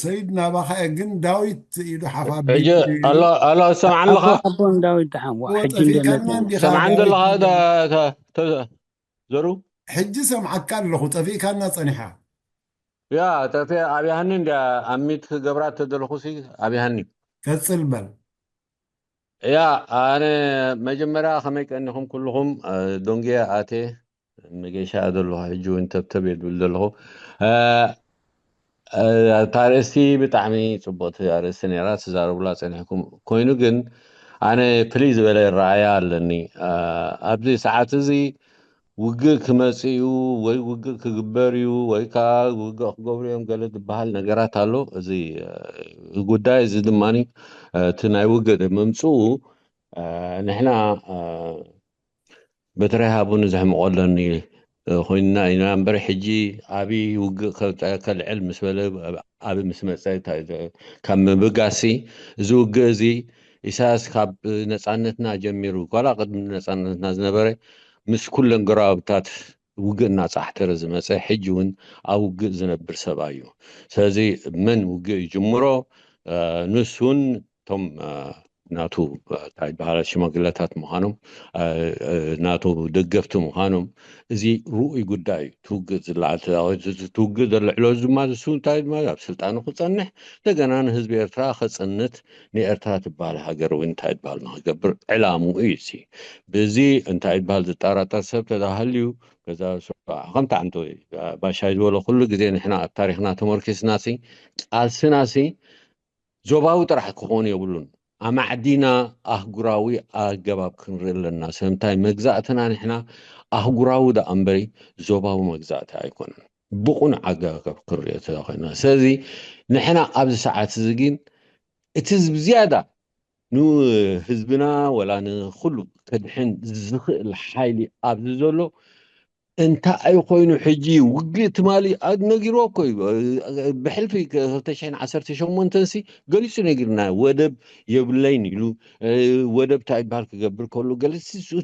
ሰይድ ናባኻ እየ፣ ግን ዳዊት ኢሉ ሓፍ ኣቢሉ ሕጂ ኣሎ ኣሎ ሰምዓኒ ኣለኻ? ኣቦን ዳዊት ደሓን ዋ እዎ፣ ሕጂ ጠፊእካና እንደመጽእ እንዲኻ ሰምዓኒ ዳዊት ዘለኻ ኢሉ። ዳ- ተ- ተ- ዘሩ ሕጂ ሰምዓካ ኣለኹ፣ ጠፊእካና ጸኒሓ። ያ ጠፊ ኣብያሃኒ እንዲ ኣሚት ክገብራ ተደለኹ ሲ ኣብያሃኒ ቀጽል በል። ያ ኣነ መጀመርያ ከመይ ቀኒኹም ኩልኹም እ፣ ዶንግየ ኣቴ መገሻ ዘለኹ ሕጂ እውን ተብተብ እየ ዝብል ዘለኹ እ፣ እ፣ እታ ኣርእስቲ ብጣዕሚ ፅቡቅቲ ኣርእስቲ ነራ ትዛረቡላ ፀኒሕኩም ኮይኑ ግን ኣነ ፍልይ ዝበለ ረኣያ ኣለኒ እ፣ ኣብዚ ሰዓት እዚ ውግእ ክመጽእ እዩ ወይ ውግእ ክግበር እዩ ወይ ከዓ ውግእ ክገብሩ እዮም ገለ ዝበሃል ነገራት ኣሎ። እዚ እ፣ ጉዳይ እዚ ድማ እቲ ናይ ውግእ ምምፅኡ እ፣ ንሕና እ፣ በትራይ ሃቡኒ ዘሕምቆ ኣለኒ እ፣ ኮይንና ኢና እምበር ሕጂ ኣብይ ውግእ ከ- ከልዕል ምስ በለ ኣብ ምስ መፀ እንታይ ዘ- ካብ ምብጋሲ እዚ ውግእ እዚ ኢሳያስ ካብ ነፃነትና ጀሚሩ ኳላ ቅድሚ ነፃነትና ዝነበረ ምስ ኩለን ጎረባብታት ውግእ እናፃሕተረ ዝመፀ ሕጂ እውን ኣብ ውግእ ዝነብር ሰብኣይ እዩ። ስለዚ መን ውግእ ይጅምሮ እ፣ ንሱን እቶም እ፣ ናቱ እ፣ እንታይ ይበሃላ ሽማግለታት ምዃኖም እ፣ እ፣ ናቱ ደገፍቲ ምዃኖም እዚ ርኡይ ጉዳይ እዩ። ትውግእ ዝለዓል ትውግእ ዘልዕሎ ድማ ንሱ እንታይ ድማ ኣብ ስልጣኑ ክጸንሕ እንደገና ንህዝቢ ኤርትራ ከጽንት ንኤርትራ ትበሃል ሃገር እውን እንታይ ይበሃል ንክገብር ዕላምኡ እዩ። እዚ ብዚ እንታይ ይበሃል ዝጠራጠር ሰብ ተዳሃልዩ ገዛ ከምቲ ዓንቶ ባሻይ ዝበሎ ኩሉ ግዜ ንሕና ኣብ ታሪክና ተመርኪስና ሲ ቃልስና ሲ ዞባዊ ጥራሕ ክኾን የብሉን። ኣማዕዲና ኣህጉራዊ ኣገባብ ክንርኢ ኣለና። ስለምንታይ መግዛእትና ንሕና ኣህጉራዊ ደኣ እምበሪ ዞባዊ መግዛእቲ ኣይኮነን። ብቑኑዕ ኣገባብ ክንሪኦ ተኾይና። ስለዚ ንሕና ኣብዚ ሰዓት እዚ ግን እቲ ዝያዳ ንህዝብና ወላ ንኩሉ ከድሕን ዝኽእል ሓይሊ ኣብዚ ዘሎ እንታይ ኮይኑ ሕጂ ውግእ ትማሊ ነጊርዎ እኮ እዩ። ብሕልፊ ክልተ ሽሕን ዓሰርተ ሸሞንተን ሲ ገሊጹ ነጊርና ወደብ የብለይን ኢሉ ወደብ እንታይ ይበሃል ክገብር ከሎ ገለ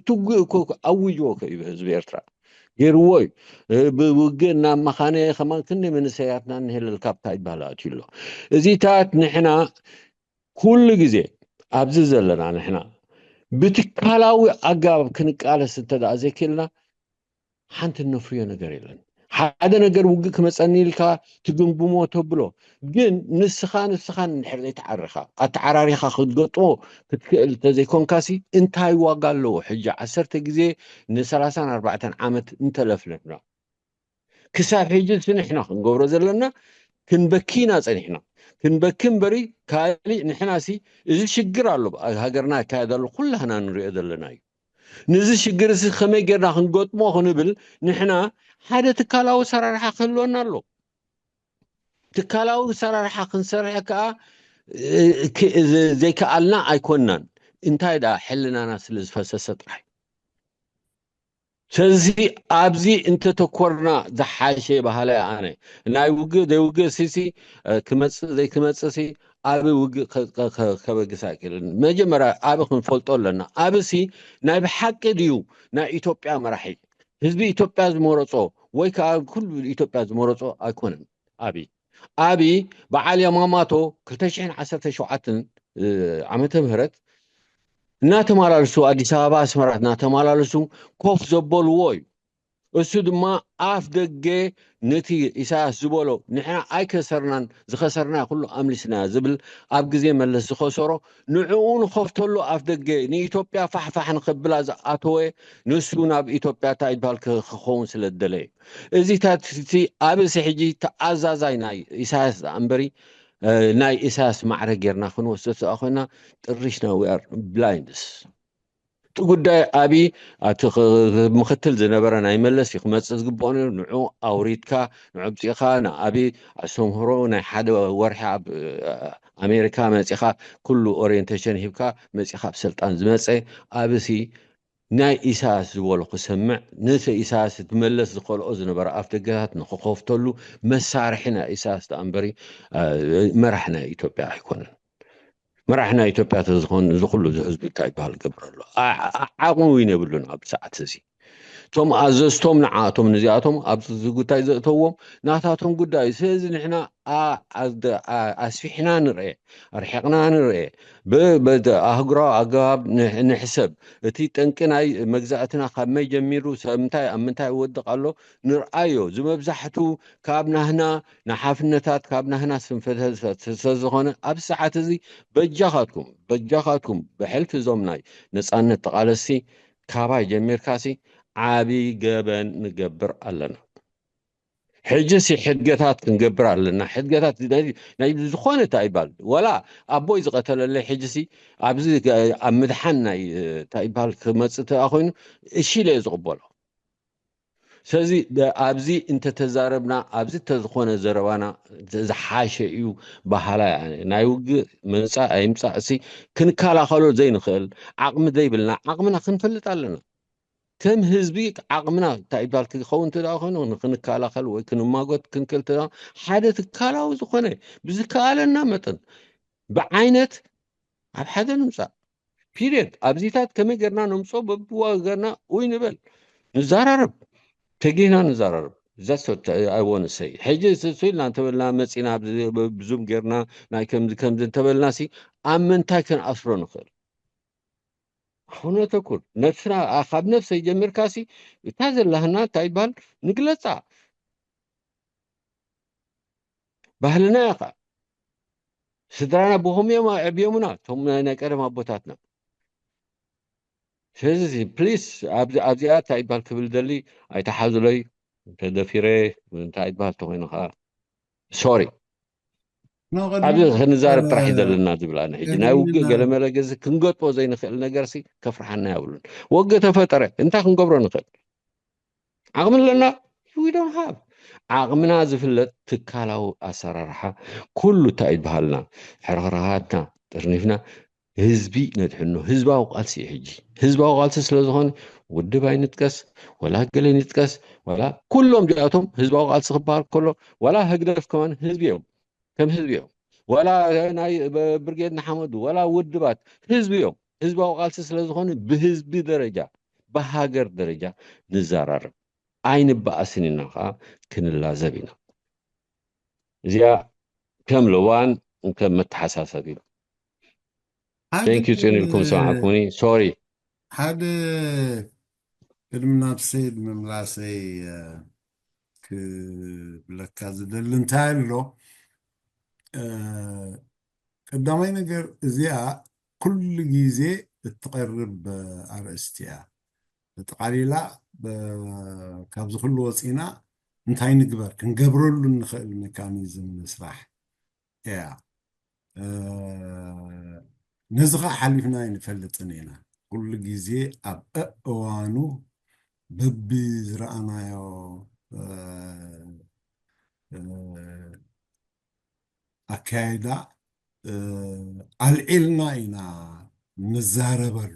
ትውግእ እኮ ኣዊጅዎ እኮ እዩ ህዝቢ ኤርትራ ገይርዎ እዩ። ብውግእ እናመኻነ ከማን ክንደይ መንእሰያትና እንሄለል ካብታ ይበሃል ኣትዩ ኣሎ። እዚታት ንሕና ኩሉ ግዜ ኣብዚ ዘለና ንሕና ብትካላዊ ኣገባብ ክንቃለስ እንተ ደኣ ዘይክእልና ሓንቲ እነፍርዮ ነገር የለን። ሓደ ነገር ውግእ ክመፀኒ ኢልካ ትግምግሞ ተብሎ ግን ንስኻ ንስኻ እንድሕር ዘይተዓርኻ ኣተዓራሪኻ ክትገጥሞ ክትክእል እንተዘይኮንካሲ እንታይ ዋጋ ኣለዎ? ሕጂ ዓሰርተ ግዜ ንሰላሳን ኣርባዕተን ዓመት እንተለፍለፍና ክሳብ ሕጂ ንሕና ክንገብሮ ዘለና ክንበኪ ኢና ፀኒሕና። ክንበኪ እምበሪ ካሊእ ንሕና ሲ እዚ ሽግር ኣሎ ኣብ ሃገርና ይካየድ ኣሎ ኩላህና ንሪኦ ዘለና እዩ። ንዚ ሽግር እዚ ከመይ ጌርና ክንገጥሞ ክንብል ንሕና ሓደ ትካላዊ ሰራርሓ ክህልወና ኣሎ። ትካላዊ ሰራርሓ ክንሰርሕ ከዓ ዘይከኣልና ኣይኮንናን። እንታይ ደኣ ሕልናና ስለ ዝፈሰሰ ጥራይ። ስለዚ ኣብዚ እንተተኮርና ዝሓሸ ባህለ ኣነ ናይ ውግእ ዘይውግእ ሲሲ ክመፅእ ዘይክመፅእ ሲ ኣብ ውግእ ከበግስ ኣይክእልን። መጀመርያ ኣብ ክንፈልጦ ኣለና። ኣብ ሲ ናይ ብሓቂ ድዩ ናይ ኢትዮጵያ መራሒ ህዝቢ ኢትዮጵያ ዝመረፆ ወይ ከዓ ኩሉ ኢትዮጵያ ዝመረፆ ኣይኮነን። ኣብ ኣብ በዓል ያማማቶ ክልተ ሽሕን ዓሰርተ ሸውዓተን ዓመተ ምህረት እናተመላለሱ ኣዲስ ኣበባ ኣስመራ እናተመላለሱ ኮፍ ዘበልዎ እዩ። እሱ ድማ ኣፍ ደገ ነቲ ኢሳያስ ዝበሎ ንሕና ኣይከሰርናን ዝኸሰርና ኩሉ ኣምሊስና ዝብል ኣብ ግዜ መለስ ዝኸሰሮ ንዕኡ ንኸፍተሉ ኣፍ ደገ ንኢትዮጵያ ፋሕፋሕ ንኸብላ ዝኣተወ ንሱ ናብ ኢትዮጵያ እንታይ ይበሃል ክኸውን ስለ ዝደለየ እዚታት ኣብሲ ሕጂ ተኣዛዛይ ናይ ኢሳያስ ደኣ እምበሪ ናይ ኢሳያስ ማዕረ ጌርና ክንወስዶ ስኣ ኮይና ጥሪሽና we are blinds እቲ ጉዳይ ኣብ ኣቲ ምክትል ዝነበረ ናይ መለስ እዩ ክመፅእ ዝግብኦ ነሩ ንዑ ኣውሪድካ ንዑ ብፂእኻ ንኣብ ኣስተምህሮ ናይ ሓደ ወርሒ ኣብ ኣሜሪካ መፂኻ ኩሉ ኦሪንቴሽን ሂብካ መፂኻ ኣብ ስልጣን ዝመፀ ኣብዚ ናይ ኢሳያስ ዝበሎ ክሰምዕ ነቲ ኢሳያስ እቲ መለስ ዝኸልኦ ዝነበረ ኣፍ ደገታት ንክኸፍተሉ መሳርሒ ናይ ኢሳያስ ደኣ እምበሪ መራሕ ናይ ኢትዮጵያ ኣይኮነን። መራሕ ናይ ኢትዮጵያ ተዝኾን እዚ ኩሉ እዚ ህዝቢ እንታይ ይበሃል ገብር ኣሎ ዓቕሚ እውን የብሉን ኣብ ሰዓት እዚ እቶም ኣዘዝቶም ንዓቶም ንዚኣቶም ኣብዚ ጉዳይ ዘእተዎም ናታቶም ጉዳይ እዩ። ስለዚ ንሕና ኣስፊሕና ንርአ፣ ኣርሒቕና ንርአ፣ ብኣህጉራዊ ኣገባብ ንሕሰብ። እቲ ጠንቂ ናይ መግዛእትና ካብ መይ ጀሚሩ፣ ሰብ ምንታይ ኣብ ምንታይ ይወድቕ ኣሎ ንርኣዮ። ዝመብዛሕቱ ካብ ናህና ንሓፍነታት ካብ ናህና ስንፈተታት ስለዝኾነ ኣብዚ ሰዓት እዚ በጃኻትኩም በጃኻትኩም ብሕልፊ እዞም ናይ ነፃነት ተቓለስቲ ካባይ ጀሚርካሲ ዓቢ ገበን ንገብር ኣለና። ሕጂ ሲ ሕድገታት ክንገብር ኣለና። ሕድገታት ናይ ዝኾነ እንታይ ይባል ወላ ኣቦይ ዝቐተለለይ ሕጂ ሲ ኣብዚ ኣብ ምድሓን ናይ እንታይ ይባል ክመፅእ ተኣ ኮይኑ እሺ ኢለ ዝቕበሎ። ስለዚ ኣብዚ እንተተዛረብና ኣብዚ ተዝኾነ ዘረባና ዝሓሸ እዩ። በሃላይ ናይ ውግእ ምንፃእ ኣይምፃእ ሲ ክንከላኸሎ ዘይንኽእል ዓቕሚ ዘይብልና ዓቕምና ክንፈልጥ ኣለና። ከም ህዝቢ ዓቕምና እንታይ ይባል ክኸውን ትዳ ኮይኑ ክንከላኸል ወይ ክንማጎት ክንክእል ትዳ ሓደ ትካላዊ ዝኾነ ብዝከኣለና መጠን ብዓይነት ኣብ ሓደ ንምፃእ ፒሪየድ ኣብዚታት ከመይ ገርና ነምፆ በብዋ ገርና ውይ ንበል ንዛራረብ ተጌና ንዛራረብ ዘሶ ኣይወንሰይ ሕጂ ስሱ ኢልና እንተበልና መፂና ብዙም ገርና ናይ ከምዚ ከምዚ እንተበልና ሲ ኣብ ምንታይ ክንኣስሮ ንኽእል። ኣሁነ ተኩር ነፍስና ካብ ነፍሰ ጀሚርካ ሲ እታ ዘላህና እንታይ ይባል ንግለፃ ባህልና ኢኻ። ስድራና ብኸምኡ እዮም ኣዕብዮምና እቶም ናይ ቀደም ኣቦታትና። ስለዚ ፕሊስ ኣብዚኣ እንታይ ይባል ክብል ደሊ ኣይተሓዝሎይ ተደፊረ እንታይ ይባል ተኮይኑ ከዓ ሶሪ ኣብዚ ክንዛረብ ጥራሕ እዩ ዘለና ዝብል ኣነ ሕጂ ናይ ውግእ ገለመለ ገዚ ክንገጥቦ ዘይንኽእል ነገር ሲ ከፍርሓና የብሉን። ወግእ ተፈጠረ እንታይ ክንገብሮ ንኽእል? ዓቕሚ ኣለና? We don't have። ዓቕምና ዝፍለጥ ትካላዊ ኣሰራርሓ ኩሉ እንታይ ይበሃልና ሕርኽርኻትና ጥርኒፍና ህዝቢ ነድሕኖ ህዝባዊ ቃልሲ እዩ። ሕጂ ህዝባዊ ቃልሲ ስለ ዝኾነ ውድብ ኣይንጥቀስ ወላ ገለ ይንጥቀስ ወላ ኩሎም እዚኣቶም ህዝባዊ ቃልሲ ክበሃል ከሎ ዋላ ህግደፍ ከማን ህዝቢ እዮም፣ ከም ህዝቢ እዮም። ዋላ ናይ ብርጌድ ንሓመዱ ዋላ ውድባት ህዝቢ እዮም። ህዝባዊ ቃልሲ ስለ ዝኾነ ብህዝቢ ደረጃ ብሃገር ደረጃ ንዘራረብ ኣይንበኣስን ኢና ከዓ ክንላዘብ ኢና። እዚኣ ከም ልዋን ከም መተሓሳሰብ እዩ። Thank you ፅን ኢልኩም ሰማዕኩኒ ሶሪ። ሓደ ቅድሚ ናብ ሰይድ ምምላሰይ ክብለካ ዝደሊ እንታይ ኣሎ ቀዳማይ ነገር እዚኣ ኩሉ ግዜ እትቐርብ ኣርእስቲ እያ። ተጠቓሊላ ካብዚ ኩሉ ወፂና እንታይ ንግበር ክንገብረሉ እንኽእል ሜካኒዝም ምስራሕ እያ። ነዚ ከዓ ሓሊፍና ኣይንፈልጥን ኢና። ኩሉ ግዜ ኣብ እእዋኑ በቢ ዝረኣናዮ ኣካይዳ ኣልዒልና ኢና ንዛረበሉ።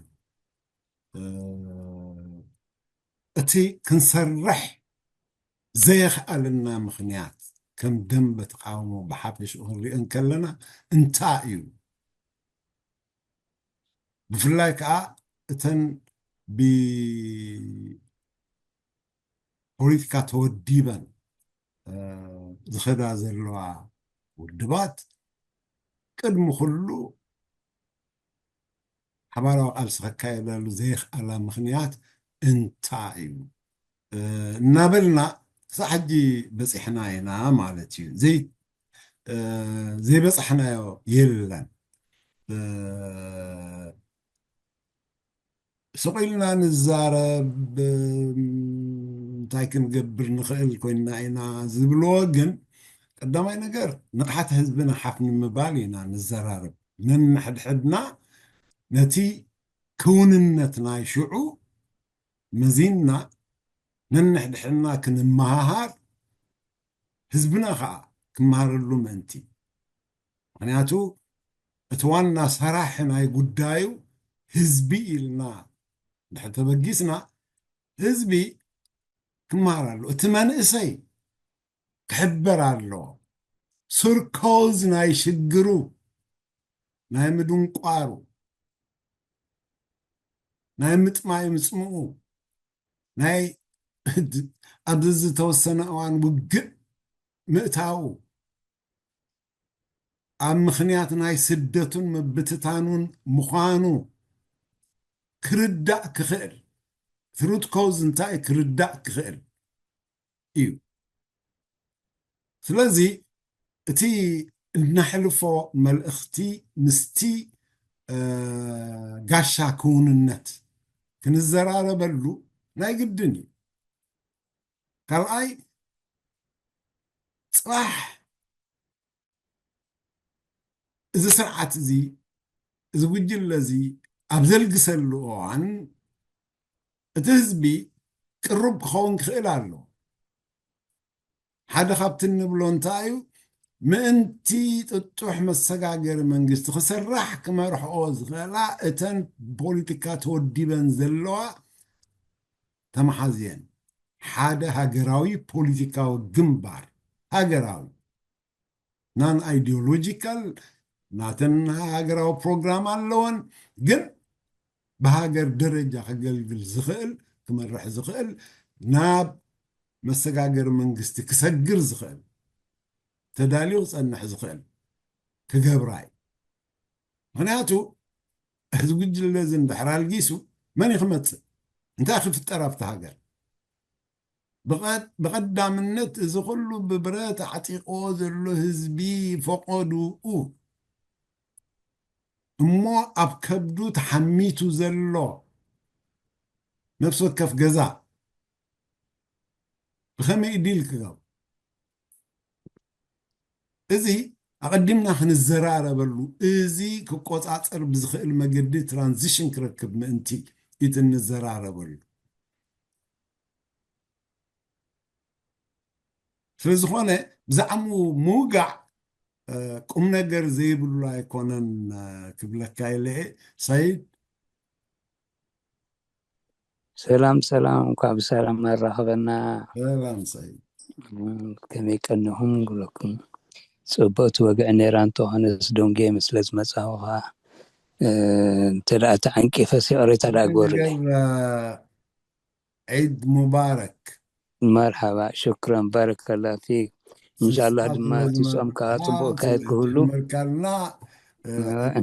እቲ ክንሰርሕ ዘየኽኣልና ምኽንያት ከም ደንበ ተቃውሞ ብሓፈሽኡ ክንሪኦ እንከለና እንታይ እዩ? ብፍላይ ከዓ እተን ብፖለቲካ ተወዲበን ዝኸዳ ዘለዋ ውድባት ቅድሚ ኩሉ ሓባራዊ ቃልሲ ከካየዳሉ ዘይኽኣላ ምኽንያት እንታይ እዩ እናበልና ክሳብ ሕጂ በፂሕና ኢና ማለት እዩ። ዘይበፃሕናዮ የለን። ስቕ ኢልና ንዛረብ እንታይ ክንገብር ንኽእል ኮይንና ኢና ዝብልዎ ግን ቀዳማይ ነገር ንቕሓት ህዝብና ሓፍ ንምባል ኢና ንዘራረብ። ነንሕድሕድና ነቲ ክውንነት ናይ ሽዑ መዚንና ነንሕድሕድና ክንመሃሃር ህዝብና ከዓ ክመሃረሉ ምእንቲ ምክንያቱ እቲ ዋና ሰራሒ ናይ ጉዳዩ ህዝቢ ኢልና እንድሕር ተበጊስና ህዝቢ ክመሃር ኣሎ። እቲ መንእሰይ ክሕበር ኣለዎ። ሱር ኮዝ ናይ ሽግሩ ናይ ምድንቋሩ ናይ ምጥማይ ምፅምኡ ናይ ኣብዚ ዝተወሰነ እዋን ውግእ ምእታዉ ኣብ ምኽንያት ናይ ስደቱን ምብትታኑን ምዃኑ ክርዳእ ክኽእል፣ እቲ ሩት ኮዝ እንታይ ክርዳእ ክኽእል እዩ። ስለዚ እቲ እነሕልፎ መልእኽቲ ምስቲ ጋሻ ክውንነት ክንዘራረበሉ ናይ ግድን እዩ። ካልኣይ፣ ፅባሕ እዚ ስርዓት እዚ፣ እዚ ጉጅለ እዚ ኣብ ዘልግሰሉ እዋን እቲ ህዝቢ ቅሩብ ክኸውን ክኽእል ኣሎ። ሓደ ካብቲ እንብሎ እንታይ እዩ? ምእንቲ ጥጡሕ መሰጋገሪ መንግስቲ ክስራሕ ክመርሕኦ ዝኽእላ እተን ፖለቲካ ተወዲበን ዘለዋ ተመሓዝየን ሓደ ሃገራዊ ፖለቲካዊ ግንባር፣ ሃገራዊ፣ non ideological፣ ናተን ሃገራዊ ፕሮግራም ኣለወን፣ ግን ብሃገር ደረጃ ከገልግል ዝኽእል፣ ክመርሕ ዝኽእል፣ ናብ መሰጋገሪ መንግስቲ ክሰግር ዝኽእል፣ ተዳልዩ ክፀንሕ ዝኽእል ክገብራ እዩ። ምኽንያቱ እዚ ጉጅለ እዚ እንድሕር ኣልጊሱ መን እዩ ክመፅእ? እንታይ ክፍጠር ኣብቲ ሃገር? ብቐ- ብቐዳምነት እዚ ኩሉ ብብረት ኣዕጢቕዎ ዘሎ ህዝቢ ፈቐዱኡ እሞ ኣብ ከብዱ ተሓሚቱ ዘሎ ነፍሲ ወከፍ ገዛ ብኸመይ ዲል ክገብር? እዚ ኣቐዲምና ክንዘራረበሉ፣ እዚ ክቆፃፀር ብዝኽእል መገዲ ትራንዚሽን ክረክብ ምእንቲ እቲ እንዘራረበሉ። ስለዝኾነ ብዛዕባኡ ምውጋዕ ቁም ነገር ዘይብሉ ኣይኮነን ክብለካ ኢለ። ሰይድ። ሰላም ሰላም፣ እንኳዕ ብሰላም ኣራኸበና። ሰላም ሰይድ። ከመይ ቀኒኹም ክብለኩም። ጽቡቕቲ ወግዒ ነይራ፣ እንተኾነስ ዶንጌ ስለ ዝመጻኹ ኸዓ እንተ ደኣ ተዓንቂፈስ ይቕሬታ ደኣ ግበሩለይ። ዒድ ሙባረክ። መርሓባ፣ ሽክረን፣ ባረከላ ፊክ። እንሻላህ ድማ እቲ ጾም ከዓ ጽቡቕ ካየድ ክህሉ። ጀመርካልና።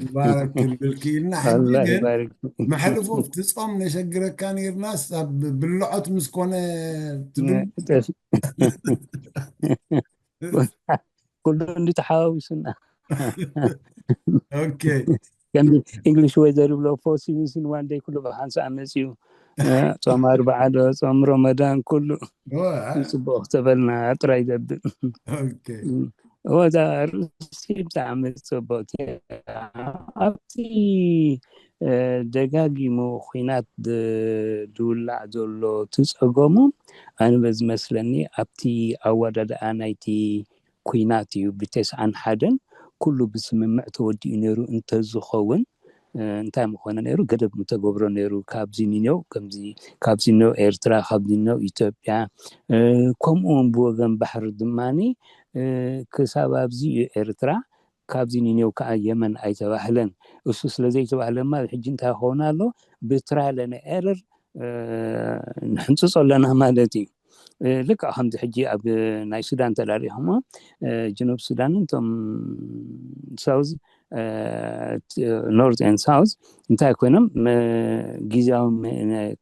ሙባረክ ክንብል ክኢልና። ሕጂ ግን መሕልፎ ኣብቲ ጾም ነሸግረካ ነይርናስ ኣብ ብልዖት ምስ ኮነ ትድም ኩሉ እንዲ ተሓዋዊሱና። ኦኬ። ከምዚ ኢንግሊሽ ዌዘር ይብሎ፣ ፎር ሲዝንስ ኢን ዋን ደይ ኩሉ ብሓንሳእ መፅዩ። ጾም ኣርብዓ ዶ ጾም ረመዳን ኩሉ ጽቡቕ ክተበልና ጥራይ ዘብል። እወ እዛ ርእሲ ብጣዕሚ ጽቡቕቲ ኣብቲ ደጋጊሙ ኲናት ዝውላዕ ዘሎ ትጸገሙ ኣነ በዝመስለኒ ኣብቲ ኣወዳድኣ ናይቲ ኲናት እዩ። ብተስዓን ሓደን ኩሉ ብስምምዕ ተወዲኡ ነይሩ እንተዝኸውን እንታይ ምኾነ ነይሩ? ገደብ ምተገብሮ ነይሩ። ካብዚ ንኔው ከምዚ፣ ካብዚ ኔው ኤርትራ፣ ካብዚ ኔው ኢትዮጵያ፣ ከምኡ እውን ብወገን ባሕሪ ድማኒ ክሳብ ኣብዚ እዩ ኤርትራ፣ ካብዚ ንኔው ከዓ የመን ኣይተባህለን። እሱ ስለ ዘይተባህለ ድማ ሕጂ እንታይ ክኸውን ኣሎ? ብትራያል ኤረር ንሕንፅፆ ኣለና ማለት እዩ። ልክዕ ከምዚ ሕጂ ኣብ ናይ ሱዳን ተዳሪኹሞ ጅኑብ ሱዳንን እቶም ሳውዝ ኖርት ኤን ሳውዝ እንታይ ኮይኖም ግዜያዊ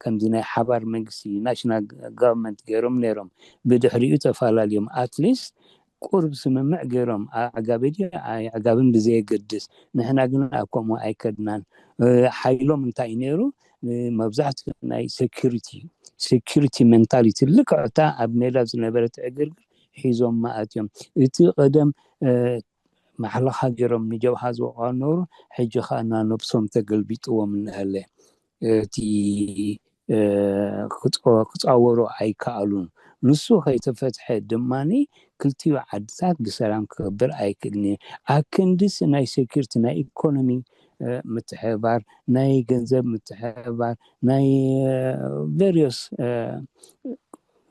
ከምዚ ናይ ሓባር መንግስቲ ናሽናል ጋቨርንመንት ገይሮም ነይሮም። ብድሕሪኡ ተፈላለዮም ኣትሊስት ቁርብ ስምምዕ ገይሮም ኣዕጋቢ ድዩ ኣይዕጋብን ብዘየገድስ ንሕና ግን ኣብ ከምኡ ኣይከድናን። ሓይሎም እንታይ ነይሩ? መብዛሕትኡ ናይ ሴኪሪቲ ሴኪሪቲ ሜንታሊቲ ልክዕታ ኣብ ሜዳ ዝነበረት ዕግርግር ሒዞም ማእት እዮም። እቲ ቀደም ማሕለኻ ገይሮም ንጀብሃ ዝወቕዖ ነበሩ፣ ሕጂ ከዓ ናነብሶም ተገልቢጥዎም እናሃለ እቲ ክፃወሩ ኣይከኣሉን። ንሱ ከይተፈትሐ ድማኒ ክልቲኡ ዓድታት ብሰላም ክገብር ኣይክእልን እዩ። ኣክንድስ ናይ ሴኪሪቲ ናይ ኢኮኖሚ ምትሕብባር ናይ ገንዘብ ምትሕብባር ናይ ቬሪዮስ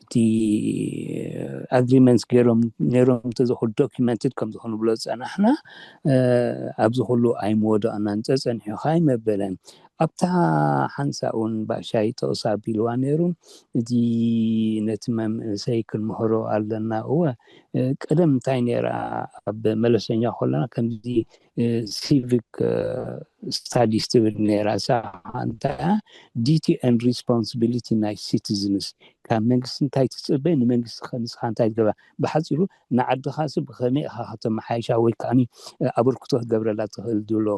እቲ ኣግሪመንትስ ገይሮም ነይሮም እንተዝኾኑ ዶኪመንትድ ከም ዝኾኑ ብሎ ዝፀናሕና ኣብዚ ኩሉ ኣይምወደቕናን ፀፀኒሑ ከዓ ኣይመበለን። ኣብታ ሓንሳእ እውን ባሻይ ጠቕስ ኣቢልዋ ነይሩ። እዚ ነቲ መንእሰይ ክንምህሮ ኣለና። እወ፣ ቀደም እንታይ ነይራ፣ ኣብ መለሰኛ ከለና ከምዚ ሲቪክ ስታዲስ ትብል ነይራ። እሳ እንታይ ዲቲ ን ሪስፖንሲቢሊቲ ናይ ሲቲዝንስ፣ ካብ መንግስቲ እንታይ ትፅበ፣ ንመንግስቲ ከ ንስኻ እንታይ ትገብራ። ብሓፂሩ ንዓድኻሲ ብኸመይ ኢኻ ከተመሓይሻ ወይ ከዓ ኣበርክቶ ክትገብረላ ትኽእል ዝብሎ።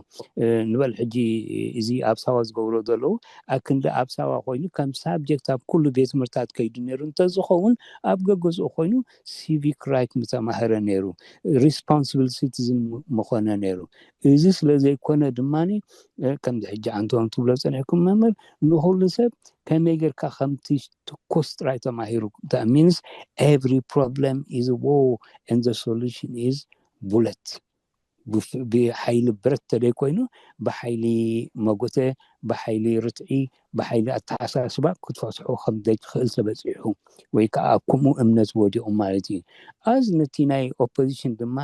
ንበል ሕጂ እዚ ኣብ ሳዋ ዝገብሮ ዘለዉ ኣክንዲ ኣብ ሳዋ ኮይኑ ከም ሳብጀክት ኣብ ኩሉ ቤት ትምህርታት ከይዱ ነይሩ እንተዝኸውን፣ ኣብ ገገዝኡ ኮይኑ ሲቪክ ራይት ምተማህረ ነይሩ፣ ሪስፖንስብል ሲቲዝን ምኾነ ነይሩ። እዚ ስለ ዘይኮነ ድማ ከምዚ ሕጂ ኣንተውን ትብሎ ፀኒሕኩም መምህር፣ ንኩሉ ሰብ ከመይ ጌርካ ከምቲ ትኩስ ጥራይ ተማሂሩ፣ ሚንስ every problem is war and the solution is bullet። ብሓይሊ ብረት ተደይ ኮይኑ ብሓይሊ መጎተ፣ ብሓይሊ ርትዒ፣ ብሓይሊ ኣተሓሳስባ ክትፈትሖ ከም ዘይትኽእል ተበፂሑ ወይ ከዓ ኣብ ከምኡ እምነት ወዲቑ ማለት እዩ። ኣዝ ነቲ ናይ ኦፖዚሽን ድማ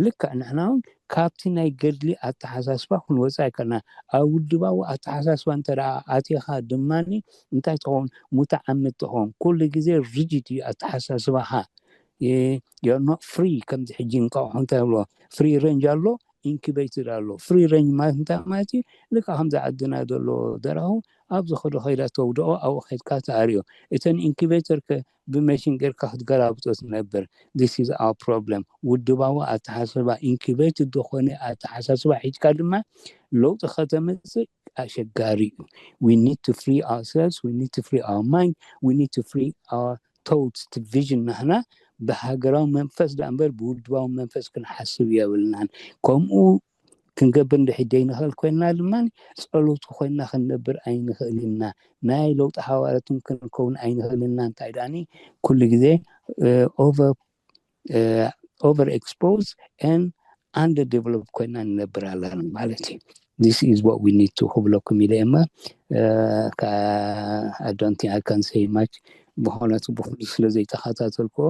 ልክዕ ንሕና እውን ካብቲ ናይ ገድሊ ኣተሓሳስባ ክንወፅእ ኣይከልና። ኣብ ውድባዊ ኣተሓሳስባ እንተ ኣቲኻ ድማ እንታይ ትኸውን? ሙተዓምድ ትኸውን። ኩሉ ግዜ ሪጅድ እዩ ኣተሓሳስባኻ። You're not free። ከምዚ ሕጂ እንቋቑሖ እንታይ ብሎ፣ ፍሪ ሬንጅ ኣሎ፣ ኢንኩቤትድ ኣሎ። ፍሪ ሬንጅ ማለት እንታይ ማለት እዩ? ልካ ከምዚ ዓድና ዘሎ ደራሁ ኣብ ዝኸዶ ከይዳ ተውድኦ ኣብኡ ከይድካ ተኣርዮ። እተን ኢንኩቤተር ከ ብመሽን ጌርካ ክትገላብጦ ትነብር። This is our problem። ውድባዊ ኣተሓሳስባ፣ ኢንኩቤትድ ዝኾነ ኣተሓሳስባ ሒዝካ ድማ ለውጢ ከተምፅእ ኣሸጋሪ እዩ። We need to free ourselves, we need to free our mind, we need to free our thoughts to vision። ናህና ብሃገራዊ መንፈስ ዳ እምበር ብውድባዊ መንፈስ ክንሓስብ የብልናን። ከምኡ ክንገብር እንድሕር ዘይንኽእል ኮይንና ድማ ፀሎቱ ኮይንና ክንነብር ኣይንኽእል ኢና። ናይ ለውጢ ሃዋርያትን ክንከውን ኣይንኽእል ኢና። እንታይ ዳኒ ኩሉ ግዜ ኦቨር ኦቨር ኤክስፖዝ ን ኣንደር ዴቨሎፕ ኮይና ንነብር ኣለና ማለት እዩ። This is what we need to ክብለኩም ኢለ እማ I don't think I can say much። ብኾነቱ ብኩሉ ስለ ዘይተኸታተልክዎ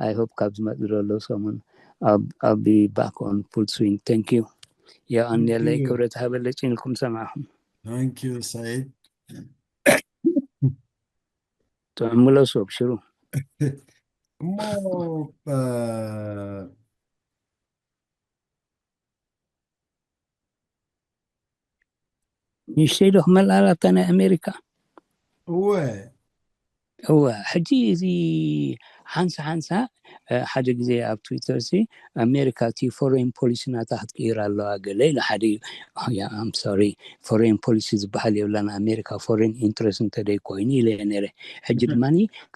I hope ካብ ዝመፅ ዘሎ ሰሙን I'll be back on full swing። Thank you። የቐንየለይ። ክብረት ሃበለጭ ኢልኩም ሰማዕኹም። Thank you ሳይድ። ጥዑም ምለሱ ኣብሽሩ። እሞ ንእሽተይ ዶ ክመልኣላታ ናይ ኣሜሪካ? እወ እወ ሕጂ እዚ ሓንሳ ሓንሳ ሓደ ግዜ ኣብ ትዊተር ሲ ኣሜሪካ እቲ ፎሬን ፖሊሲ ናታ ክትቅይር ኣለዋ ገለ ኢለ ሓደ ሶሪ ፎሬን ፖሊሲ ዝበሃል የብላን ኣሜሪካ ፎሬን ኢንትረስት እንተደይ ኮይኑ ኢለ ነረ። ሕጂ ድማ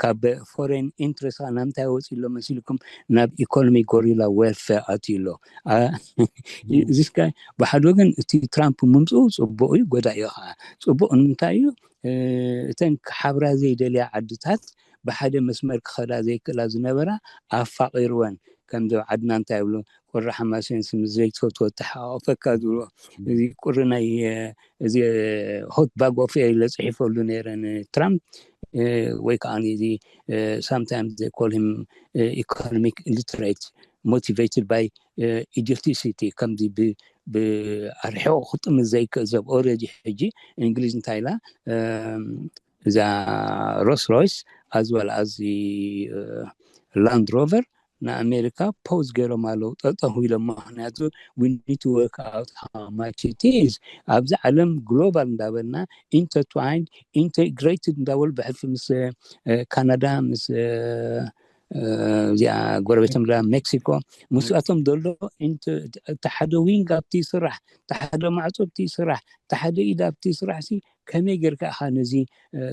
ካብ ፎሬን ኢንትረስት ናምታይ ወፂ ኣሎ መሲልኩም ናብ ኢኮኖሚ ጎሪላ ዌልፌር ኣትዩ ኣሎ። እዚስ ብሓደ ወገን እቲ ትራምፕ ምምፅኡ ፅቡቅ እዩ፣ ጎዳኢ እዩ ከዓ። ፅቡቅ ንምንታይ እዩ? እተን ሓብራ ዘይደልያ ዓድታት ብሓደ መስመር ክኸዳ ዘይክእላ ዝነበራ ኣፋቂርወን። ከምዚ ዓድና እንታይ ይብሉ ቁሪ ሓማሴን ስም ዘይትፈትዎ ተሓቋፈካ ዝብሎ እዚ ቁሪ ናይ እዚ ሆት ባግ ኦፍ ኤር ኢለ ፅሒፈሉ ነይረ ንትራምፕ። ወይ ከዓ እዚ sometimes they call him economic illiterate motivated by idioticity። ከምዚ ብኣርሒቑ ክጥምት ዘይክእል ሰብ። ኦረዲ ሕጂ እንግሊዝ እንታይ ኢላ እዛ ሮስ ሮይስ as well as ላንድ ሮቨር ንኣሜሪካ ፖዝ ገይሮም ኣለዉ፣ ጠጠው ኢሎም። ምክንያቱ we need to work out how much it is። ኣብዚ ዓለም ግሎባል እንዳበልና ኢንተርትዋይንድ ኢንተግሬትድ እንዳበሉ ብሕልፊ ምስ ካናዳ ምስ እዚኣ ጎረቤቶም ዳ ሜክሲኮ ምስኣቶም ዘሎ እቲ ሓደ ዊንግ ኣብቲ ስራሕ፣ እቲ ሓደ ማዕፆ ኣብቲ ስራሕ፣ እቲ ሓደ ኢድ ኣብቲ ስራሕ ሲ ከመይ ጌርካ ኢኻ ነዚ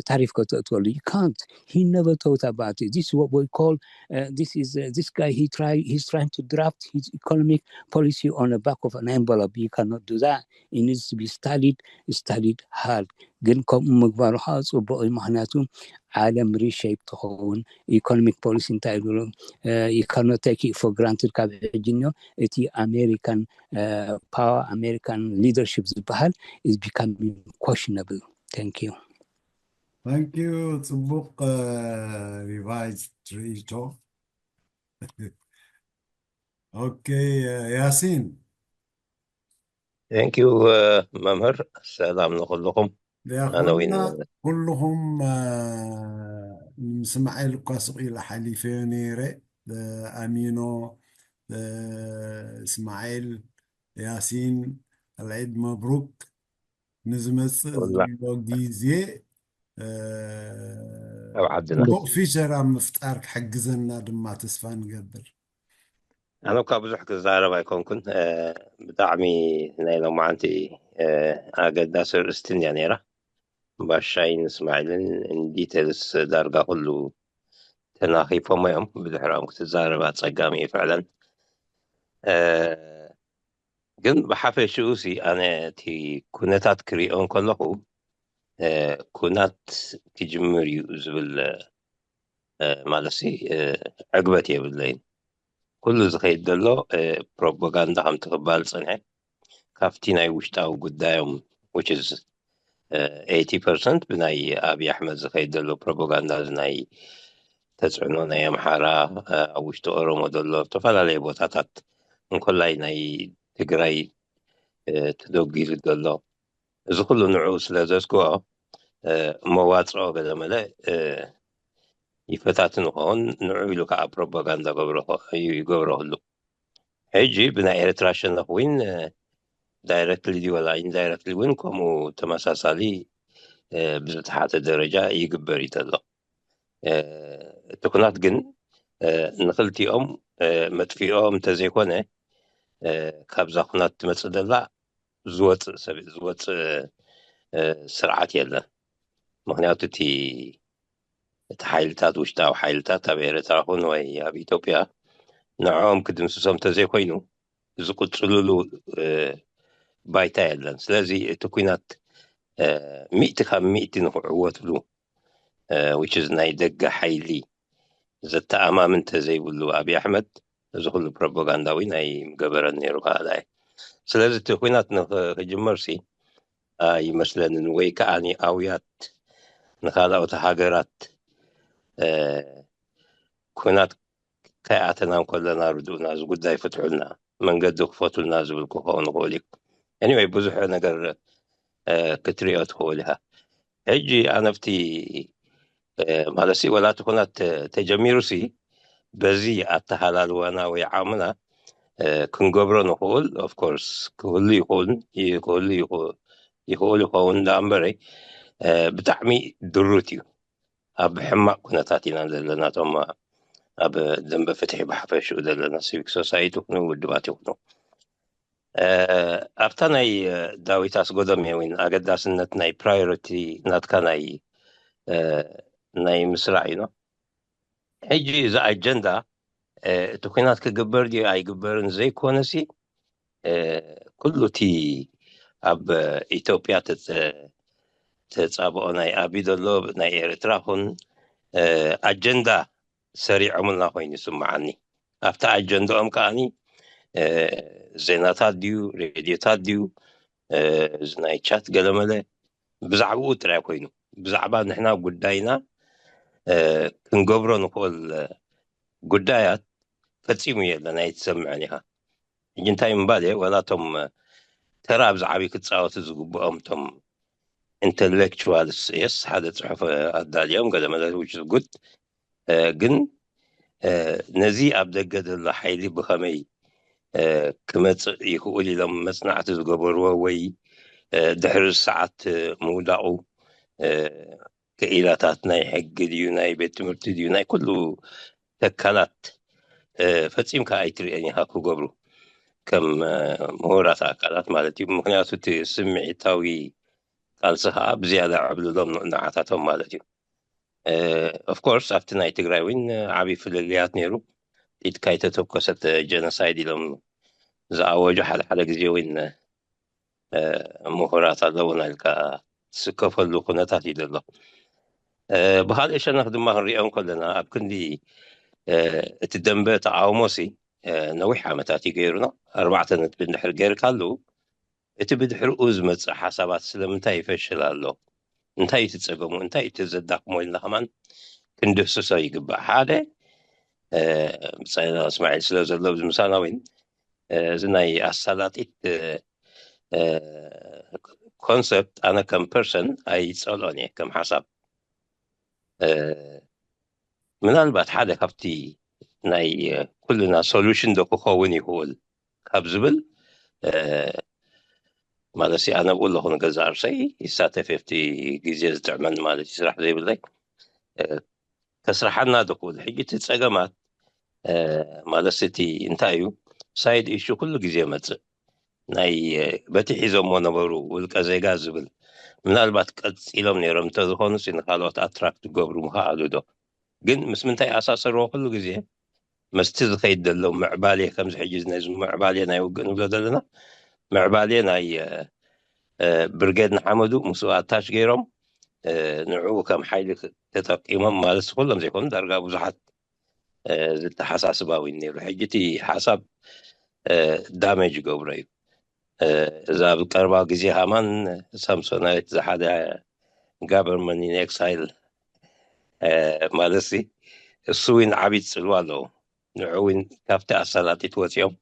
ታሪፍ ከተእትወሉ? You can't. He never thought about it. This is what we call uh, this is uh, this guy. He try he's trying to draft his economic policy on the back of an envelope. You cannot do that. It needs to be studied, studied hard. ግን ከምኡ ምግባሩ ከዓ ፅቡቅ እዩ። ምክንያቱ ዓለም ሪሼፕ ትኸውን። ኢኮኖሚክ ፖሊሲ እንታይ ዝብሉ you cannot take it for granted። ካብ ሕጂ እኒኦ እቲ ኣሜሪካን ፓወር ኣሜሪካን ሊደርሽፕ ዝበሃል is becoming questionable። Thank you። Thank you። ፅቡቅ ሪቫይዝ ሪኢቶ። ኦኬ ያሲን። Thank you መምህር። ሰላም ንኹልኹም። ኣነ ዊን ኩልኹም። ምስ ማዓይል እኳ ስቕ ኢለ ሓሊፈዮ ነይረ። ኣሚኖ፣ እስማዓይል፣ ያሲን፣ ኣልዒድ መብሩክ። ንዝመፅእ ዘሎ ግዜ ኣብ ዓድና ፅቡቕ ፊቸር ኣብ ምፍጣር ክሕግዘና ድማ ተስፋ ንገብር። ኣነ እኳ ብዙሕ ክዛረብ ኣይኮንኩን። ብጣዕሚ ናይ ሎማዓንቲ ኣገዳሲ ርእስትን እያ ነይራ። ባሻይን እስማዒልን እንዲተልስ ዳርጋ ኩሉ ተናኺፎም እዮም። ብድሕሪኦም ክትዛረብ ኣፀጋሚ እዩ ፍዕለን። ግን ብሓፈሽኡ ሲ ኣነ እቲ ኩነታት ክሪኦ እንከለኹ ኩናት ክጅምር እዩ ዝብል ማለት ሲ ዕግበት የብለይን። ኩሉ ዝኸይድ ዘሎ ፕሮፓጋንዳ ከምቲ ክባል ፀንሐ ካብቲ ናይ ውሽጣዊ ጉዳዮም which is eighty percent ብናይ ኣብይ ኣሕመድ ዝኸይድ ዘሎ ፕሮፓጋንዳ እዚ ናይ ተፅዕኖ ናይ ኣምሓራ ኣብ ውሽጢ ኦሮሞ ዘሎ ዝተፈላለየ ቦታታት እንኮላይ ናይ ትግራይ ተደጊሉ ዘሎ እዚ ኩሉ ንዕኡ ስለ ዘስግኦ መዋፅኦ ገለ መለ ይፈታትን ይኸውን። ንዑ ኢሉ ከዓ ፕሮፓጋንዳ ይገብሮ ክህሉ ሕጂ ብናይ ኤርትራ ሸነኽ ዊን ዳይረክትሊ ድዩ ወላ ኢንዳይረክትሊ እውን ከምኡ ተመሳሳሊ ብዝተሓተ ደረጃ ይግበር እዩ ዘሎ። እቲ ኩናት ግን ንክልቲኦም መጥፊኦም እንተዘይኮነ ካብዛ ኩናት ትመፅእ ዘላ ዝወፅእ ሰብ ዝወፅእ ስርዓት የለን። ምክንያቱ እቲ እቲ ሓይልታት ውሽጣዊ ሓይልታት ኣብ ኤርትራ ኹን ወይ ኣብ ኢትዮጵያ ንዕኦም ክድምስሶም እንተዘይኮይኑ ዝቕፅልሉ ባይታ የለን። ስለዚ እቲ ኩናት ሚእቲ ካብ ሚእቲ ንክዕወትሉ which is ናይ ደገ ሓይሊ ዘተኣማምን ተዘይብሉ ኣብይ ኣሕመድ እዚ ኩሉ ፕሮፓጋንዳዊ ናይ ምገበረን ነይሩ ከዓ ዳይ ስለዚ እቲ ኩናት ንክጅመር ሲ ኣይመስለንን ወይ ከዓ ኣውያት ንካልኦት ሃገራት ኩናት ከይኣተና እንከለና ርድኡና እዚ ጉዳይ ፍትሑልና መንገዲ ክፈቱልና ዝብል ክኸውን ይኽእል እዩ። Anyway ብዙሕ ነገር ክትሪኦ ትኽእል ኢኻ። ሕጂ ኣነብቲ ማለት ሲ ወላ እቲ ኩናት ተጀሚሩ ሲ በዚ ኣተሃላልዋና ወይ ዓቕምና ክንገብሮ ንኽእል of course ክህሉ ይኽእል ክህሉ ይኽእል ይኸውን ዳ እምበረ ብጣዕሚ ድሩት እዩ። ኣብ ሕማቕ ኩነታት ኢና ዘለና እቶም ኣብ ደንበ ፍትሒ ብሓፈሽኡ ዘለና ሲቪክ ሶሳይቲ ይኹኑ ውድባት ይኹኑ ኣብታ ናይ ዳዊት ኣስጎዶም እየ እውን ኣገዳስነት ናይ ፕራዮሪቲ ናትካ ናይ ናይ ምስራዕ እዩ ሕጂ እዚ ኣጀንዳ እቲ ኩናት ክግበር ድዩ ኣይግበርን ዘይኮነሲ ኩሉ እቲ ኣብ ኢትዮጵያ ተፃብኦ ናይ ኣቢ ዘሎ ናይ ኤርትራ ኹን ኣጀንዳ ሰሪዖምልና ኮይኑ ይስምዓኒ ኣብቲ ኣጀንዳኦም ከዓኒ ዜናታት ድዩ ሬድዮታት ድዩ እዚ ናይ ቻት ገለመለ ብዛዕባኡ ጥራይ ኮይኑ ብዛዕባ ንሕና ጉዳይና ክንገብሮ ንኽእል ጉዳያት ፈፂሙ የለን ኣይትሰምዕን ኢኻ ሕጂ እንታይ ምባል እየ ወላ እቶም ተራ ኣብዚ ዓብዪ ክፃወቱ ዝግብኦም እቶም intellectuals yes ሓደ ፅሑፍ ኣዳልዮም ገለ መለ which is good ግን ነዚ ኣብ ደገ ዘሎ ሓይሊ ብኸመይ ክመፅእ ይኽእል ኢሎም መፅናዕቲ ዝገበርዎ ወይ ድሕሪ ሰዓት ምውዳቑ ክኢላታት ናይ ሕጊ ድዩ ናይ ቤት ትምህርቲ ድዩ ናይ ኩሉ ተካላት ፈፂምካ ኣይትርእን ኢኻ ክገብሩ ከም ምሁራት ኣካላት ማለት እዩ ምክንያቱ እቲ ስምዒታዊ ቃልሲ ከዓ ብዝያዳ ዕብልሎም ንዓታቶም ማለት እዩ of course ኣብቲ ናይ ትግራይ እውን ዓብዪ ፍልልያት ነይሩ ኢትካ ይተተኮሰት ጀኖሳይድ ኢሎም ዝኣወጁ ሓደ ሓደ ግዜ እውን ምሁራት ኣለውና ኢልካ ትስከፈሉ ኩነታት እዩ ዘሎ ብካልእ ሸነክ ድማ ክንሪኦ ከለና ኣብ ክንዲ እቲ ደንበ ተቃውሞ ሲ ነዊሕ ዓመታት እዩ ገይሩና ኣርባዕተ ነጥቢ እንድሕር ገይርካ ኣለዉ እቲ ብድሕርኡ ዝመፅእ ሓሳባት ስለምንታይ ይፈሽል ኣሎ እንታይ እቲ ፀገሙ እንታይ እቲ ዘዳክሞ ኢልና ከማን ክንድህስሶ ይግባእ ሓደ ብፀና እስማዒል ስለ ዘሎ ኣብዚ ምሳና እውን እዚ ናይ ኣሳላጢት ኮንሰፕት ኣነ ከም ፐርሰን ኣይፀልኦን እየ ከም ሓሳብ። ምናልባት ሓደ ካብቲ ናይ ኩልና ሶሉሽን ዶ ክኸውን ይኽእል ካብ ዝብል፣ ማለት ኣነ ብኡ ኣለኹ ንገዛእ ርሰይ ይሳተፍ ኣብቲ ግዜ ዝጥዕመኒ ማለት እዩ፣ ስራሕ ዘይብለይ። ከስርሓና ዶ ክብል ሕጂ እቲ ፀገማት፣ ማለት እቲ እንታይ እዩ፣ ሳይድ ኢሹ ኩሉ ግዜ መፅእ፣ ናይ በቲ ሒዞሞ ነበሩ ውልቀ ዜጋ ዝብል፣ ምናልባት ቀፂሎም ነይሮም እንተዝኾኑ ንካልኦት ኣትራክት ክገብሩ ምኽኣሉ ዶ? ግን ምስ ምንታይ ኣሳሰርዎ ኩሉ ግዜ መስቲ ዝኸይድ ዘሎ ምዕባሌ፣ ከምዚ ሕጂ ነዚ ምዕባሌ ናይ ውግእ ንብሎ ዘለና ምዕባሌ ናይ ብርጌድ ንሓመዱ ምስኡ ኣታች ገይሮም ንዕኡ ከም ሓይሊ ተጠቂሞም ማለት ኩሎም ዘይኮኑ ዳርጋ ብዙሓት ዝተሓሳስባዊ ነይሩ። ሕጂ እቲ ሓሳብ ዳሜጅ ይገብሮ እዩ። እዛ ኣብ ቀርባ ግዜ ሃማን ሳምሶናይት ዝሓደ ጋቨርንመንት ኢን ኤክሳይል ማለት እሱ እውን ዓብይ ፅልዋ ኣለዎ። ንዑ እውን ካብቲ ኣሳላጢት ወፂኦም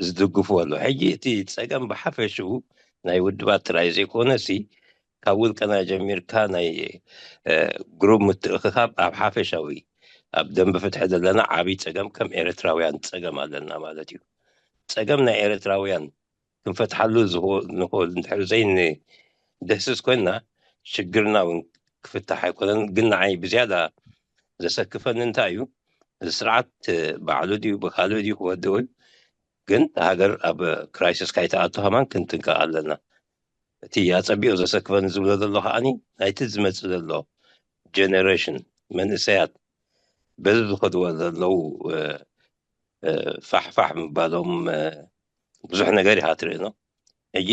ዝድግፉ ኣሎ። ሕጂ እቲ ፀገም ብሓፈሽኡ ናይ ውድባት ጥራይ ዘይኮነ ሲ ካብ ውልቀና ጀሚርካ ናይ ግሩብ ምትእኽኻብ ኣብ ሓፈሻዊ ኣብ ደንቢ ፍትሒ ዘለና ዓብይ ፀገም ከም ኤርትራውያን ፀገም ኣለና ማለት እዩ። ፀገም ናይ ኤርትራውያን ክንፈትሓሉ ንኽእል እንድሕር ዘይንደህስስ ኮይንና ሽግርና እውን ክፍታሕ ኣይኮነን። ግን ንዓይ ብዝያዳ ዘሰክፈኒ እንታይ እዩ፣ እዚ ስርዓት ባዕሉ ድዩ ብካልእ ድዩ ክወድእ እዩ። ግን ሃገር ኣብ ክራይሲስ ካይትኣቱ ከማን ክንጥንቀቕ ኣለና። እቲ ኣጸቢቑ ዘሰክፈኒ ዝብሎ ዘሎ ከዓኒ ናይቲ ዝመጽእ ዘሎ ጀነሬሽን መንእሰያት በዚ ዝኸድዎ ዘለዉ ፋሕፋሕ ምባሎም ብዙሕ ነገር ኢኻ ትርኢ ነው። ሕጂ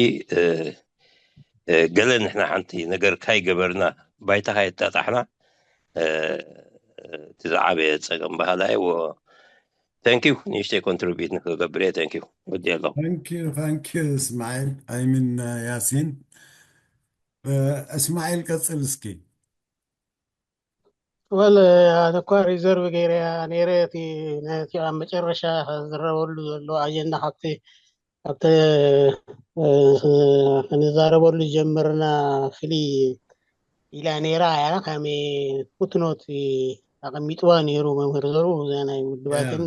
ገለ ንሕና ሓንቲ ነገር ካይገበርና ባይታ ካየጣጣሕና እቲ ዝዓበየ ጸገም ባህላ እዎ። ተንኪዩ ንእሽተይ ኮንትሪቢዩት ንክገብር እየ። ተንኪዩ ወዲ ኣለኹ። ተንኪዩ ተንኪዩ እስማኤል ኣይሚን ያሲን። እስማኤል ቀጽል እስኪ። ወል ኣነ እኳ ሪዘርቭ ገይረ ነይረ እቲ ነቲ ኣብ መጨረሻ ዝረበሉ ዘሎ ኣጀንዳ ካብቲ ኣብቲ ክንዛረበሉ ጀምርና ፍልይ ኢላ ነይራ እያ። ከም ፉትኖት ኣቐሚጥዋ ነይሩ መምህር ዘሩ እዛ ናይ ውድባትን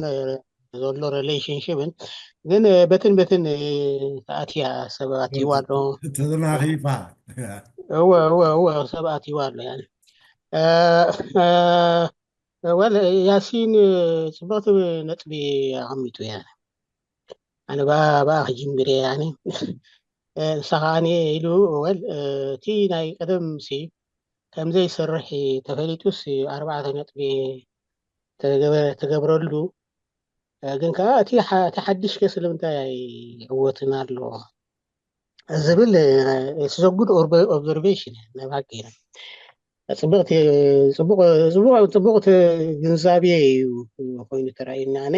ዘሎ ሪሌሽንሽፕን ግን በትን በትን ተኣትያ ሰብ ኣትይዋ ኣሎ። ተዘራኺፋ እወ እወ እወ ሰብ ኣትይዋ ኣሎ። ወል ያሲን ጽቡቕቲ ነጥቢ ኣቐሚጡ እያ። ኣነ ብኣ ክጅምር እየ። ንሳ ከዓኒ ኢሉ ወል እቲ ናይ ቀደም ሲ ከምዘይሰርሕ ተፈሊጡስ ኣርባዕተ ነጥቢ ተገብረሉ። ግን ከዓ እቲ ሓድሽ ከ ስለምንታይ ኣይዕወትን ኣሎ ዝብል it's a good observation ናይ ብሓቂ። ጽቡቕ ግንዛቤ እዩ ኮይኑ ተራእዩና ኣነ።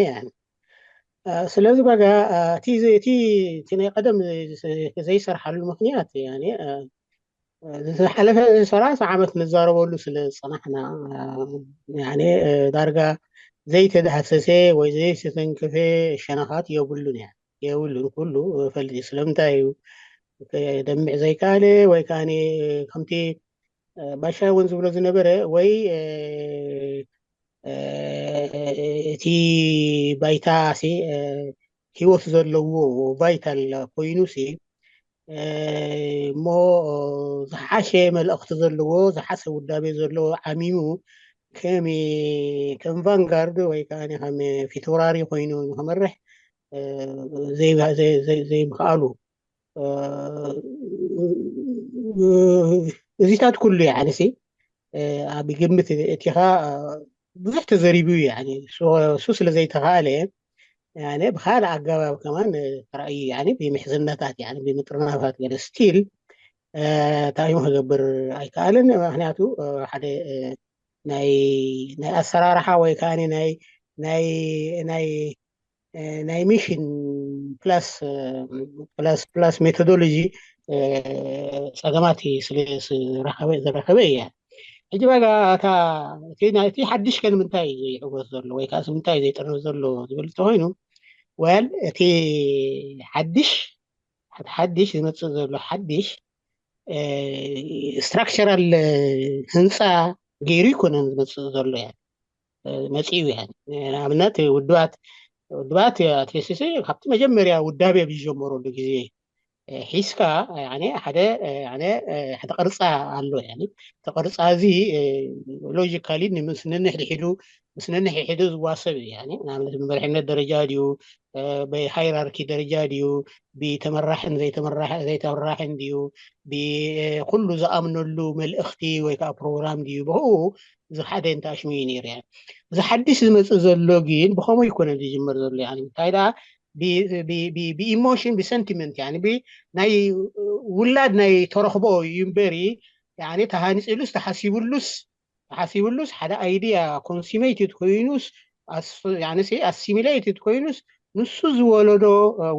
ስለዚ ባጋ እቲ ናይ ቀደም ዘይሰርሓሉ ምኽንያት ዝሓለፈ ሰላሳ ዓመት ንዛረበሉ ስለ ዝፀናሕና ዳርጋ ዘይተዳህሰሰ ወይ ዘይተተንከፈ ሸነኻት የብሉን እያ የብሉን። ኩሉ ፈልጥ እዩ። ስለምንታይ እዩ ደምዕ ዘይከኣለ ወይ ከዓ ከምቲ ባሻ እውን ዝብሎ ዝነበረ ወይ እቲ ባይታ ሲ ህይወት ዘለዎ ቫይታል ኮይኑ ሲ እሞ ዝሓሸ መልእኽቲ ዘለዎ ዝሓሸ ውዳቤ ዘለዎ ዓሚሙ ከም ከም ቫንጋርድ ወይ ከዓ ከም ፊት ወራሪ ኮይኑ ንክመርሕ ዘይምኽኣሉ እዚታት ኩሉ ያኒ ሲ ኣብ ግምት እቲኻ ብዙሕ ተዘሪቡ እዩ። እሱ ስለ ዘይተኻእለ ብካልእ ኣገባብ ከማን ተራእዩ ብምሕዝነታት ብምጥርናፋት ገለ ስቲል እንታይ ክገብር ኣይከኣልን። ምክንያቱ ሓደ ናይ ኣሰራርሓ ወይ ከዓ ናይ ናይ ሚሽን ፕላስ ፕላስ ፕላስ ሜቶዶሎጂ ፀገማት ስለ ዝረኸበ ዝረኸበ እያ። ሕጂ ባጋ እታ እቲ ናይቲ ሓድሽ ከ ንምንታይ ዘይዕወት ዘሎ ወይ ከዓ ንምንታይ ዘይጥርር ዘሎ ዝብል እንተኮይኑ ወል እቲ ሓድሽ ሓድሽ ዝመፅእ ዘሎ ሓድሽ ስትራክቸራል ህንፃ ገይሩ ይኮነን ዝመፅእ ዘሎ ያ መፅኡ ያ። ንኣብነት ውድባት ውድባት ኣትሌቲክስ ካብቲ መጀመርያ ውዳቤ ብዝጀመረሉ ግዜ ሒዝካ ሓደ ሓደ ቅርፃ ኣሎ። እቲ ቅርፃ እዚ ሎጂካሊ ምስ ነንሕድሕዱ ምስ ነንሕድሕዱ ዝዋሰብ እዩ። ንኣብነት ብመሪሕነት ደረጃ ድዩ፣ ብሃይራርኪ ደረጃ ድዩ፣ ብተመራሕን ዘይተመራሕን ድዩ፣ ብኩሉ ዝኣምነሉ መልእኽቲ ወይ ከዓ ፕሮግራም ድዩ፣ ብኡ ዝሓደ እንተኣሽሙ እዩ ነይሩ። እዚ ሓድሽ ዝመፅእ ዘሎ ግን ብኸምኡ ይኮነ ዝጅምር ዘሎ። እንታይ ደኣ ብኢሞሽን ብሰንቲመንት ናይ ውላድ ናይ ተረኽቦ እዩ እምበሪ ተሃኒፅሉስ ተሓሲብሉስ ተሓሲብሉስ ሓደ ኣይድያ ኮንሲሜትድ ኮይኑስ ኣሲሚሌትድ ኮይኑስ ንሱ ዝወለዶ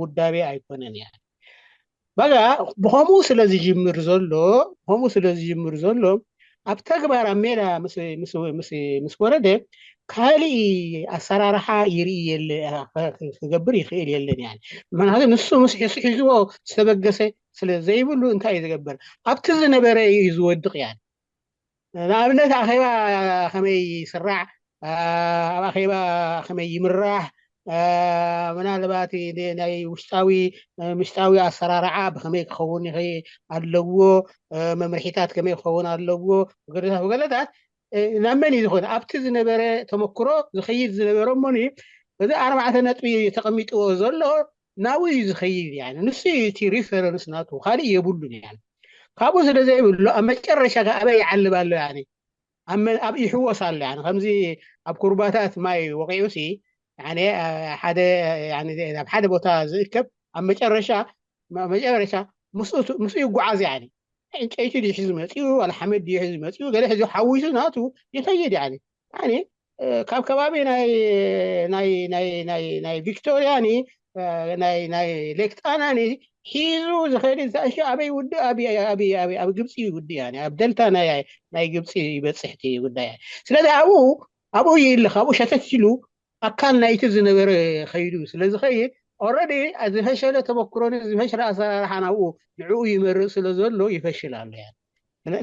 ውዳቤ ኣይኮነን። ያ በቃ ብኸምኡ ስለ ዝጅምር ዘሎ ብኸምኡ ስለ ዝጅምር ዘሎ ኣብ ተግባር ኣብ ሜዳ ምስ ወረደ ካልእ ኣሰራርሓ ይርኢ የለ ክገብር ይኽእል የለን። ያ ምክንያቱ ንሱ ምስ ሒዝዎ ዝተበገሰ ስለ ዘይብሉ እንታይ እዩ ዝገብር ኣብቲ ዝነበረ እዩ ዝወድቕ። ያ ንኣብነት ኣኼባ ከመይ ይስራዕ፣ ኣብ ኣኼባ ከመይ ይምራሕ፣ ምናልባት ናይ ውሽጣዊ ምሽጣዊ ኣሰራርዓ ብከመይ ክኸውን ይኽእል ኣለዎ፣ መምርሒታት ከመይ ክኸውን ኣለዎ፣ ወገለታት ወገለታት ናብ መን እዩ ዝኾነ ኣብቲ ዝነበረ ተመክሮ ዝኸይድ ዝነበረ እሞኒ እዚ ኣርባዕተ ነጥቢ ተቐሚጥዎ ዘሎ ናብኡ እዩ ዝኸይድ። ንሱ እዩ እቲ ሪፈረንስ ናቱ ካልእ የብሉን። ያ ካብኡ ስለ ዘይብሉ ኣብ መጨረሻ ከ ኣበይ ይዓልብ ኣሎ? ኣብ ይሕወስ ኣሎ። ከምዚ ኣብ ኩርባታት ማይ ወቂዑ ሲ ሓደ ናብ ሓደ ቦታ ዝእከብ ኣብ መጨረሻ መጨረሻ ምስኡ ይጓዓዝ። ዕንጨይቲ ድዩ ሒዙ መፂኡ ዋላ ሓመድ ድዩ ሒዙ መፂኡ ገለ ሒዙ ሓዊሱ ናቱ ይኸይድ። ካብ ከባቢ ናይ ቪክቶሪያ ናይ ሌክ ጣና ሒዙ ዝኸይድ ዝተኣሽ ኣበይ ውድእ ኣብ ግብፂ ውድእ ኣብ ደልታ ናይ ግብፂ ይበፅሕቲ ጉዳይ። ስለዚ ኣብኡ ኣብኡ ይእለ ካብኡ ሸተት ኢሉ ኣካል ናይቲ ዝነበረ ከይዱ ስለ ዝኸይድ ኦረዲ ዝፈሸለ ተመክሮን ዝፈሸለ ኣሰራርሓ ናብኡ ንዕኡ ይመርእ ስለ ዘሎ ይፈሽል ኣሎ።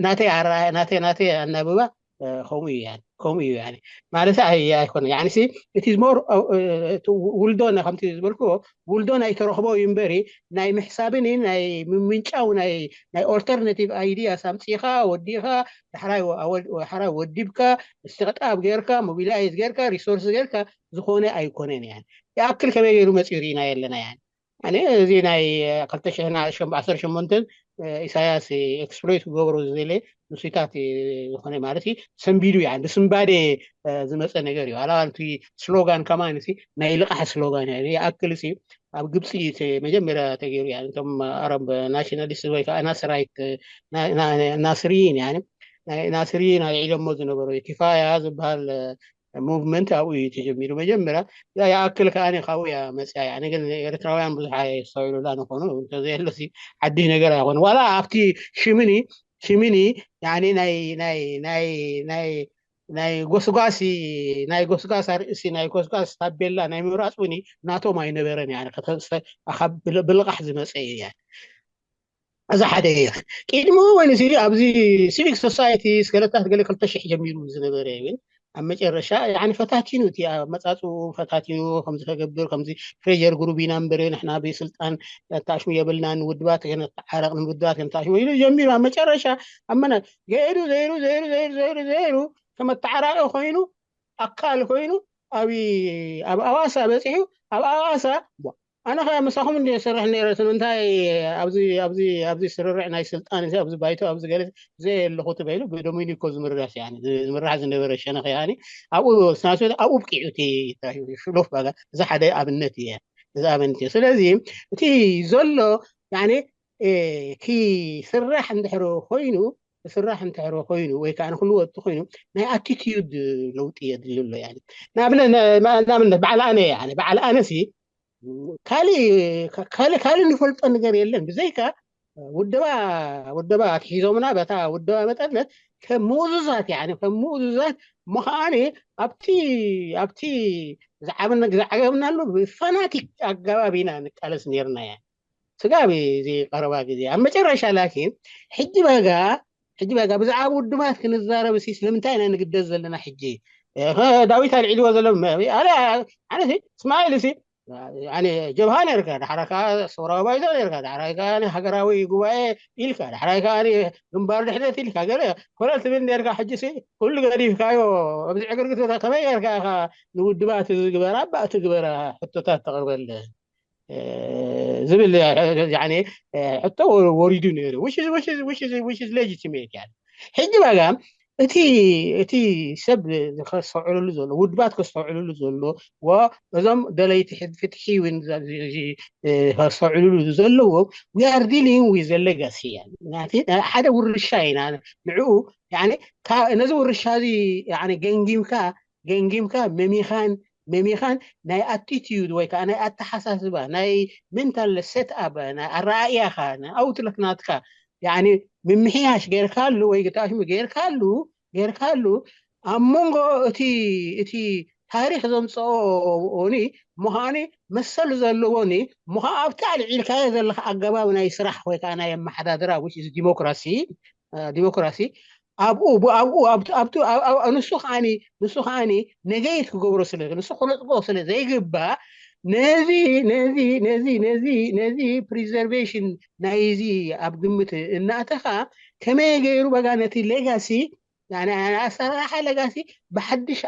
ናተይ ኣናብባ ከምኡ እዩ። ከምኡ እዩ ማለት ኣይኮነ። ውልዶ ከምቲ ዝበልክዎ ውልዶ ናይ ተረኽቦ እዩ እምበሪ ናይ ምሕሳብን ናይ ምምንጫው ናይ ኦልተርናቲቭ ኣይዲያስ ኣምፂኻ ወዲኻ ዳሕራይ ወዲብካ ስቲቕጣብ ጌርካ ሞቢላይዝ ጌርካ ሪሶርስ ጌርካ ዝኾነ ኣይኮነን። ያ ይኣክል ከመይ ገይሩ መፂኡ ርኢና የለና። ያ ኣነ እዚ ናይ ክልተ ሽሕን ዓሰርተ ሸሞንተን ኢሳያስ ኤክስፕሎይት ክገብሮ ዝደለ ንሱታት ዝኾነ ማለት እዩ ሰንቢዱ። ያ ብስንባዴ ዝመፀ ነገር እዩ። ኣላ እቲ ስሎጋን ከማን ናይ ልቓሕ ስሎጋን ይኣክል ሲ ኣብ ግብፂ መጀመርያ ተገይሩ። እቶም ኣረብ ናሽናሊስት ወይ ከዓ ናስራይት ናስሪይን ናስሪይን ኣልዒሎሞ ዝነበሩ ኪፋያ ዝበሃል ሙቭመንት ኣብኡ እዩ ተጀሚሩ። መጀመርያ ይኣክል ከዓ ካብኡ እያ መፅያ። ግን ኤርትራውያን ብዙሕ የስተውዕሉላ ንኾኑ እንተዘየሎ ሓድሽ ነገር ኣይኮነ ዋላ ኣብቲ ሽምኒ ሽምኒ ናይ ናይ ናይ ናይ ናይ ጎስጓሲ ናይ ጎስጓስ ኣርእሲ ናይ ጎስጓስ ታቤላ ናይ ምምራፅ እውን ናቶም ኣይነበረን። ብልቓሕ ዝመፀ እዩ። እዚ ሓደ እዩ። ቅድሚ እውን እዚ ኣብዚ ሲቪክ ሶሳይቲ ስገለታት ገለ ክልተ ሽሕ ጀሚሩ ዝነበረ ግን ኣብ መጨረሻ ፈታቲኑ እቲ ኣመፃፅኡ ፈታቲኑ ከምዚ ከገብር ከምዚ ፕሬር ግሩብ ኢና እምበር ንሕና ብስልጣን ተኣሽሙ የብልና ንውድባት ከነተዓረቕ ንውድባት ከነተኣሽሙ ኢሉ ጀሚሩ ኣብ መጨረሻ ኣብ መና ገይሩ ዘይሩ ዘይሩ ዘይሩ ዘይሩ ዘይሩ ከመተዓራቂ ኮይኑ ኣካል ኮይኑ ኣብ ኣብ ኣዋሳ በፂሑ ኣብ ኣዋሳ ኣነ ከ ምሳኹም እንዲ ሰርሕ ነረ እንታይ ኣብዚ ኣብዚ ኣብዚ ስርርዕ ናይ ስልጣን እዚ ኣብዚ ባይቶ ኣብዚ ገለ ዘየለኹ ትበይሉ ብዶሚኒኮ ዝምራሕ ዝምራሕ ዝነበረ ሸነኽ ያኒ ኣብኡ ስናሱ ኣብኡ ብቂዑ እቲ ሽሎፍ ባጋ እዚ ሓደ ኣብነት እየ። እዚ ኣብነት እየ። ስለዚ እቲ ዘሎ ያኒ እቲ ስራሕ እንድሕር ኮይኑ ስራሕ እንድሕር ኮይኑ ወይ ከዓ ንክልወጥ ኮይኑ ናይ ኣቲቲዩድ ለውጢ የድሊ ኣሎ። ንኣብነት በዓል ኣነ በዓል ኣነ ሲ ካልእ ካልእ ካልእ ንፈልጦ ነገር የለን ብዘይካ ውደባ ውደባ ኣትሒዞምና በታ ውደባ መጠነት ከም ምኡዙዛት ያ ከም ምኡዙዛት ምዃነ ኣብቲ ኣብቲ ዝዓበና ዝዓገብናሉ ብፋናቲክ ኣገባብ ኢና ንቃለስ ነርና። ያ ስጋብ እዚ ቀረባ ግዜ ኣብ መጨረሻ ላኪን ሕጂ በጋ ሕጂ በጋ ብዛዕባ ውድባት ክንዛረብ ሲ ስለምንታይ ኢና ንግደስ ዘለና ሕጂ? እ፣ ኸ-፣ ዳዊት ኣልዒልዎ ዘሎ መ-፣ ኣነ ኣነ ሲ እስማኤል ሲ ኣነ ጀብሃ ነርካ፣ ዳሕራ ከኣ ሰውራዊ ባይቶ ነርካ፣ ዳሕራይ ከኣ ሃገራዊ ጉባኤ ኢልካ፣ ዳሕራይ ከኣ ግንባር ድሕነት ኢልካ፣ ገለ ኮለል ትብል ነርካ። ሕጂ ሲ ኩሉ ገዲፍካዮ ኣብዚ ዕግርግር ከመይ ጌርካ ኢኻ ንውድባት ዝግበራ ባእ ትግበራ ሕቶታት ተቕርበለን ዝብል ሕቶ ወሪዱ ነይሩ። Legitimate። ሕጂ በጋ እቲ እቲ ሰብ ከስተውዕልሉ ዘሎ፣ ውድባት ከስተውዕልሉ ዘሎ፣ እዞም ደለይቲ ፍትሒ እውን ከስተውዕልሉ ዘለዎ we are dealing with legacy። ሓደ ውርሻ ኢና ንዕኡ፣ ነዚ ውርሻ እዚ ገንጊምካ ገንጊምካ መሚኻን መሚኻን ናይ attitude ወይ ከዓ ናይ ኣተሓሳስባ ናይ mental set up ናይ ኣረኣእያኻ ናይ outlook ናትካ ምምሕያሽ ጌርካሉ ወይ ታሽሙ ጌርካሉ ጌርካሉ ኣብ መንጎ እቲ እቲ ታሪኽ ዘምፅኦ ኒ ምዃኒ መሰል ዘለዎኒ ምዃ ኣብቲ ኣልዒልካዮ ዘለካ ኣገባብ ናይ ስራሕ ወይ ከዓ ናይ ኣመሓዳድራ which is democracy democracy ኣብኡ ኣብኡ ኣብቱ ኣብቱ ንሱ ከዓኒ ንሱ ከዓኒ ነገይት ክገብሮ ስለ ንሱ ክነጥቆ ስለ ዘይግባእ ነዚ ነዚ ነዚ ነዚ ነዚ preservation ናይዚ ኣብ ግምት እናእተኻ ከመይ ገይሩ በጋ ነቲ legacy ኣሰራርሓ legacy ብሓድሽ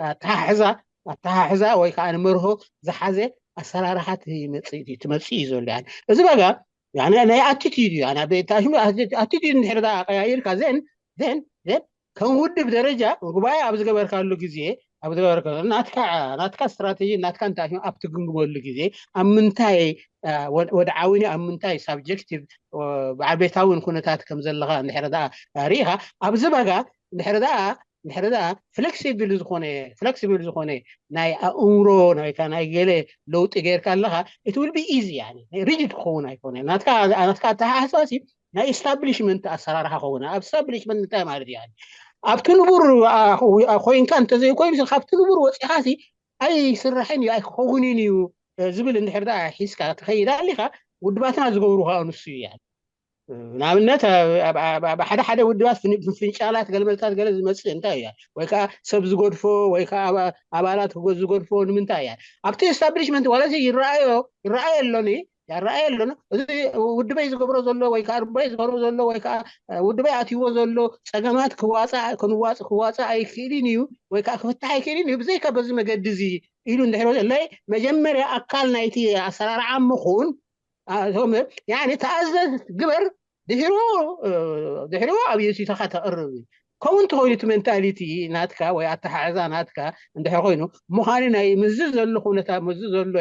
ኣተሓሕዛ ኣተሓሕዛ ወይ ከዓ ንመርሆ ዝሓዘ ኣሰራርሓ ትመፅእ እዩ ዘሎ። እዚ በጋ ናይ attitude እዩ። Attitude እንድሕር ቀያይርካ ዘን ዘን ዘን ከም ውድብ ደረጃ ጉባኤ ኣብ ዝገበርካሉ ግዜ ኣብ ዝገበርካ ናትካ ናትካ ስትራቴጂ ናትካ እንታይ ኣብ ትግምግመሉ ግዜ ኣብ ምንታይ ወድዓዊን ኣብ ምንታይ ሳብጀክቲቭ ብዓቤታውን ኩነታት ከም ዘለካ እንድሕር ርኢኻ ኣብዚ በጋ እንድሕር እንድሕር flexible ዝኾነ flexible ዝኾነ ናይ ኣእምሮ ናይካ ናይ ገለ ለውጢ ጌርካ ኣለካ it will be easy። Rigid ክኸውን ኣይኮነ ናትካ ኣተሓሳሲ ናይ establishment ኣሰራርሓ ከውን ኣብ establishment እንታይ ማለት እዩ ኣብቲ ንቡር ኮይንካ እንተዘይኮይኑ ካብቲ ንቡር ወፂኻሲ ኣይስራሕን እዩ ኣይክኸውንን እዩ ዝብል እንድሕር ሒዝካ ትኸይድ ኣሊካ ውድባትና ዝገብሩ ከዓ ንሱ እዩ። ንኣብነት ሓደ ሓደ ውድባት ፍንጫላት ገለመለታት ገለ ዝመፅእ እንታይ እያ ወይ ከዓ ሰብ ዝገድፎ ወይ ከዓ ኣባላት ዝገድፎ ንምንታይ እያ ኣብቲ establishment ዋላ ይረኣዮ ይረኣየ ኣሎኒ ያረኣየ ኣሎኒ እዚ ውድበይ ዝገብሮ ዘሎ ወይ ከዓ ርባይ ዝገብሮ ዘሎ ወይ ከዓ ውድበይ ኣትይዎ ዘሎ ፀገማት ክዋፃእ ክንዋፅ ክዋፃእ ኣይክእልን እዩ ወይ ከዓ ክፍታሕ ኣይክእልን እዩ ብዘይካ በዚ መገዲ እዚ ኢሉ እንድሕር ለይ መጀመርያ ኣካል ናይቲ ኣሰራርዓ ምኹን ተኣዘዝ ግበር ድሕሩ ድሕሩ ኣብዮሲተኻ ተቕርብ ከምኡ እንተኮይኑ እቲ mentality ናትካ ወይ ኣተሓሕዛ ናትካ እንድሕር ኮይኑ ምዃኑ ናይ ምዚ ዘሎ ኩነታ ምዚ ዘሎ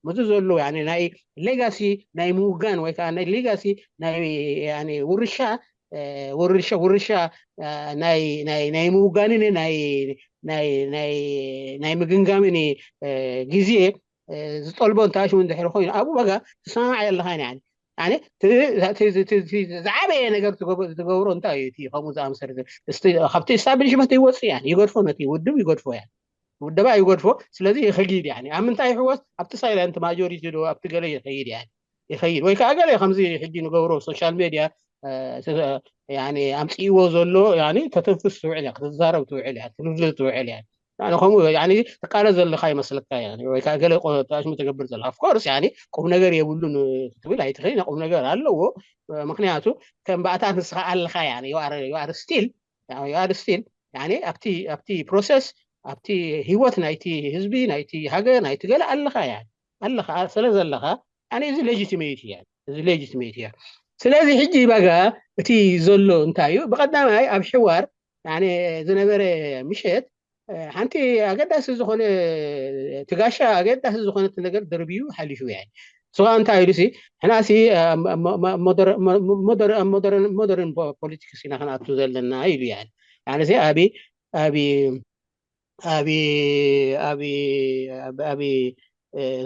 ምዚ ዘሎ ናይ legacy ናይ ምውጋን ወይ ከዓ ናይ legacy ናይ ውርሻ ውርሻ ውርሻ ናይ ናይ ናይ ምውጋንን ናይ ናይ ናይ ናይ ምግንጋምን ግዜ ዝጠልቦ እንታይ ሽሙ እንድሕር ኮይኑ ኣብኡ በጋ ትሰማማዕ ኣለኻ ዝዓበየ ነገር ትገብሮ እንታይ እዩ ከምኡ ዝኣመሰለ ካብቲ establishment ይወፅእ ያ ይገድፎ ነቲ ውድብ ይገድፎ ያ ውደባ ይገድፎ ስለዚ ይኸይድ ያ ኣብ ምንታይ ይሕወስ ኣብቲ silent majority ዶ ኣብቲ ገለ ይኸይድ ያ ይኸይድ ወይ ከዓ ገለ ከምዚ ሕጂ ንገብሮ social media ኣምፅእዎ ዘሎ ተተንፍስ ትውዕል እያ ክትዛረብ ትውዕል እያ ክትብዝል ትውዕል እያ ከምኡ ትቃለስ ዘለካ ይመስለካ ወይ ከዓ ገለ ተሽሙ ትገብር ዘለካ of course ቁም ነገር የብሉን ክትብል ኣይትኽእል ቁም ነገር ኣለዎ ምክንያቱ ከም ባእታት ንስኻ ኣለካ you are still you are still ኣብቲ ኣብቲ process ኣብቲ ህይወት ናይቲ ህዝቢ ናይቲ ሃገር ናይቲ ገለ ኣለካ ኣለካ ስለ ዘለካ እዚ legitimate እያ እዚ legitimate እያ ስለዚ ሕጂ በጋ እቲ ዘሎ እንታይ እዩ ብቀዳማይ ኣብ ሕዋር ዝነበረ ምሸት ሓንቲ ኣገዳሲ ዝኾነ ትጋሻ ኣገዳሲ ዝኾነት ነገር ደርብዩ ሓሊፉ እያ ስኻ እንታይ ኢሉ ሕናሲ modern politics ኢና ክንኣቱ ዘለና ኢሉ እያ ኣቢ ኣቢ ኣብ ኣብ ኣብ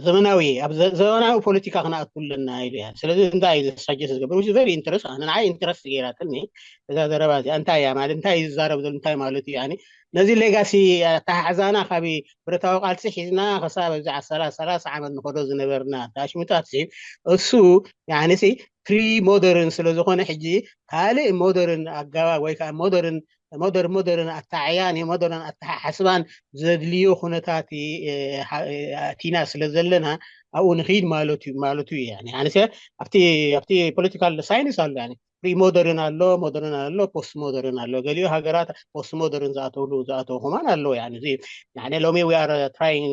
ዘመናዊ ኣብ ዘመናዊ ፖለቲካ ክንኣቱ ኣለና ኢሉ እያ ስለዚ እንታይ እዩ suggest ዝገብር very interest ኣነ ንዓይ interest ገይራትኒ እዛ ዘረባ እዚኣ እንታይ እያ ማለት እንታይ እዩ ዝዛረብ ዘሎ እንታይ ማለት እዩ ነዚ ሌጋሲ ኣተሓሕዛና ካብ ብረታዊ ቃልሲ ሒዝና ክሳብ ኣብዚ ሰላሳ ዓመት ንኸዶ ዝነበርና ታሽሙታት እሱ ያንሲ ፕሪ ሞደርን ስለ ዝኾነ ሕጂ ካልእ ሞደርን ኣገባብ ወይ ከዓ ሞደርን ሞደር ሞደርን ኣተዓያን ሞደርን ኣተሓሕስባን ዘድልዮ ኩነታት ኣቲና ስለ ዘለና ኣብኡ ንኽይድ ማለት እዩ ማለት እዩ። ኣነሰ ኣብቲ ኣብቲ ፖለቲካል ሳይንስ ኣሎ ፕሪ ሞደርን ኣሎ፣ ሞደርን ኣሎ፣ ፖስት ሞደርን ኣሎ። ገሊኡ ሃገራት ፖስት ሞደርን ዝኣተውሉ ዝኣተው ከማን ኣለዎ። እዚ ሎሚ we are trying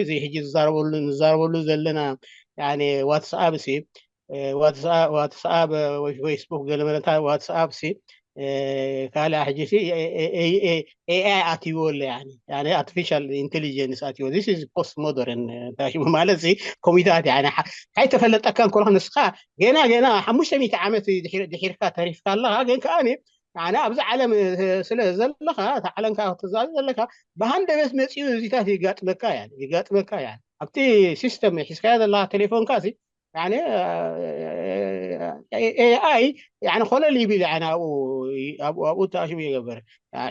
እዚ ሕጂ ዝዛረበሉ ንዛረበሉ ዘለና ዋትስኣፕ ሲ ዋትስኣፕ ወይ ፌስቡክ ገለ መለታ ዋትስኣፕ ሲ ካልኣ ሕጂ ሲ ኤኣይ ኣትይዎ ኣሎ። ኣርቲፊሻል ኢንቴሊጀንስ ኣትይዎ። ስ ፖስት ሞደርን ማለት ኮሚታት ካይተፈለጠካ እንኮ ንስኻ ገና ገና ሓሙሽተ ሚእቲ ዓመት ድሒርካ ተሪፍካ ኣለኻ። ግን ከዓ ኣነ ኣብዚ ዓለም ስለ ዘለኻ እታ ዓለም ከዓ ክትዛዘ ዘለካ ብሃንደበት መፂኡ እዚታት ይጋጥመካ እያ ይጋጥመካ እያ ኣብቲ ሲስተም ሒዝካያ ዘለካ ቴሌፎንካ ኤኣይ ኮለል ይብል ኣብኡ ተኣሽሙ ይገበር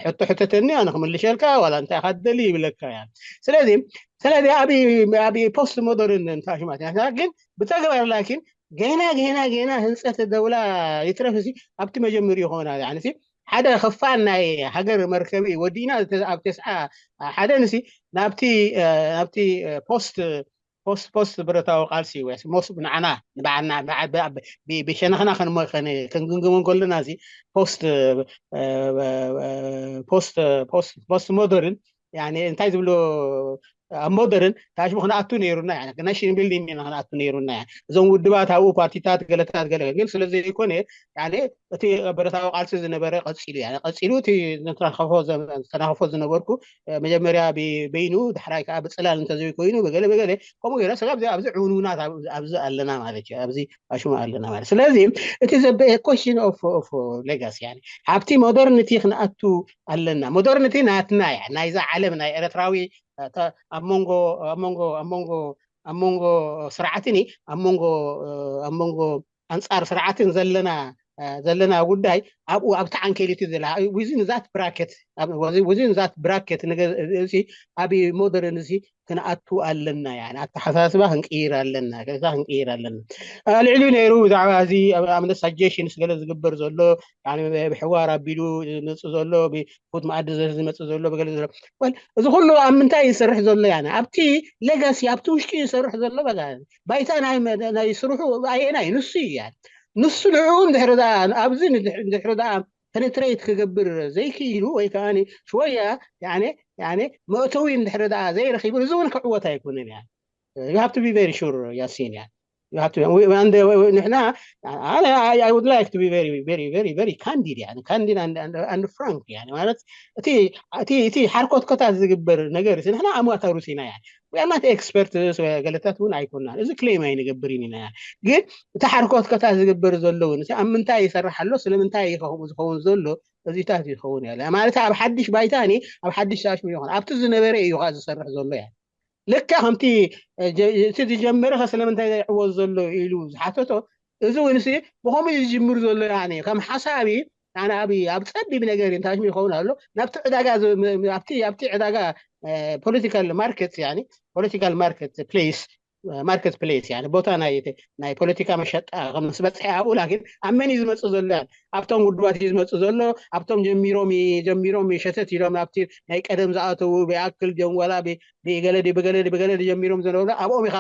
ሕቶ ሕተተኒ ኣነ ክምልሸልካ ዋላ እንታይ ካደሊ ይብለካ እያ። ስለዚ ስለዚ ኣብ ፖስት ሞደርን ተኣሽማት ግን ብተግባር ላኪን ገና ገና ገና ህንፀት ደውላ ይትረፍ ሲ ኣብቲ መጀመሪ ይኾና ሲ ሓደ ክፋል ናይ ሃገር መርከቢ ወዲና ኣብ ተስዓ ሓደ ንሲ ናብቲ ናብቲ ፖስት ፖስት ፖስት ብረታዊ ቃልሲ ወይ ሞስ ንዓና ንባዕልና ብሸነኽና ክንግምግም ከለና ሲ ፖስት ፖስት ፖስት ሞደርን እንታይ ዝብሎ ኣብ ሞደርን ታሽሙ ክንኣቱ ነይሩና ናሽን ቢልዲንግ ኢና ክንኣቱ ነይሩና። እዞም ውድባት ኣብኡ ፓርቲታት ገለታት ገለ ግን ስለ ዘይኮነ እቲ ብረታዊ ቃልሲ ዝነበረ ቀፂሉ ቀፂሉ እቲ ዝተናኸፎ ዝነበርኩ መጀመርያ በይኑ ዳሕራይ ከዓ ብፅላል እንተዘይኮይኑ ብገለ ብገለ ከምኡ ገይረ ስለ ኣብዚ ዕውንውናት ኣብዚ ኣለና ማለት እዩ። ኣብዚ ኣሽሙ ኣለና ማለት ስለዚ እቲ ዘበ question of legacy ሓብቲ ሞደርኒቲ ክንኣቱ ኣለና። ሞደርኒቲ ናትና እያ ናይዛ ዓለም ናይ ኤርትራዊ ኣብ መንጎ ኣብ መንጎ ኣብ መንጎ ኣብ መንጎ ስርዓትኒ ኣብ መንጎ ኣብ መንጎ ኣንፃር ስርዓትን ዘለና ዘለና ጉዳይ ኣብኡ ኣብቲ ዓንኬሊቲ ዘላ within that bracket within that bracket ኣብ ሞደርን እዚ ክንኣቱ ኣለና። ኣተሓሳስባ ክንቅይር ኣለና። ገዛ ክንቅይር ኣለና። ልዕሊኡ ነይሩ ብዛዕባ እዚ ኣብነት ሳጀሽንስ ገለ ዝግበር ዘሎ ብሕዋር ኣቢሉ ዝመፅእ ዘሎ ፉት መኣዲ ዝመፅእ ዘሎ ገለ ዘሎ እዚ ኩሉ ኣብ ምንታይ ይሰርሕ ዘሎ ያ ኣብቲ ሌጋሲ ኣብቲ ውሽጢ ይሰርሕ ዘሎ ባይታ ናይ ስርሑ ኣየና እዩ ንሱ እዩ። ንሱ ንዕኡ ድሕሪ ኣብዚ ድሕሪ ዳ ፐነትሬት ክገብር ዘይክኢሉ ወይ ከዓ ሽወያ መእተዊ እንድሕሪ ዳ ዘይረኪቡ እዚ እውን ክዕወት ኣይኮነን። You have to be very sure ያሲን ንሕና I would like to be very very very very candid candid and frank ማለት እቲ ሓርኮትኮታት ዝግበር ነገር ንሕና ኣማተርስ ኢና we are not experts ገለታት እውን ኣይኮናን። እዚ ክሌም ኣይንገብርን ኢና ግን እቲ ሓርኮትኮታት ዝግበር ዘለውን ኣብ ምንታይ ይሰርሕ ኣሎ ስለምንታይ ከምኡ ዝኸውን ዘሎ እዚታት ይኸውን ማለት ኣብ ሓድሽ ባይታ ኣብ ሓድሽ ታሽሙ ይኾን ኣብቲ ዝነበረ እዩ ዝሰርሕ ዘሎ ልክዕ ከምቲ እቲ ዝጀመረ ስለምንታይ ዘይዕወት ዘሎ ኢሉ ዝሓተቶ እዚ እውን ብከምኡ ዝጅምር ዘሎ ከም ሓሳቢ ኣብ ፀቢብ ነገር ታሽሙ ይኸውን ኣሎ ናብቲ ዕዳጋ ኣብቲ ዕዳጋ ፖለቲካል ማርኬት ፖለቲካል ማርኬት ፕሌስ ማርኬት ፕሌስ ቦታ ናይ ፖለቲካ መሸጣ ምስ በፅሐ ኣብኡ ላኪን ኣብ መን እዩ ዝመፅእ ዘሎ ኣብቶም ውድባት እዩ ዝመፅእ ዘሎ ኣብቶም ጀሚሮም ጀሚሮም ሸተት ኢሎም ናብቲ ናይ ቀደም ዝኣተዉ ብኣክል ጀንጓላ ብገለዲ ብገለዲ ብገለዲ ጀሚሮም ዝነበሩ ኣብኦም ኢኻ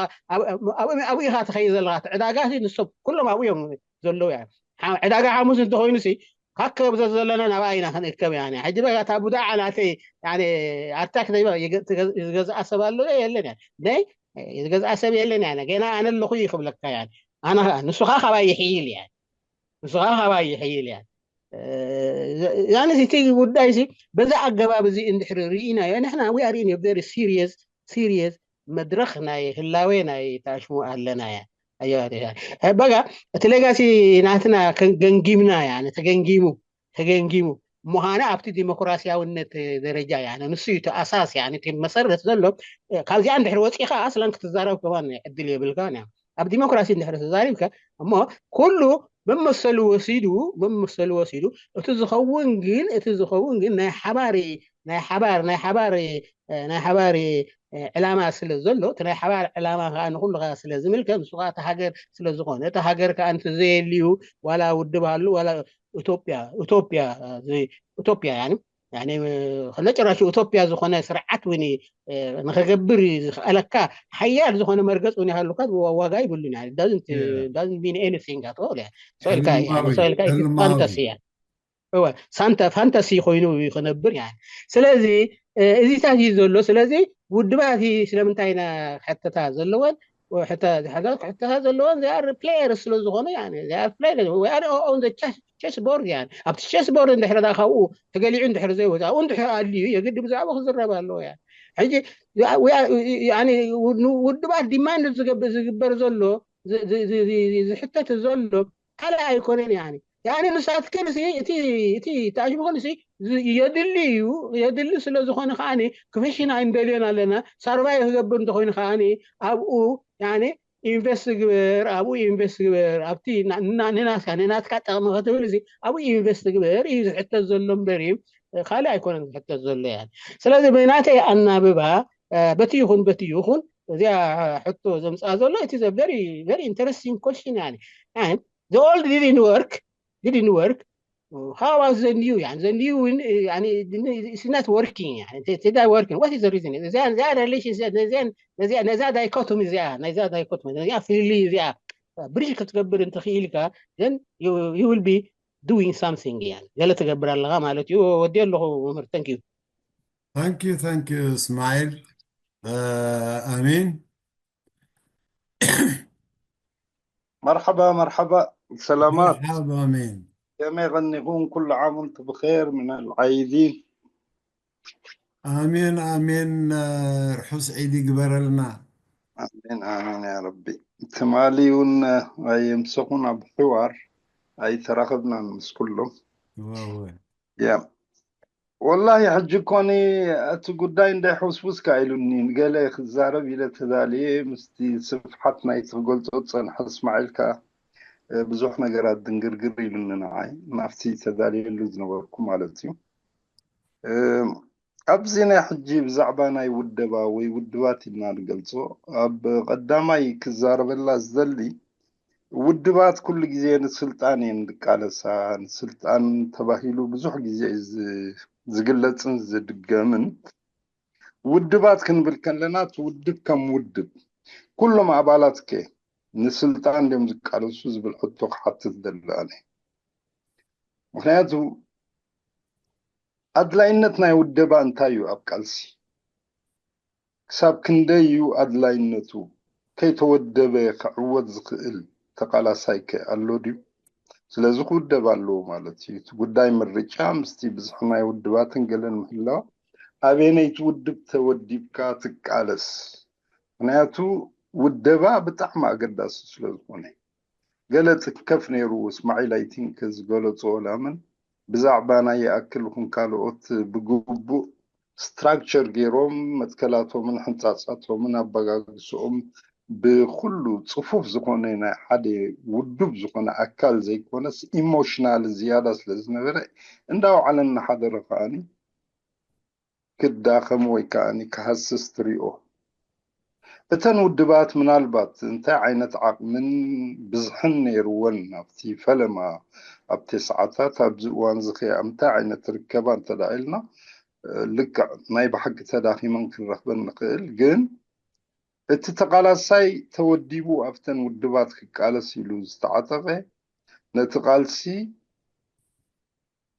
ኣብኡ ኢኻ ትኸይድ ዘለካ ዕዳጋ ንሶም ኩሎም ኣብኡ እዮም ዘለዉ ዕዳጋ ሓሙስ እንተኮይኑ ካከብ ዘለና ናብኣ ኢና ክንእከብ ሕጂ በቃ እታ ቡዳዓ ናተይ ኣታክ ዝገዝኣ ሰብ ኣሎ የለን ነይ ዝገዝኣ ሰብ የለን ገና ኣነ ኣለኹ ይክብለካ ኣነ ንሱኻ ካባይ ይሕይል እያ ንሱኻ ካባይ ይሕይል እያ ያንስ እቲ ጉዳይ ሲ በዛ ኣገባብ እዚ እንድሕሪ ርኢናዮ ንሕና we are in a very serious serious መድረኽ ናይ ህላዌ ናይ ታሽሙ ኣለና እያ በጋ እቲ ሌጋሲ ናትና ገንጊምና እያ ተገንጊሙ ተገንጊሙ ምዃነ ኣብቲ ዲሞክራሲያውነት ደረጃ እያ ንሱ እዩ ኣሳስ መሰረት ዘሎ ካብዚኣ እንድሕሪ ወፂኻ ኣስላን ክትዛረብ ከማን ዕድል የብልካ ኣብ ዲሞክራሲ እንድሕሪ ተዛሪብካ እሞ ኩሉ መመሰሉ ወሲዱ መመሰሉ ወሲዱ እቲ ዝኸውን ግን እቲ ዝኸውን ግን ናይ ሓባሪ ናይ ሓባር ናይ ሓባር ናይ ሓባር ዕላማ ስለ ዘሎ፣ እቲ ናይ ሓባር ዕላማ ከዓ ንኩሉ ከዓ ስለ ዝምልከት፣ ንሱ ከዓ እቲ ሃገር ስለ ዝኾነ፣ እቲ ሃገር ከዓ እንተዘየልዩ ዋላ ውድብ ሃሉ ዋላ ኡቶፕያ ኡቶፕያ ኡቶፕያ ያ ነጨራሽ ኡቶፕያ ዝኾነ ስርዓት እውን ንኸገብር ዝኽእለካ ሓያል ዝኾነ መርገፅ እውን ይሃሉካ ዋጋ ይብሉን። ዳዝንት ሚን ኤኒቲንግ ኣትኦል። ሶልካ ፋንታሲ እያ። እወ ሳንታ ፋንታሲ ኮይኑ ክነብር። ስለዚ እዚታት እዩ ዘሎ። ስለዚ ውድባት ስለምንታይ ኢና ክሕተታ ዘለወን? ክሕተታ ዘለወን ዚኣር ፕሌየር ስለ ዝኾነ ኦን ቸስ ቦርድ ያ። ኣብቲ ቸስ ቦርድ እንድሕር ካብኡ ተገሊዑ እንድሕር ዘይወፃ ኣብኡ እንድሕር ኣልዩ የግዲ ብዛዕባ ክዝረብ ኣለዎ ያ። ሕጂ ውድባት ዲማንድ ዝግበር ዘሎ ዝሕተት ዘሎ ካልእ ኣይኮነን። ያኒ ንሳትክን እቲ ታሽብክን የድሊ እዩ። የድሊ ስለ ዝኾነ ከዓ ክፍሽን ኣይንደልዮን ኣለና። ሳርቫይ ክገብር እንተኮይኑ ከዓ ኣብኡ ኢንቨስት ግበር፣ ኣብኡ ኢንቨስት ግበር። ኣብቲ ንናትካ ንናትካ ጠቕሚ ክትብል እዚ ኣብኡ ኢንቨስት ግበር እዩ ዝሕተት ዘሎ እምበር እዩ ካልእ ኣይኮነን ዝሕተት ዘሎ። ያ ስለዚ ብናተይ ኣናብባ በቲ ይኹን በቲ ይኹን እዚኣ ሕቶ ዘምፅኣ ዘሎ እቲ very interesting question። ያ the old didn't work didn't work how about the new? ያ the new is not working. What is the reason? እዚኣ relation ነዛ dichotomy እዚኣ ነዛ dichotomy እዚኣ ፍልልይ እዚኣ ብሪጅ ክትገብር እንትኽኢልካ then you will be doing something እያ ገለ ትገብር ኣለኻ ማለት እዩ። ወዲ ኣለኹ መምህር። Thank you. Thank you, thank you እስማዒል። ኣሜን። መርሓባ መርሓባ። ሰላማት። መርሓባ ኣሜን። ከመይ ቀኒኹም? ኩሉ ዓም ወንቱም ብኸይር። ምን ኣልዓይዲ። ኣሜን ኣሜን። ርሑስ ዒድ ይግበረልና። ኣሜን ኣሜን ያ ረቢ። ትማሊ እውን ኣየምሰኹን ኣብ ሕዋር ኣይተራኸብናን ምስ ኩሎም። ያ ወላሂ ሕጂ እኮኒ እቲ ጉዳይ እንዳይ ሕውስውስካ ኢሉኒ። ንገለ ክዛረብ ኢለ ተዳልየ ምስቲ ስፍሓት ናይቲ ክገልጾ ዝጸንሐ እስማዒል ከኣ ብዙሕ ነገራት ድንግርግር ኢሉኒ ንዓይ ናብቲ ተዳልየሉ ዝነበርኩ ማለት እዩ። ኣብዚ ናይ ሕጂ ብዛዕባ ናይ ውደባ ወይ ውድባት ኢልና ንገልጾ ኣብ ቀዳማይ ክዛረበላ ዝደሊ ውድባት ኩሉ ግዜ ንስልጣን እየን ዝቃለሳ። ንስልጣን ተባሂሉ ብዙሕ ግዜ ዝግለጽን ዝድገምን። ውድባት ክንብል ከለና እቲ ውድብ ከም ውድብ ኩሎም ኣባላት ከ ንስልጣን ድዮም ዝቃለሱ ዝብል ሕቶ ክሓትት ደሊ ኣነ። ምክንያቱ ኣድላይነት ናይ ውደባ እንታይ እዩ ኣብ ቃልሲ? ክሳብ ክንደይ እዩ ኣድላይነቱ? ከይተወደበ ክዕወት ዝኽእል ተቓላሳይ ከ ኣሎ ድዩ? ስለዚ ክውደብ ኣለዎ ማለት እዩ። እቲ ጉዳይ ምርጫ ምስቲ ብዝሒ ናይ ውድባትን ገለን ምህላው ኣበየነይቲ ውድብ ተወዲብካ ትቃለስ? ምክንያቱ ውደባ ብጣዕሚ ኣገዳሲ ስለዝኾነ። ገለ ጽንከፍ ነይሩ እስማዒል ኣይቲንክ ዝገለጾ ላምን ብዛዕባ ናይ ይኣክል ይኹን ካልኦት ብግቡእ ስትራክቸር ገይሮም መትከላቶምን ሕንጻጻቶምን ኣበጋግስኦም ብኩሉ ጽፉፍ ዝኾነ ናይ ሓደ ውዱብ ዝኾነ ኣካል ዘይኮነስ ኢሞሽናል ዝያዳ ስለ ዝነበረ እንዳወዓለ እናሓደረ ከኣኒ ክዳኸም ወይ ከኣኒ ክሃስስ ትሪኦ። እተን ውድባት ምናልባት እንታይ ዓይነት ዓቕምን ብዝሕን ነይርወን ኣብቲ ፈለማ ኣብቲ ሰዓታት ኣብዚ እዋን እዚ ከ እንታይ ዓይነት ርከባ እንተደኣ ኢልና ልክዕ ናይ ብሓቂ ተዳኺመን ክንረኽበን ንኽእል፣ ግን እቲ ተቓላሳይ ተወዲቡ ኣብተን ውድባት ክቃለስ ኢሉ ዝተዓጠቐ ነቲ ቃልሲ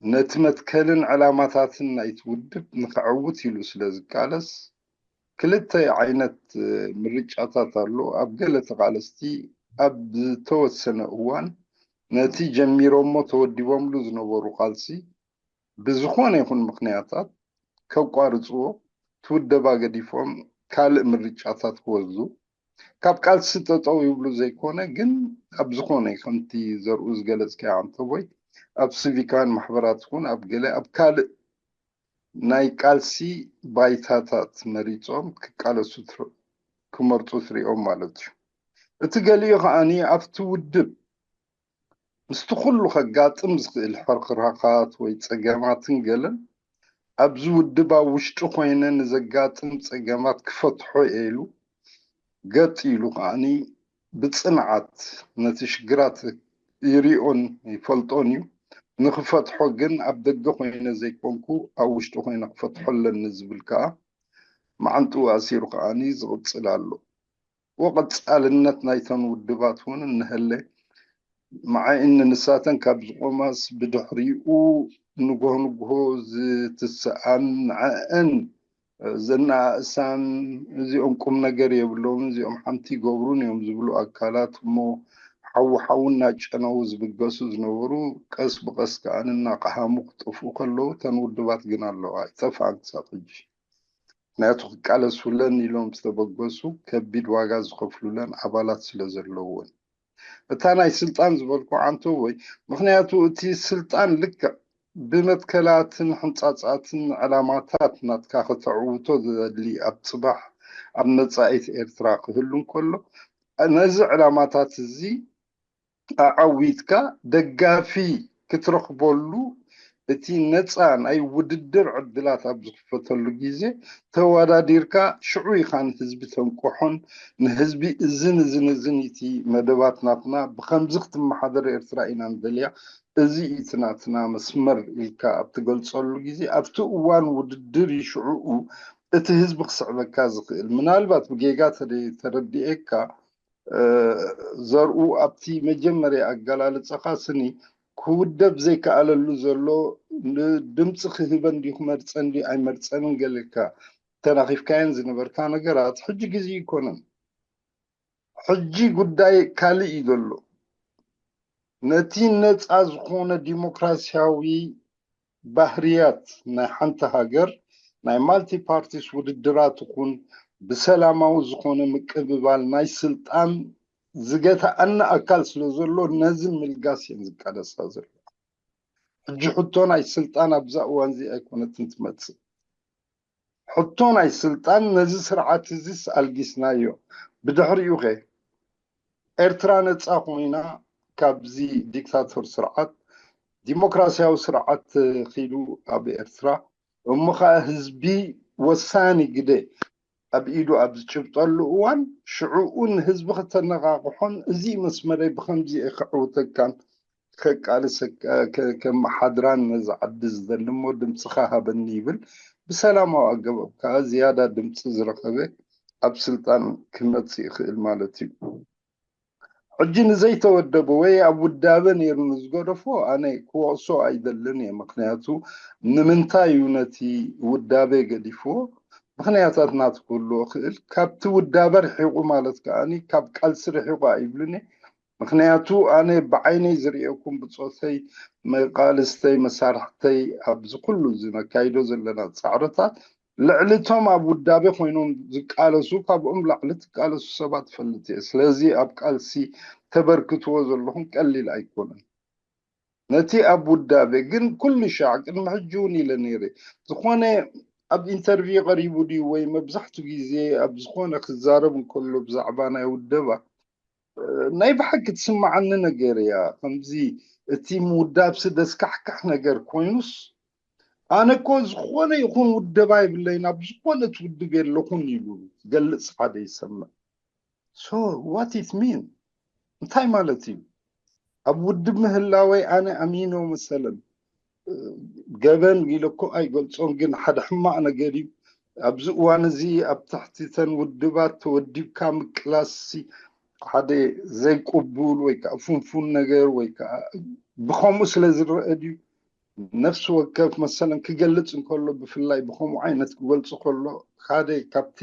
ነቲ መትከልን ዕላማታትን ናይቲ ውድብ ንኸዕውት ኢሉ ስለ ዝቃለስ ክልተ ዓይነት ምርጫታት ኣሎ። ኣብ ገለ ተቓለስቲ ኣብ ዝተወሰነ እዋን ነቲ ጀሚሮሞ ተወዲቦምሉ ዝነበሩ ቃልሲ ብዝኾነ ይኹን ምኽንያታት ከቋርፅዎ፣ ትውደባ ገዲፎም ካልእ ምርጫታት ክወስዱ ካብ ቃልሲ ጠጠው ይብሉ ዘይኮነ ግን ኣብ ዝኾነ ከምቲ ዘርኡ ዝገለፅካዮ ኣንተቦይ ኣብ ሲቪካውያን ማሕበራት ይኹን ኣብ ገለ ኣብ ካልእ ናይ ቃልሲ ባይታታት መሪፆም ክቃለሱ ክመርፁ ትሪኦም ማለት እዩ። እቲ ገሊኡ ከዓኒ ኣብቲ ውድብ ምስቲ ኩሉ ከጋጥም ዝኽእል ሕርኽራኻት ወይ ጸገማትን ገለን ኣብዚ ውድብ ኣብ ውሽጢ ኮይነ ንዘጋጥም ጸገማት ክፈትሖ እየ ኢሉ ገጥ ኢሉ ከዓኒ ብጽንዓት ነቲ ሽግራት ይሪኦን ይፈልጦን እዩ። ንኽፈትሖ ግን ኣብ ደገ ኮይነ ዘይኮንኩ ኣብ ውሽጢ ኮይነ ክፈትሖ ኣለኒ ዝብል ከኣ መዓንጥኡ ኣሲሩ ከዓኒ ዝቕጽል ኣሎ። ወቐጻልነት ናይተን ውድባት እውን እንሀለ መዓይኒ ንሳተን ካብ ዝቆማስ ብድሕሪኡ ንጎሆ ንጎሆ ዝትስኣን ንዐአን ዘናእሳን እዚኦም ቁም ነገር የብሎም እዚኦም ሓንቲ ይገብሩን እዮም ዝብሉ ኣካላት እሞ ሓዊ ሓዊ እናጨነው ዝብገሱ ዝነበሩ ቀስ ብቀስ ከዓን እናቀሃሙ ክጠፍኡ ከለዉ እተን ውድባት ግን ኣለዋ ኣይጠፍኣን ክሳብ ሕጂ። ምክንያቱ ክቃለሱለን ኢሎም ዝተበገሱ ከቢድ ዋጋ ዝኸፍሉለን ኣባላት ስለ ዘለውን እታ ናይ ስልጣን ዝበልኩ ዓንቶ ወይ ምክንያቱ እቲ ስልጣን ልክዕ ብመትከላትን ሕንፃፃትን ዕላማታት ናትካ ከተዕውቶ ዘድሊ ኣብ ፅባሕ ኣብ መፃኢት ኤርትራ ክህሉ እንከሎ ነዚ ዕላማታት እዚ ኣዓዊትካ ደጋፊ ክትረኽበሉ እቲ ነፃ ናይ ውድድር ዕድላት ኣብ ዝኽፈተሉ ግዜ ተወዳዲርካ ሽዑ ኢኻ ንህዝቢ ተንቅሖን ንህዝቢ እዝን እዝን እዝን እቲ መደባት ናትና ብኸምዚ ክትመሓደር ኤርትራ ኢና ንደልያ እዚ እቲ ናትና መስመር ኢልካ ኣብ ትገልፀሉ ግዜ ኣብቲ እዋን ውድድር እዩ ሽዑኡ እቲ ህዝቢ ክስዕበካ ዝኽእል ምናልባት ብጌጋ ተረዲኤካ ዘርኡ ኣብቲ መጀመርያ ኣገላልጻኻ ስኒ ክውደብ ዘይከኣለሉ ዘሎ ድምፂ ክህበን ድዩ ክመርፀን ድዩ ኣይመርፀንን ገለካ ተናኺፍካየን ዝነበርካ ነገራት ሕጂ ግዜ ይኮነን። ሕጂ ጉዳይ ካልእ እዩ ዘሎ። ነቲ ነፃ ዝኾነ ዲሞክራሲያዊ ባህርያት ናይ ሓንቲ ሃገር ናይ ማልቲ ፓርቲስ ውድድራት ይኹን ብሰላማዊ ዝኾነ ምቅብባል ናይ ስልጣን ዝገተኣና ኣካል ስለ ዘሎ ነዚ ምልጋስ እየን ዝቃለሳ ዘለዋ። ሕጂ ሕቶ ናይ ስልጣን ኣብዛ እዋን እዚ ኣይኮነትን ትመፅእ። ሕቶ ናይ ስልጣን ነዚ ስርዓት እዚስ ኣልጊስናዮ ብድሕሪኡ ኸ ኤርትራ ነፃ ኮይና ካብዚ ዲክታቶር ስርዓት ዲሞክራሲያዊ ስርዓት ኺዱ ኣብ ኤርትራ እሞ ኸዓ ህዝቢ ወሳኒ ግደ ኣብ ኢዱ ኣብ ዝጭብጠሉ እዋን ሽዕኡ ንህዝቢ ከተነቓቕሖን እዚ መስመረይ ብኸምዚ እየ ከዕውተካን ከቃልሰካ ከመሓድራን ነዚ ዓዲ ዝደሊ እሞ ድምፅኻ ሃበኒ ይብል ብሰላማዊ ኣገባብ ከዓ ዝያዳ ድምፂ ዝረኸበ ኣብ ስልጣን ክመፅእ ይኽእል ማለት እዩ። ሕጂ ንዘይተወደበ ወይ ኣብ ውዳበ ነይሩ ንዝገደፎ ኣነ ክወቕሶ ኣይደልን እየ። ምክንያቱ ንምንታይ እዩ ነቲ ውዳበ ገዲፍዎ? ምክንያታት ናቱ ክህልዎ ክእል። ካብቲ ውዳበ ርሒቑ ማለት ከዓኒ ካብ ቃልሲ ርሒቑ ኣይብልን እየ። ምክንያቱ ኣነ ብዓይነይ ዝርእየኩም ብፆተይ፣ መቃልስተይ፣ መሳርሕተይ ኣብዚ ኩሉ እዚ ነካይዶ ዘለና ፃዕርታት ልዕሊ እቶም ኣብ ውዳቤ ኮይኖም ዝቃለሱ ካብኦም ላዕሊ ትቃለሱ ሰባት እፈልጥ እየ። ስለዚ ኣብ ቃልሲ ተበርክትዎ ዘለኹም ቀሊል ኣይኮነን። ነቲ ኣብ ውዳቤ ግን ኩሉ ሻዕ ቅድሚ ሕጂ እውን ኢለ ነይረ ዝኾነ ኣብ ኢንተርቪው ቀሪቡ ድዩ ወይ መብዛሕትኡ ግዜ ኣብ ዝኾነ ክዛረብ እንከሎ ብዛዕባ ናይ ውደባ ናይ ብሓቂ ትስምዓኒ ነገር እያ። ከምዚ እቲ ምውዳብሲ ደስካሕካሕ ነገር ኮይኑስ ኣነ እኮ ዝኾነ ይኹን ውደባ የብለይን ኣብ ዝኾነ ትውድብ የለኹን ኢሉ ዝገልፅ ሓደ ይሰምዕ። So what it mean እንታይ ማለት እዩ? ኣብ ውድብ ምህላወይ ኣነ ኣሚኖ መሰለን ገበን ኢለ እኮ ኣይገልፆን፣ ግን ሓደ ሕማቕ ነገር እዩ። ኣብዚ እዋን እዚ ኣብ ትሕቲ ተን ውድባት ተወዲብካ ምቅላስ ሓደ ዘይቅቡል ወይ ከዓ ፍንፉን ነገር ወይ ከዓ ብከምኡ ስለ ዝረአ ድዩ ነፍሲ ወከፍ መሰለን ክገልፅ እንከሎ ብፍላይ ብከምኡ ዓይነት ክገልፁ ከሎ ሓደ ካብቲ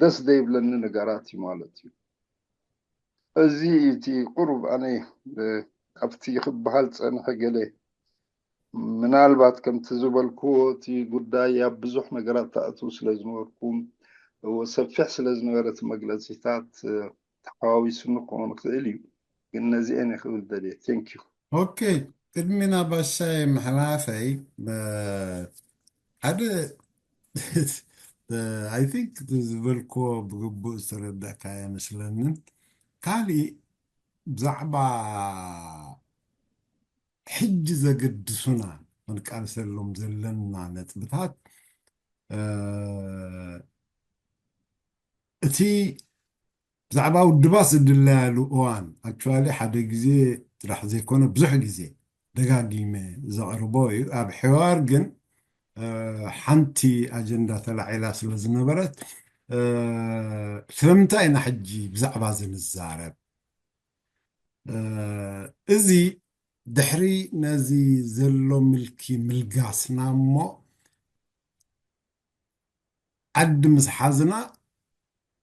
ደስ ዘይብለኒ ነገራት እዩ ማለት እዩ። እዚ እቲ ቁሩብ ኣነ ኣብቲ ክበሃል ፀንሐ ገለ ምናልባት ከምቲ ዝበልክዎ እቲ ጉዳይ ኣብ ብዙሕ ነገራት ተኣትዉ ስለ ዝነበርኩም ሰፊሕ ስለ ዝነበረ እቲ መግለፂታት ተሓዋዊሱኒ ክኸውን ይኽእል እዩ። ግን ነዚአን ክብል ደልየ። Thank you። ኦኬ፣ ቅድሚ ናብ ኣሻይ ምሕላፈይ ሓደ I think ዝበልክዎ ብግቡእ ዝተረዳእካ ኣይመስለንን። ካሊእ ብዛዕባ ሕጂ ዘገድሱና ክንቃልሰሎም ዘለና ነጥብታት እቲ ብዛዕባ ውድባት ዝድለያሉ እዋን ኣክቹዋሊ ሓደ ግዜ ጥራሕ ዘይኮነ ብዙሕ ግዜ ደጋጊመ ዘቕርቦ እዩ። ኣብ ሕዋር ግን ሓንቲ ኣጀንዳ ተላዒላ ስለ ዝነበረት ስለምንታይ ኢና ሕጂ ብዛዕባ እዚ ንዛረብ? እዚ ድሕሪ ነዚ ዘሎ ምልኪ ምልጋስና እሞ ዓዲ ምስ ሓዝና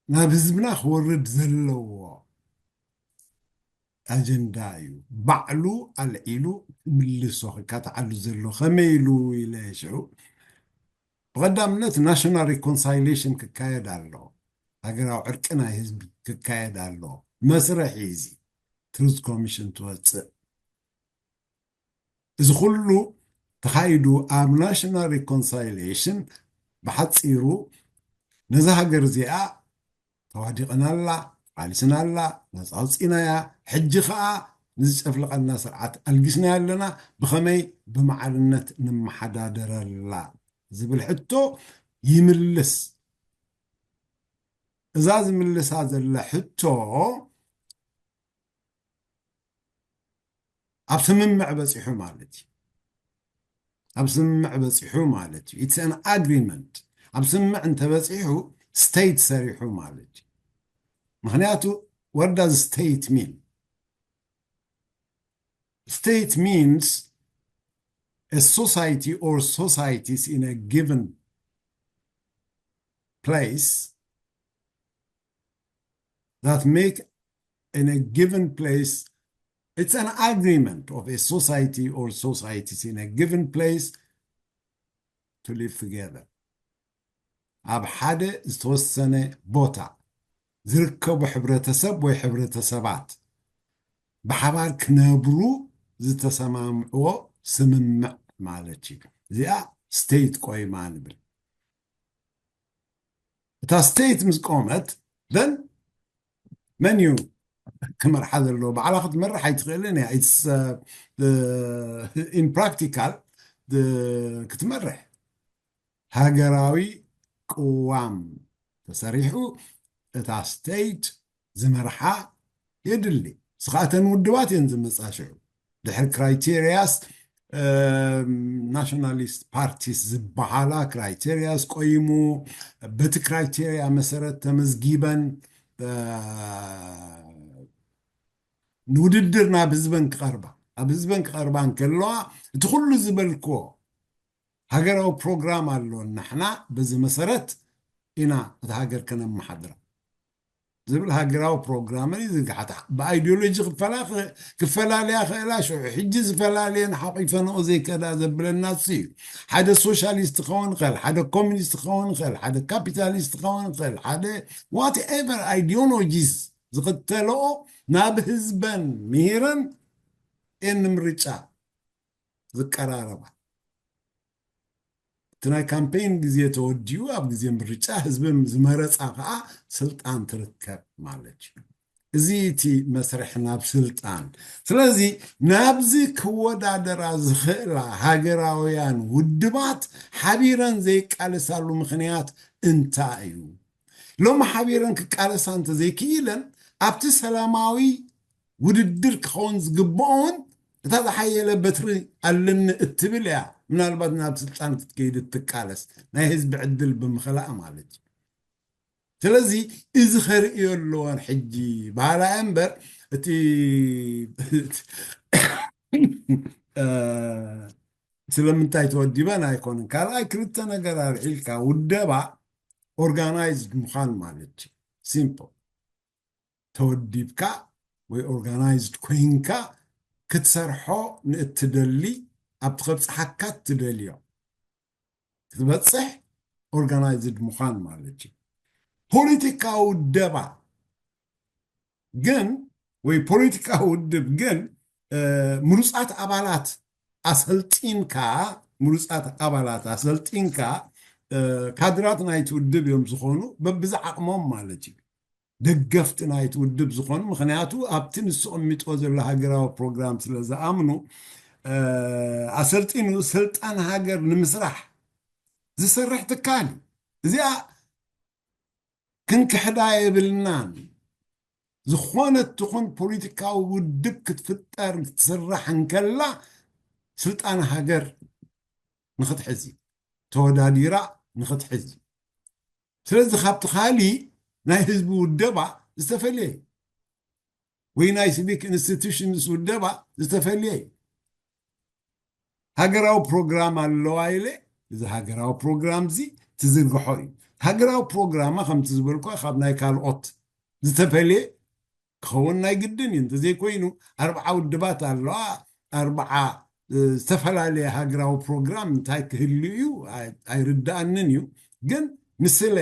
ናብ ህዝብና ክወርድ ዘለዎ ኣጀንዳ እዩ። ባዕሉ ኣልዒሉ ክምልሶ ክካትዓሉ ዘሎ ከመይ ኢሉ ኢለ ሽዑ ብቐዳምነት ናሽናል ሪኮንሳይሌሽን ክካየድ ኣሎ። ሃገራዊ ዕርቂ ናይ ህዝቢ ክካየድ ኣሎ። መስርሕ እዩ እዚ። ትሩዝ ኮሚሽን ትወፅእ። እዚ ኩሉ ተኻይዱ ኣብ ናሽናል ሪኮንሳይሌሽን ብሓፂሩ ነዛ ሃገር እዚኣ ተዋዲቕናላ፣ ቃሊስናላ፣ ነፃ ኣውፂናያ፣ ሕጂ ኸዓ ንዝጨፍለቐና ስርዓት ኣልጊስናያ ኣለና፣ ብኸመይ ብመዓልነት ንመሓዳደረላ ዝብል ሕቶ ይምልስ። እዛ ዝምልሳ ዘላ ሕቶ ኣብ ስምምዕ በፂሑ ማለት እዩ። ኣብ ስምምዕ በፂሑ ማለት እዩ። It's an agreement። ኣብ ስምምዕ እንተበፂሑ ስቴት ሰሪሑ ማለት እዩ። ምክንያቱ what does state mean? State means a society or societies in a given place that make in a given place, it's an agreement of a society or societies in a given place to live together. ኣብ ሓደ ዝተወሰነ ቦታ ዝርከቡ ሕብረተሰብ ወይ ሕብረተሰባት ብሓባር ክነብሩ ዝተሰማምዕዎ ስምምዕ ማለት እዩ። እዚኣ ስቴት ቆይማ ንብል። እታ ስቴት ምስ ቆመት ደን መን እዩ ክመርሓ ዘለዎ? ባዕላ ክትመርሕ ኣይትኽእልን እያ። ኢትስ ኢን ፕራክቲካል ክትመርሕ ሃገራዊ ቅዋም ተሰሪሑ እታ ስቴት ዝመርሓ የድሊ። ስኻተን ውድባት እየን ዝመፃሽዑ ድሕሪ ክራይቴሪያስ ናሽናሊስት ፓርቲስ ዝበሃላ ክራይቴሪያስ ቆይሙ በቲ ክራይቴሪያ መሰረት ተመዝጊበን ንውድድር ናብ ህዝበን ክቐርባ ኣብ ህዝበን ክቐርባ እንከለዋ እቲ ኩሉ ዝበልክዎ ሃገራዊ ፕሮግራም ኣሎ። ንሕና በዚ መሰረት ኢና እቲ ሃገር ከነመሓድራ ዝብል ሃገራዊ ፕሮግራም እዩ ዝግሓታ። ብኣይዲዮሎጂ ክፈላለያ ክእላ ሽዑ ሕጂ ዝፈላለየን ሓቂፈንኦ ዘይከዳ ዘብለና እሱ እዩ። ሓደ ሶሻሊስት ክኸውን ይኽእል፣ ሓደ ኮሚኒስት ክኸውን ይኽእል፣ ሓደ ካፒታሊስት ክኸውን ይኽእል፣ ሓደ ዋትኤቨር ኣይዲዮሎጂስ ዝኽተልኦ ናብ ህዝበን ምሂረን እየን ንምርጫ ዝቀራረባ። እቲ ናይ ካምፔይን ግዜ ተወዲኡ ኣብ ግዜ ምርጫ ህዝቢ ዝመረፃ ከዓ ስልጣን ትርከብ ማለት እዩ። እዚ እቲ መስርሕ ናብ ስልጣን። ስለዚ ናብዚ ክወዳደራ ዝኽእላ ሃገራውያን ውድባት ሓቢረን ዘይቃለሳሉ ምኽንያት እንታይ እዩ? ሎሚ ሓቢረን ክቃለሳ እንተዘይክኢለን ኣብቲ ሰላማዊ ውድድር ክኸውን ዝግብኦን እታ ዝሓየለ በትሪ ኣለኒ እትብል እያ ምናልባት ናብ ስልጣን ክትከይድ እትቃለስ ናይ ህዝቢ ዕድል ብምኽላእ ማለት እዩ። ስለዚ እዚ ከርእዮ ኣለዎን ሕጂ በሃላ እምበር እቲ ስለምንታይ ተወዲበን ኣይኮንን። ካልኣይ ክልተ ነገር ኣልዒልካ ውደባ ኦርጋናይዝድ ምዃን ማለት እዩ። ሲምፕል ተወዲብካ ወይ ኦርጋናይዝድ ኮይንካ ክትሰርሖ ንእትደሊ ኣብቲ ከብፅሓካ እትደልዮ ክትበፅሕ ኦርጋናይዝድ ምዃን ማለት እዩ። ፖለቲካዊ ውደባ ግን ወይ ፖለቲካዊ ውድብ ግን ምሩፃት ኣባላት ኣሰልጢንካ ምሩፃት ኣባላት ኣሰልጢንካ ካድራት ናይቲ ውድብ እዮም ዝኾኑ በብዚ ዓቕሞም ማለት እዩ። ደገፍቲ ናይቲ ውድብ ዝኾኑ ምክንያቱ ኣብቲ ንሱ ኣሚጥዎ ዘሎ ሃገራዊ ፕሮግራም ስለ ዝኣምኑ ኣሰልጢኑ ስልጣን ሃገር ንምስራሕ ዝሰርሕ ትካል እዩ። እዚኣ ክንክሕዳ የብልናን። ዝኾነት ትኹን ፖለቲካዊ ውድብ ክትፍጠር ክትስራሕ እንከላ ስልጣን ሃገር ንኽትሕዝ እዩ፣ ተወዳዲራ ንኽትሕዝ እዩ። ስለዚ ካብቲ ካሊ ናይ ህዝቢ ውደባ ዝተፈለየ ወይ ናይ ሲቪክ ኢንስቲቱሽንስ ውደባ ዝተፈለየ እዩ። ሃገራዊ ፕሮግራም ኣለዋ ኢለ፣ እዚ ሃገራዊ ፕሮግራም እዚ ትዝርግሖ እዩ። ሃገራዊ ፕሮግራማ ከምቲ ዝበልኳ ካብ ናይ ካልኦት ዝተፈለየ ክኸውን ናይ ግድን እዩ። እንተዘይኮይኑ ኣርብዓ ውድባት ኣለዋ፣ ኣርብዓ እ፣ ዝተፈላለየ ሃገራዊ ፕሮግራም እንታይ ክህሉ እዩ ኣይ- ኣይርዳኣንን እዩ። ግን ንስለ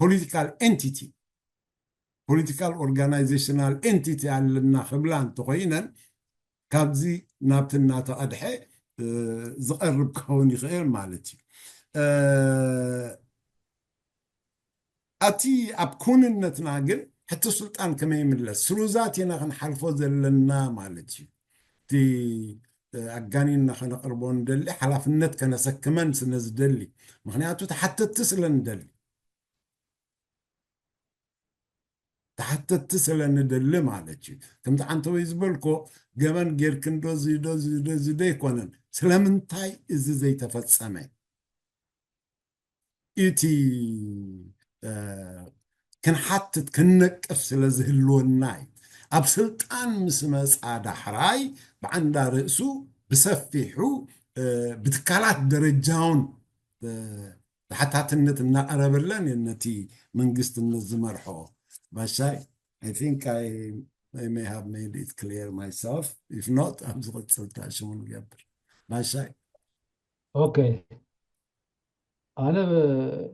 ፖለቲካል ኤንቲቲ ፖለቲካል ኦርጋናይዜሽናል ኤንቲቲ ኣለና ክብላ እንተኮይነን ካብዚ ናብቲ እናተቐድሐ እ፣ ዝቐርብ ክኸውን ይኽእል ማለት እዩ። እ፣ ኣቲ ኣብ ኩንነትና ግን ሕቶ ስልጣን ከመይ ይምለስ ስሩዛት ኢና ክንሓልፎ ዘለና ማለት እዩ። እቲ እ፣ ኣጋኒንና ከነቕርቦ ንደሊ ሓላፍነት ከነሰክመን ስለ ዝደሊ፣ ምክንያቱ ተሓተትቲ ስለ ንደሊ ተሓተትቲ ስለ ንደሊ ማለት እዩ። ከምቲ ዓንተወይ ዝበልኮ ገበን ጌርክን ዶ ዝዶ ዝዶ ዝዶ ኣይኮነን። ስለምንታይ እዚ ዘይተፈጸመ እቲ እ፣ ክንሓትት ክንነቅፍ ስለ ዝህልወና እዩ። ኣብ ስልጣን ምስ መጻ ዳሕራይ ብዓንዳ ርእሱ ብሰፊሑ እ፣ ብትካላት ደረጃውን እ፣ ተሓታትነት እናቐረበለን እዩ ነቲ መንግስትነት ዝመርሖ። ባሻይ I think I, I may have made it clear myself. If not, ኣብ ዝቕፅል ሽሙ ንገብር። ባሻይ okay። ኣነ ብ-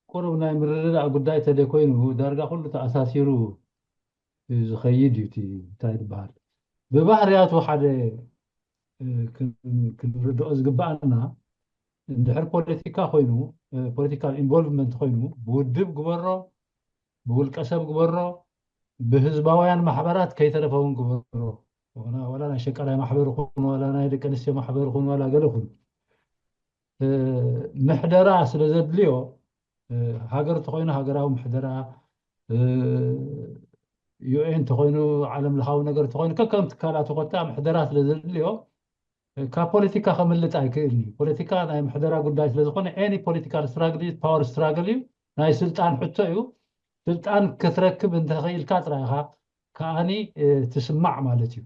ቁሩብ ናይ ምርድዳእ ጉዳይ ተደ ኮይኑ ዳርጋ ኩሉ ተኣሳሲሩ እዩ ዝኸይድ እዩ። እቲ እንታይ ዝበሃል ብባህርያቱ ሓደ እ፣ ክን- ክንርድኦ ዝግባኣና እንድሕር ፖለቲካ ኮይኑ ፖለቲካል ኢንቮልቭመንት ኮይኑ ብውድብ ግበሮ፣ ብውልቀ ሰብ ግበሮ፣ ብህዝባውያን ማሕበራት ከይተረፈ እውን ግበሮ። ዋላ ዋላ ናይ ሸቃላይ ማሕበር ይኹን ዋላ ናይ ደቂ ኣንስትዮ ማሕበር ይኹን ዋላ ገለ ይኹን እ፣ ምሕደራ ስለ ዘድልዮ እ፣ ሃገር ተኮይኑ ሃገራዊ ምሕደራ ዩ ኤን ተኮይኑ ዓለም ለኻዊ ነገር ተኮይኑ ከከም ትካላት ኮታ ምሕደራ ስለ ዘድልዮ ካብ ፖለቲካ ከምልጥ ኣይክእልን እዩ። ፖለቲካ ናይ ምሕደራ ጉዳይ ስለ ዝኾነ ኤኒ ፖለቲካል ስትራግል እዩ፣ ፓወር ስትራግል እዩ፣ ናይ ስልጣን ሕቶ እዩ። ስልጣን ክትረክብ እንተኽኢልካ ጥራይ ኢኻ ከኣኒ ትስማዕ ማለት እዩ።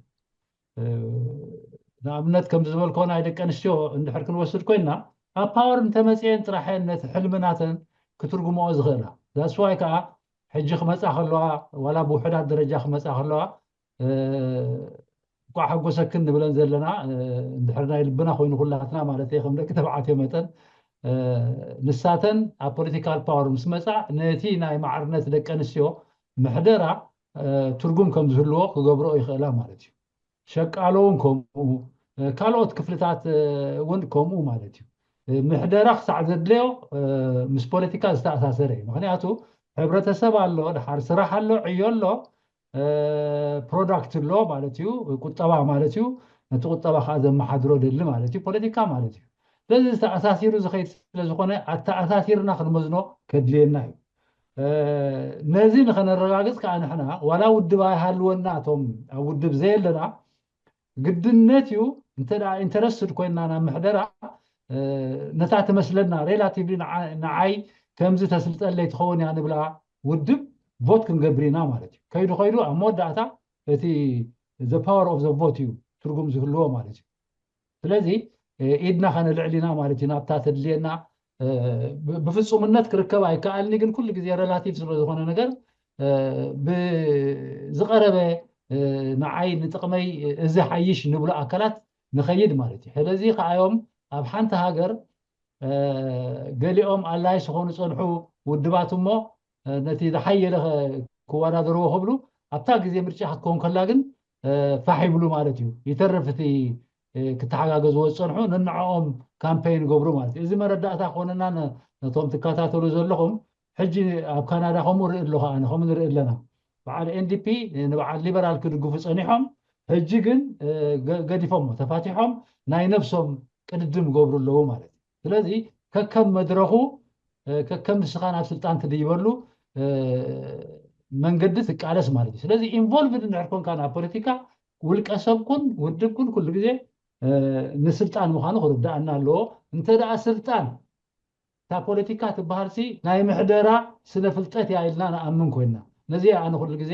ንኣብነት ከም ዝበልኮ ናይ ደቂ ኣንስትዮ እንድሕር ክንወስድ ኮይና ኣብ ፓወር እንተመፅኤን ጥራሕ እየን ነቲ ሕልሚ ናተን ክትርጉምኦ ዝኽእላ። ዛስዋይ ከዓ ሕጂ ክመፃ ከለዋ ዋላ ብውሕዳት ደረጃ ክመፃ ከለዋ እንኳዕ ሓጎሰክን ንብለን ዘለና እንድሕር ናይ ልብና ኮይኑ ኩላትና ማለት እየ ከም ደቂ ተባዕትዮ መጠን ንሳተን ኣብ ፖለቲካል ፓወር ምስ መፃ ነቲ ናይ ማዕርነት ደቂ ኣንስትዮ ምሕደራ ትርጉም ከም ዝህልዎ ክገብርኦ ይኽእላ ማለት እዩ። ሸቃሎ እውን ከምኡ ካልኦት ክፍልታት እውን ከምኡ ማለት እዩ። ምሕደራ ክሳዕ ዘድለዮ ምስ ፖለቲካ ዝተኣሳሰረ እዩ። ምክንያቱ ሕብረተሰብ ኣሎ፣ ድሓር ስራሕ ኣሎ፣ ዕዮ ኣሎ፣ ፕሮዳክት ኣሎ ማለት እዩ፣ ቁጠባ ማለት እዩ። ነቲ ቁጠባ ከዓ ዘመሓድሮ ደሊ ማለት እዩ ፖለቲካ ማለት እዩ። ስለዚ ዝተኣሳሲሩ ዝኸይድ ስለዝኾነ ኣተኣሳሲርና ክንመዝኖ ከድልየና እዩ። ነዚ ንኸነረጋግፅ ከዓ ንሕና ዋላ ውድብ ኣይሃልወና እቶም ኣብ ውድብ ዘየለና ግድነት እዩ እንተ ኢንተረስትድ ኮይና ናብ ምሕደራ ነታ ትመስለና ሬላቲቭሊ ንዓይ ከምዚ ተስልጠለይ ትኸውን እያ ንብላ ውድብ ቮት ክንገብር ኢና ማለት እዩ። ከይዱ ከይዱ ኣብ መወዳእታ እቲ the power of the vote እዩ ትርጉም ዝህልዎ ማለት እዩ። ስለዚ ኢድና ከነልዕል ኢና ማለት እዩ ናብታ ተድልየና ብፍፁምነት ክርከብ ኣይከኣልኒ ግን ኩሉ ግዜ ሬላቲቭ ስለዝኾነ ነገር ብዝቐረበ ንዓይ ንጥቕመይ እዚ ሓይሽ ንብሎ ኣካላት ንኸይድ ማለት እዩ። ስለዚ ከዓዮም ኣብ ሓንቲ ሃገር ገሊኦም ኣላይስ ዝኾኑ ፀንሑ ውድባት እሞ ነቲ ዝሓየለ ክወዳደርዎ ክብሉ ኣብታ ግዜ ምርጫ ክትከውን ከላ ግን ፋሕ ይብሉ ማለት እዩ። ይተርፍ እቲ ክተሓጋገዝዎ ዝፀንሑ ንንዕኦም ካምፔይን ይገብሩ ማለት እዩ። እዚ መረዳእታ ክኾነና ነቶም ትከታተሉ ዘለኹም ሕጂ ኣብ ካናዳ ከምኡ ርኢ ኣለኹ ኣነ ከምኡ ንርኢ ኣለና። በዓል ኤንዲፒ ንበዓል ሊበራል ክድግፉ ፀኒሖም ሕጂ ግን ገዲፎሞ ተፋቲሖም ናይ ነብሶም ቅድድም ይገብሩ ኣለዉ ማለት እዩ። ስለዚ ከከም መድረኹ ከከም ንስኻ ናብ ስልጣን ትድይበሉ መንገዲ ትቃለስ ማለት እዩ። ስለዚ ኢንቮልቭድ እንድሕር ኮንካ ናብ ፖለቲካ፣ ውልቀ ሰብ ኩን ውድብ ኩን ኩሉ ግዜ ንስልጣን ምዃኑ ክርዳእና ኣለዎ። እንተ ደኣ ስልጣን እታ ፖለቲካ ትበሃል ሲ ናይ ምሕደራ ስነ ፍልጠት እያ ኢልና ንኣምን ኮይና፣ ነዚ ኣነ ኩሉ ግዜ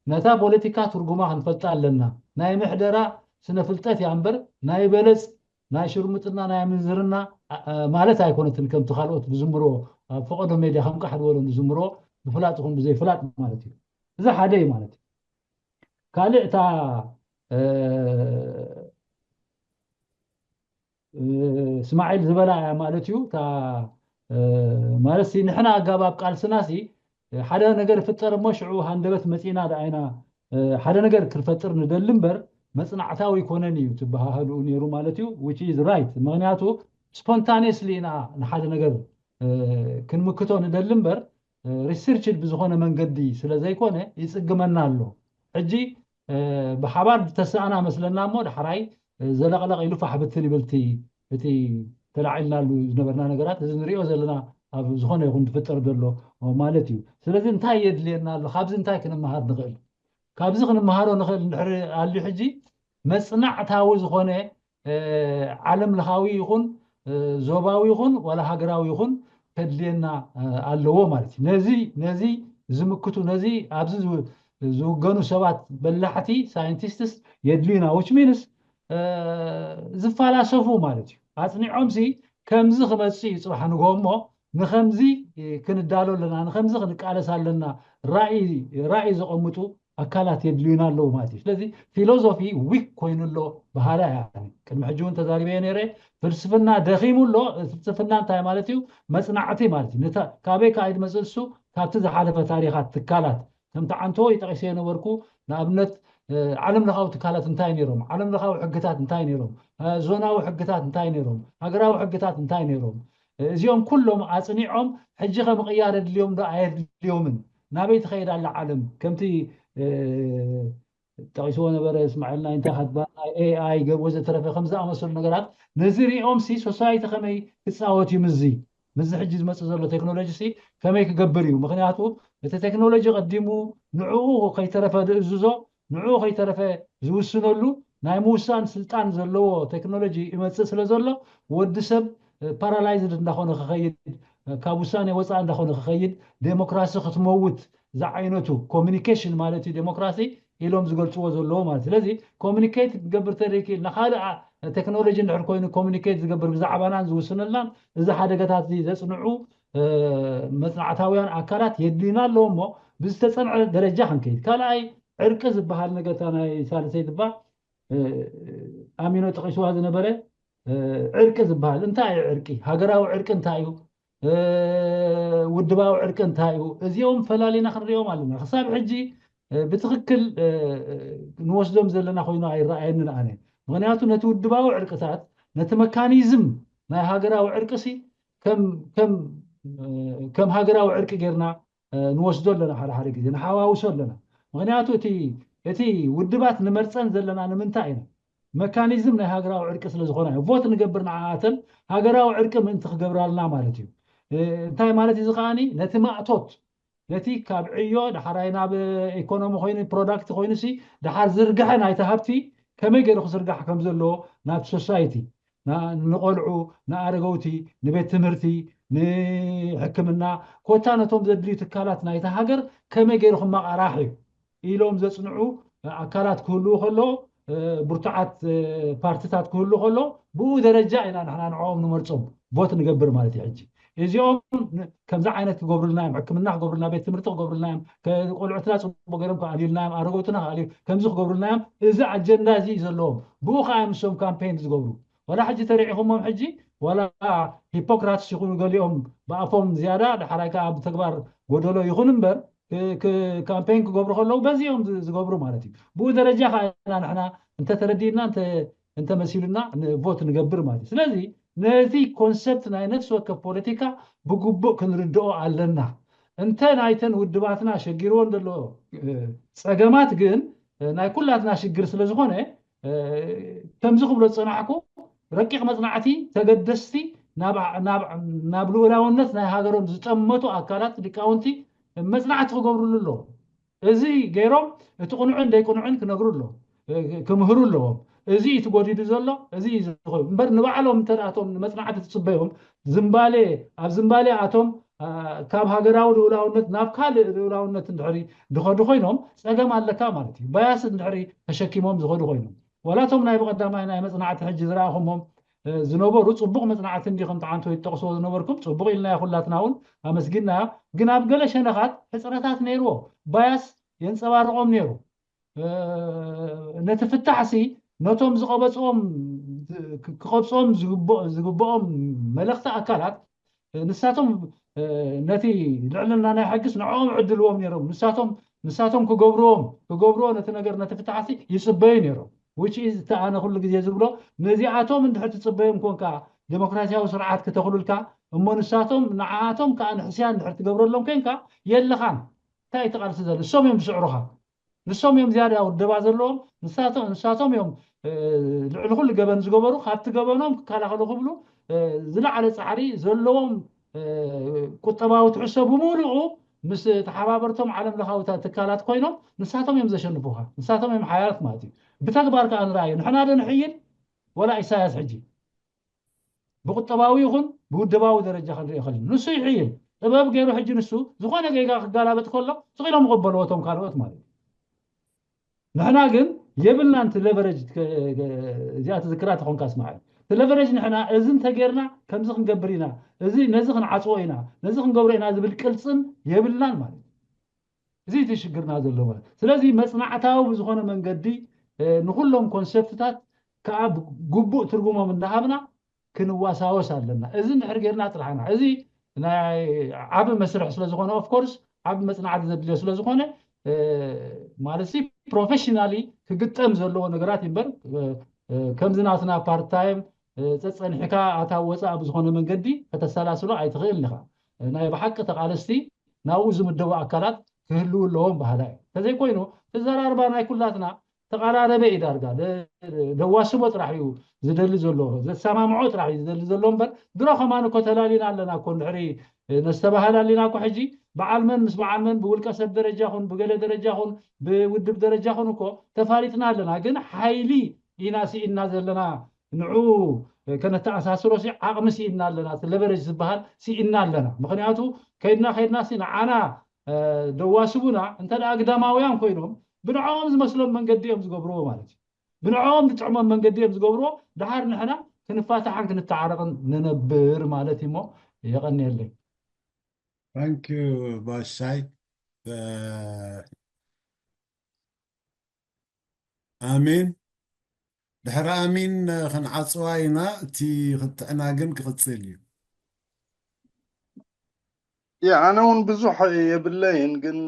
ነታ ፖለቲካ ትርጉማ ክንፈልጣ ኣለና። ናይ ምሕደራ ስነ ፍልጠት እያ እምበር ናይ በለፅ ናይ ሽርሙጥና ናይ ምንዝርና ማለት ኣይኮነትን። ከምቲ ካልኦት ብዝምሮ ኣብ ፈቐዶ ሜድያ ከም ቃሕ ዝበሎም ዝምሮ ብፍላጥ ይኹን ብዘይፍላጥ ማለት እዩ። እዚ ሓደ እዩ ማለት እዩ። ካልእ እታ እስማዒል ዝበላ እያ ማለት እዩ። እታ ማለት ሲ ንሕና ኣጋባብ ቃልስና ሲ ሓደ ነገር ይፍጠር እሞ ሽዑ ሃንደበት መፂና ደኣይና ሓደ ነገር ክንፈጥር ንደሊ እምበር መፅናዕታዊ ይኮነን እዩ ትበሃሃሉ ነይሩ ማለት እዩ። Which is right። ምክንያቱ ስፖንታኒየስሊ ኢና ንሓደ ነገር ክንምክቶ ንደሊ እምበር ሪሰርችድ ብዝኾነ መንገዲ ስለ ዘይኮነ ይፅግመና ኣሎ። ሕጂ ብሓባር ዝተሰኣና መስለና እሞ ዳሕራይ ዘለቕለቕ ኢሉ ፋሕ ብትን ይብል እቲ እቲ ተላዒልናሉ ዝነበርና ነገራት እዚ ንሪኦ ዘለና ኣብ ዝኾነ ይኹን ዝፍጠር ዘሎ ማለት እዩ። ስለዚ እንታይ የድልየና ኣሎ? ካብዚ እንታይ ክንመሃር ንኽእል? ካብዚ ክንመሃሮ ንኽእል እንድሕር ኣልዩ ሕጂ መፅናዕታዊ ዝኾነ ዓለም ለኻዊ ይኹን ዞባዊ ይኹን ዋላ ሃገራዊ ይኹን ከድልየና ኣለዎ ማለት እዩ። ነዚ ነዚ ዝምክቱ ነዚ ኣብዚ ዝውገኑ ሰባት በላሕቲ ሳይንቲስትስ የድልዩና። Which means ዝፈላሰፉ ማለት እዩ። ኣፅኒዖም ሲ ከምዚ ክመፅእ እዩ ፅባሕ ንግሆ እሞ ንከምዚ ክንዳሎ ኣለና፣ ንከምዚ ክንቃለስ ኣለና፣ ራእይ ዘቐምጡ ኣካላት የድልዩና ኣለዉ ማለት እዩ። ስለዚ ፊሎዞፊ ዊክ ኮይኑ ኣሎ በሃላ እያ። ቅድሚ ሕጂ እውን ተዛሪበዮ ነይረ። ፍልስፍና ደኺሙ ኣሎ። ፍልስፍና እንታይ ማለት እዩ? መፅናዕቲ ማለት እዩ። ካበይ ከዓ ይመፅእ እሱ? ካብቲ ዝሓለፈ ታሪኻት ትካላት ከምቲ ዓንተዎ ይጠቂሰ የነበርኩ ንኣብነት ዓለም ለኻዊ ትካላት እንታይ ነይሮም፣ ዓለም ለኻዊ ሕግታት እንታይ ነይሮም፣ ዞናዊ ሕግታት እንታይ ነይሮም፣ ሃገራዊ ሕግታት እንታይ ነይሮም፣ እዚኦም ኩሎም ኣፅኒዖም ሕጂ ከምቕያር የድልዮም ዶ ኣየድልዮምን፣ ናበይ ትኸይድ ኣላ ዓለም ከምቲ ጠቂስዎ ነበረ እስማዒል ናይ እንታይ ካትባ ናይ ኤኣይ ገብ ወዘተረፈ ከም ዝኣመሰሉ ነገራት ነዚ ሪኦም ሲ ሶሳይቲ ከመይ ክፃወት እዩ ምስዚ ምስዚ ሕጂ ዝመፅእ ዘሎ ቴክኖሎጂ ሲ ከመይ ክገብር እዩ? ምክንያቱ እቲ ቴክኖሎጂ ቀዲሙ ንዕኡ ከይተረፈ ዝእዝዞ ንዕኡ ከይተረፈ ዝውስነሉ ናይ ምውሳን ስልጣን ዘለዎ ቴክኖሎጂ ይመፅእ ስለ ዘሎ ወዲ ሰብ ፓራላይዝድ እንዳኾነ ክኸይድ ካብ ውሳኔ ወፃኢ እንዳኾነ ክኸይድ ዴሞክራሲ ክትመውት ዝዓይነቱ ኮሚኒኬሽን ማለት እዩ ዴሞክራሲ ኢሎም ዝገልፅዎ ዘለዎ ማለት። ስለዚ ኮሚኒኬት ክገብር ተደይክእል ንካልእ ቴክኖሎጂ እንድሕር ኮይኑ ኮሚኒኬት ዝገብር ብዛዕባናን ዝውስነልናን እዚ ሓደጋታት እዚ ዘፅንዑ መፅናዕታውያን ኣካላት የድልዩና ኣለዎ እሞ ብዝተፀንዐ ደረጃ ክንከይድ። ካልኣይ ዕርቂ ዝበሃል ነገርታ ናይ ሳልሰይ ድባ ኣሚኖ ጠቂስዋ ዝነበረ ዕርቂ ዝበሃል እንታይ እዩ? ዕርቂ ሃገራዊ ዕርቂ እንታይ እዩ? ውድባዊ ዕርቂ እንታይ እዩ? እዚኦም ፈላሊና ክንሪኦም ኣለና። ክሳብ ሕጂ ብትኽክል ንወስዶም ዘለና ኮይኑ ኣይረኣየንን ኣነ። ምክንያቱ ነቲ ውድባዊ ዕርቅታት ነቲ መካኒዝም ናይ ሃገራዊ ዕርቂ ሲ ከም ሃገራዊ ዕርቂ ጌርና ንወስዶ ኣለና፣ ሓደ ሓደ ግዜ ንሓዋውሶ ኣለና። ምክንያቱ እቲ ውድባት ንመርፀን ዘለና ንምንታይ ኢና? መካኒዝም ናይ ሃገራዊ ዕርቂ ስለ ዝኾና እዩ። ቮት ንገብር ንዓኣተን ሃገራዊ ዕርቂ ምእንቲ ክገብራልና ማለት እዩ። እንታይ ማለት እዚ ከዓኒ ነቲ ማእቶት ነቲ ካብ ዕዮ ዳሓራይ ናብ ኢኮኖሚ ኮይኑ ፕሮዳክት ኮይኑ ሲ ዳሓር ዝርግሐ ናይቲ ሃብቲ ከመይ ገይሩ ክዝርጋሕ ከም ዘለዎ ናብ ሶሳይቲ ንቆልዑ ንኣረገውቲ ንቤት ትምህርቲ ንሕክምና ኮታ ነቶም ዘድልዩ ትካላት ናይቲ ሃገር ከመይ ገይሩ ክመቃራሕ እዩ ኢሎም ዘፅንዑ ኣካላት ክህልዉ ከለዉ ብርቱዓት ፓርቲታት ክህሉ ከሎ ብኡ ደረጃ ኢና ንሕና ንዕኦም ንመርፆም ቮት ንገብር ማለት እዩ። ሕጂ እዚኦም ከምዚ ዓይነት ክገብሩልና እዮም፣ ሕክምና ክገብሩልና፣ ቤት ትምህርቲ ክገብሩልና እዮም፣ ቆልዑትና ፅቡቅ ገይሮም ክኣልዩልና እዮም፣ ኣረገውትና ክኣልዩ ከምዚ ክገብሩልና እዮም። እዚ ኣጀንዳ እዚ እዩ ዘለዎም። ብኡ ከዓ እዮም ንሶም ካምፔን ዝገብሩ። ዋላ ሕጂ ተሪዒኹሞም ሕጂ ዋላ ሂፖክራትስ ይኹኑ ገሊኦም ብኣፎም ዝያዳ ዳሕራይ ከዓ ብተግባር ጎደሎ ይኹን እምበር ካምፔን ክገብሩ ከለዉ በዚ እዮም ዝገብሩ ማለት እዩ። ብኡ ደረጃ ከዓ ኢና ንሕና እንተተረዲእና እንተመሲሉና ቮት ንገብር ማለት እዩ። ስለዚ ነዚ ኮንሰፕት ናይ ነፍሲ ወከፍ ፖለቲካ ብግቡእ ክንርድኦ ኣለና። እንተ ናይተን ውድባትና ሸጊርዎን ዘሎ ፀገማት ግን ናይ ኩላትና ሽግር ስለ ዝኾነ ከምዚ ክብሎ ዝፀናሕኩ ረቂቕ መፅናዕቲ ተገደስቲ ናብ ልኡላውነት ናይ ሃገሮም ዝጠመቱ ኣካላት ሊቃውንቲ መፅናዕቲ ክገብርሉ ኣለዎም። እዚ ገይሮም እቲ ቅኑዕን ዘይቅኑዕን ክነግሩ ኣለዎም፣ ክምህሩ ኣለዎም። እዚ እዩ ትጎዲዱ ዘሎ፣ እዚ እዩ ዝኸውን እምበር ንባዕሎም እንተ እቶም ንመፅናዕቲ ትፅበዮም ዝምባሌ ኣብ ዝምባሌ ኣቶም ካብ ሃገራዊ ልኡላውነት ናብ ካልእ ልኡላውነት እንድሕሪ ዝኸዱ ኮይኖም ፀገም ኣለካ ማለት እዩ። ባያስ እንድሕሪ ተሸኪሞም ዝኸዱ ኮይኖም ዋላቶም ናይ ብቐዳማይ ናይ መፅናዕቲ ሕጂ ዝረኣኹሞም ዝነበሩ ፅቡቕ መፅናዕቲ እንዲኹም ተዓንቶ ይጠቕስዎ ዝነበርኩም ፅቡቕ ኢልናዮ ኩላትና እውን ኣመስጊንናዮ። ግን ኣብ ገለ ሸነኻት ሕፅረታት ነይርዎ፣ ባያስ የንፀባርቖም ነይሩ። ነቲ ፍታሕሲ ነቶም ዝቐበፅዎም ክቐብፅዎም ዝግብኦም መለኽቲ ኣካላት ንሳቶም ነቲ ልዕልና ናይ ሕግስ ንዕኦም ዕድልዎም ነይሮም ንሳቶም ንሳቶም ክገብርዎም ክገብርዎ ነቲ ነገር ነቲ ፍታሕሲ ይፅበዩ ነይሮም። Which is እቲ ኣነ ኩሉ ግዜ ዝብሎ ነዚኣቶም እንድሕር ትፅበዮም ኮንካ ዴሞክራሲያዊ ስርዓት ክተኽሉልካ እሞ ንሳቶም ንዓኣቶም ከዓ ንሕስያ እንድሕር ትገብረሎም ኮንካ የለኻን። እንታይ እዩ ትቓልሲ ዘሎ? እሶም እዮም ዝስዕሩኻ። ንሶም እዮም ዝያዳ ውደባ ዘለዎም። ንሳቶም እዮም ልዕሊ ኩሉ ገበን ዝገበሩ። ካብቲ ገበኖም ክከላኸሉ ክብሉ ዝለዓለ ፃዕሪ ዘለዎም ቁጠባዊ ትሕዝቶ ብምሉኡ ምስ ተሓባበርቶም ዓለም ለኻዊ ትካላት ኮይኖም ንሳቶም እዮም ዘሸንፉኻ። ንሳቶም እዮም ሓያላት ማለት እዩ። ብተግባር ከዓ ንረኣዩ። ንሕና ዶ ንሕይል ወላ ኢሳያስ ሕጂ ብቁጠባዊ ይኹን ብውደባዊ ደረጃ ክንሪኦ ከለና ንሱ ይሕይል ጥበብ ገይሩ ሕጂ ንሱ ዝኾነ ጌጋ ክጋላበጥ ከሎ ስቕ ኢሎም ይቕበልዎ እቶም ካልኦት ማለት እዩ። ንሕና ግን የብልናን እቲ ለቨረጅ እዚኣ ትዝክራ ተኾንካ ስማዕ እቲ ለቨረጅ ንሕና እዚ እንተጌርና ከምዚ ክንገብር ኢና እዚ ነዚ ክንዓፅዎ ኢና ነዚ ክንገብሮ ኢና ዝብል ቅልፅም የብልናን ማለት እዩ። እዚ እቲ ሽግርና ዘሎ ማለት ስለዚ መፅናዕታዊ ብዝኾነ መንገዲ ንኩሎም ኮንሰፕትታት ከዓ ግቡእ ትርጉሞም እንዳሃብና ክንዋሳወስ ኣለና። እዚ እንድሕር ጌርና ጥራሕ ኢና። እዚ ናይ ዓቢ መስርሕ ስለ ዝኾነ ኦፍኮርስ ዓቢ መፅናዕቲ ዘድልዮ ስለ ዝኾነ ማለት ፕሮፌሽናሊ ክግጠም ዘለዎ ነገራት እምበር ከምዚ ናትና ፓርታይም ፀፀኒሕካ ኣታ ወፃእ ብዝኾነ መንገዲ ከተሰላስሎ ኣይትኽእል ኢኻ። ናይ ብሓቂ ተቓለስቲ ናብኡ ዝምደቡ ኣካላት ክህልው ኣለዎም ባህላ እዩ። ተዘይኮይኑ ተዘራርባ ናይ ኩላትና ተቐራረበ እዩ ዳርጋ ደዋስቦ ጥራሕ እዩ ዝደሊ ዘሎ ዘሰማምዖ ጥራሕ እዩ ዝደሊ ዘሎ እምበር ድሮ ከማን እኮ ተላሊና ኣለና እኮ እንድሕሪ ነስተባህል ኣሊና እኮ ሕጂ በዓል መን ምስ በዓል መን ብውልቀ ሰብ ደረጃ ኹን ብገለ ደረጃ ኹን ብውድብ ደረጃ ኹን እኮ ተፋሊጥና ኣለና። ግን ሓይሊ ኢና ስኢንና ዘለና ንዑ ከነተኣሳስሮ ሲ ዓቕሚ ስኢንና ኣለና። እቲ ለቨረጅ ዝበሃል ስኢንና ኣለና። ምኽንያቱ ከይድና ከይድና ሲ ንዓና ደዋስቡና እንተ ደኣ ግዳማውያን ኮይኖም ብንዕኦም ዝመስሎም መንገዲ እዮም ዝገብርዎ ማለት እዩ። ብንዕኦም ዝጥዕሞም መንገዲ እዮም ዝገብርዎ። ደሓር ንሕና ክንፋታሓን ክንተዓረቕን ንነብር ማለት እዩሞ የቐንየለይ። ታንኪዩ ባሻይ ኣሚን። ድሕሪ ኣሚን ክንዓፅዋ ኢና። እቲ ክትዕና ግን ክቕፅል እዩ። ያ ኣነ እውን ብዙሕ የብለይን፣ ግን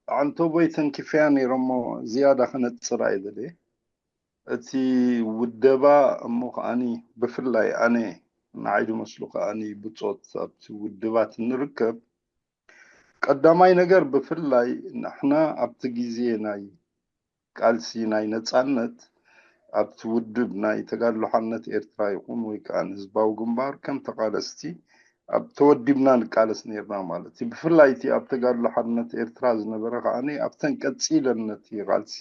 ዓንተቦይ ተንኪፈያ ነይሮሞ ዝያዳ ክነፅር ኣይደለየ። እቲ ውደባ እሞ ከዓኒ ብፍላይ ኣነ ንዓይ ዝመስሉ ከዓኒ ብፆት ኣብቲ ውድባት እንርከብ ቀዳማይ ነገር ብፍላይ ንሕና ኣብቲ ግዜ ናይ ቃልሲ ናይ ነፃነት ኣብቲ ውድብ ናይ ተጋድሎ ሓርነት ኤርትራ ይኹን ወይ ከዓ ንህዝባዊ ግንባር ከም ተቃለስቲ ኣብ ተወዲብና ንቃለስ ነርና ማለት እዩ። ብፍላይ እቲ ኣብ ተጋድሎ ሓርነት ኤርትራ ዝነበረ ከዓ ኣብተን ቀፂለን ነቲ ቃልሲ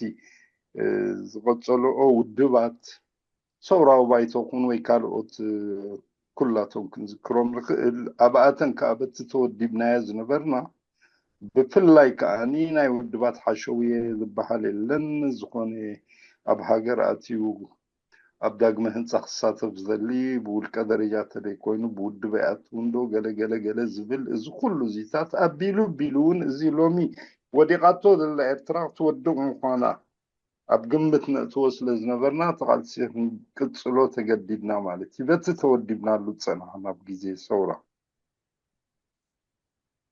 ዝቐፀልኦ ውድባት ሰውራዊ ባይቶ ኩን ወይ ካልኦት ኩላቶም ክንዝክሮም ንኽእል ኣብኣተን ከዓ በቲ ተወዲብናዮ ዝነበርና ብፍላይ ከዓ ናይ ውድባት ሓሸውየ ዝበሃል የለን። ዝኾነ ኣብ ሃገር ኣትዩ ኣብ ዳግመ ህንፃ ክሳተፍ ዝደሊ ብውልቀ ደረጃ ተደይ ኮይኑ ብውድብ ኣይኣትውን ዶ ገለ ገለ ገለ ዝብል እዚ ኩሉ እዚታት ኣቢሉ ኣቢሉ እውን እዚ ሎሚ ወዲቓቶ ዘላ ኤርትራ ክትወድቕ ምዃና ኣብ ግምት ነእትዎ ስለ ዝነበርና እቲ ቃልሲ ክንቅፅሎ ተገዲድና ማለት እዩ። በቲ ተወዲብናሉ ዝፀናሕና ኣብ ግዜ ሰውራ።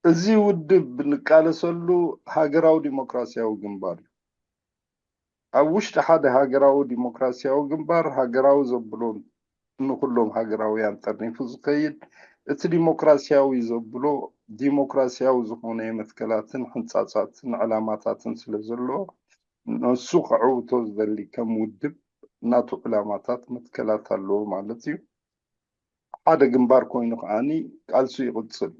እዚ ውድብ ንቃለሰሉ ሃገራዊ ዲሞክራሲያዊ ግንባር እዩ። ኣብ ውሽጢ ሓደ ሃገራዊ ዲሞክራሲያዊ ግንባር ሃገራዊ ዘብሎ ንኩሎም ሃገራውያን ጠርኒፉ ዝኸይድ እቲ ዲሞክራሲያዊ ዘብሎ ዲሞክራሲያዊ ዝኾነ መትከላትን ሕንፃፃትን ዕላማታትን ስለ ዘሎ ንሱ ከዕውቶ ዝደሊ ከም ውድብ ናቱ ዕላማታት መትከላት ኣለዎ ማለት እዩ። ሓደ ግንባር ኮይኑ ከዓኒ ቃልሱ ይቕጽል።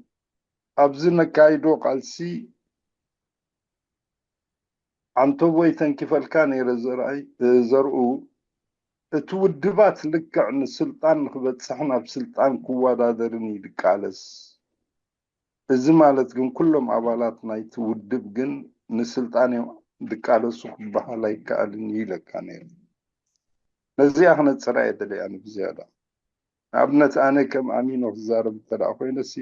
ኣብዚ ነካይዶ ቃልሲ ዓንተቦይ ተንኪፈልካ ነይረ ዘርኣይ ዘርኡ እቲ ውድባት ልክዕ ንስልጣን ንክበፅሕን ኣብ ስልጣን ክወዳደርን እዩ ድቃለስ። እዚ ማለት ግን ኩሎም ኣባላት ናይቲ ውድብ ግን ንስልጣን እዮም ድቃለሱ ክበሃል ኣይከኣልን እዩ ኢለካ ነይረ። ነዚኣ ክነፅራ እየ ደለያ ብዝያዳ። ንኣብነት ኣነ ከም ኣሚኖ ክዛረብ እንተ ደኣ ኮይነ ሲ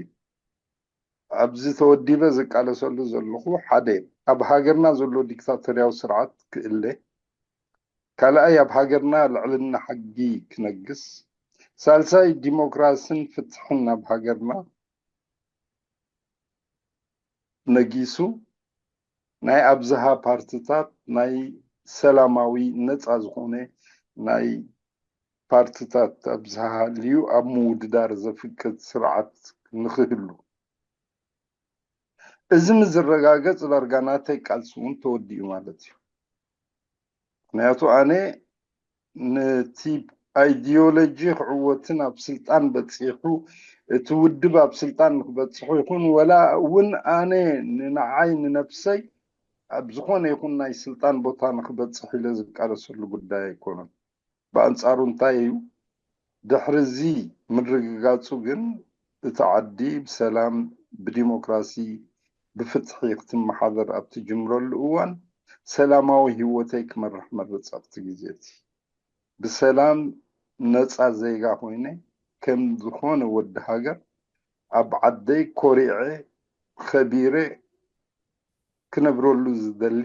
ኣብዚ ተወዲበ ዝቃለሰሉ ዘለኹ ሓደ ኣብ ሃገርና ዘሎ ዲክታቶርያዊ ስርዓት ክእለ፣ ካልኣይ ኣብ ሃገርና ልዕልና ሕጊ ክነግስ፣ ሳልሳይ ዲሞክራስን ፍትሕን ኣብ ሃገርና ነጊሱ ናይ ኣብዝሃ ፓርትታት ናይ ሰላማዊ ነፃ ዝኾነ ናይ ፓርትታት ኣብዝሃ ሃልዩ ኣብ ምውድዳር ዘፍቅድ ስርዓት ንክህሉ። እዚ ምስ ዝረጋገፅ ዳርጋ ናተይ ቃልሲ እውን ተወዲኡ ማለት እዩ። ምክንያቱ ኣነ ነቲ ኣይዲዮሎጂ ክዕወትን ኣብ ስልጣን በፂሑ እቲ ውድብ ኣብ ስልጣን ንክበፅሑ ይኹን ወላ እውን ኣነ ንንዓይ ንነብሰይ ኣብ ዝኾነ ይኹን ናይ ስልጣን ቦታ ንክበፅሕ ኢለ ዝቃለሰሉ ጉዳይ ኣይኮነን። ብኣንፃሩ እንታይ እዩ ድሕሪ እዚ ምርግጋፁ ግን እቲ ዓዲ ብሰላም ብዲሞክራሲ ብፍትሒ ክትመሓደር ኣብ ትጅምረሉ እዋን ሰላማዊ ህይወተይ ክመርሕ መርፅ ኣብቲ ግዜ እቲ ብሰላም ነፃ ዜጋ ኮይነ ከም ዝኾነ ወዲ ሃገር ኣብ ዓደይ ኮሪዐ ከቢረ ክነብረሉ ዝደሊ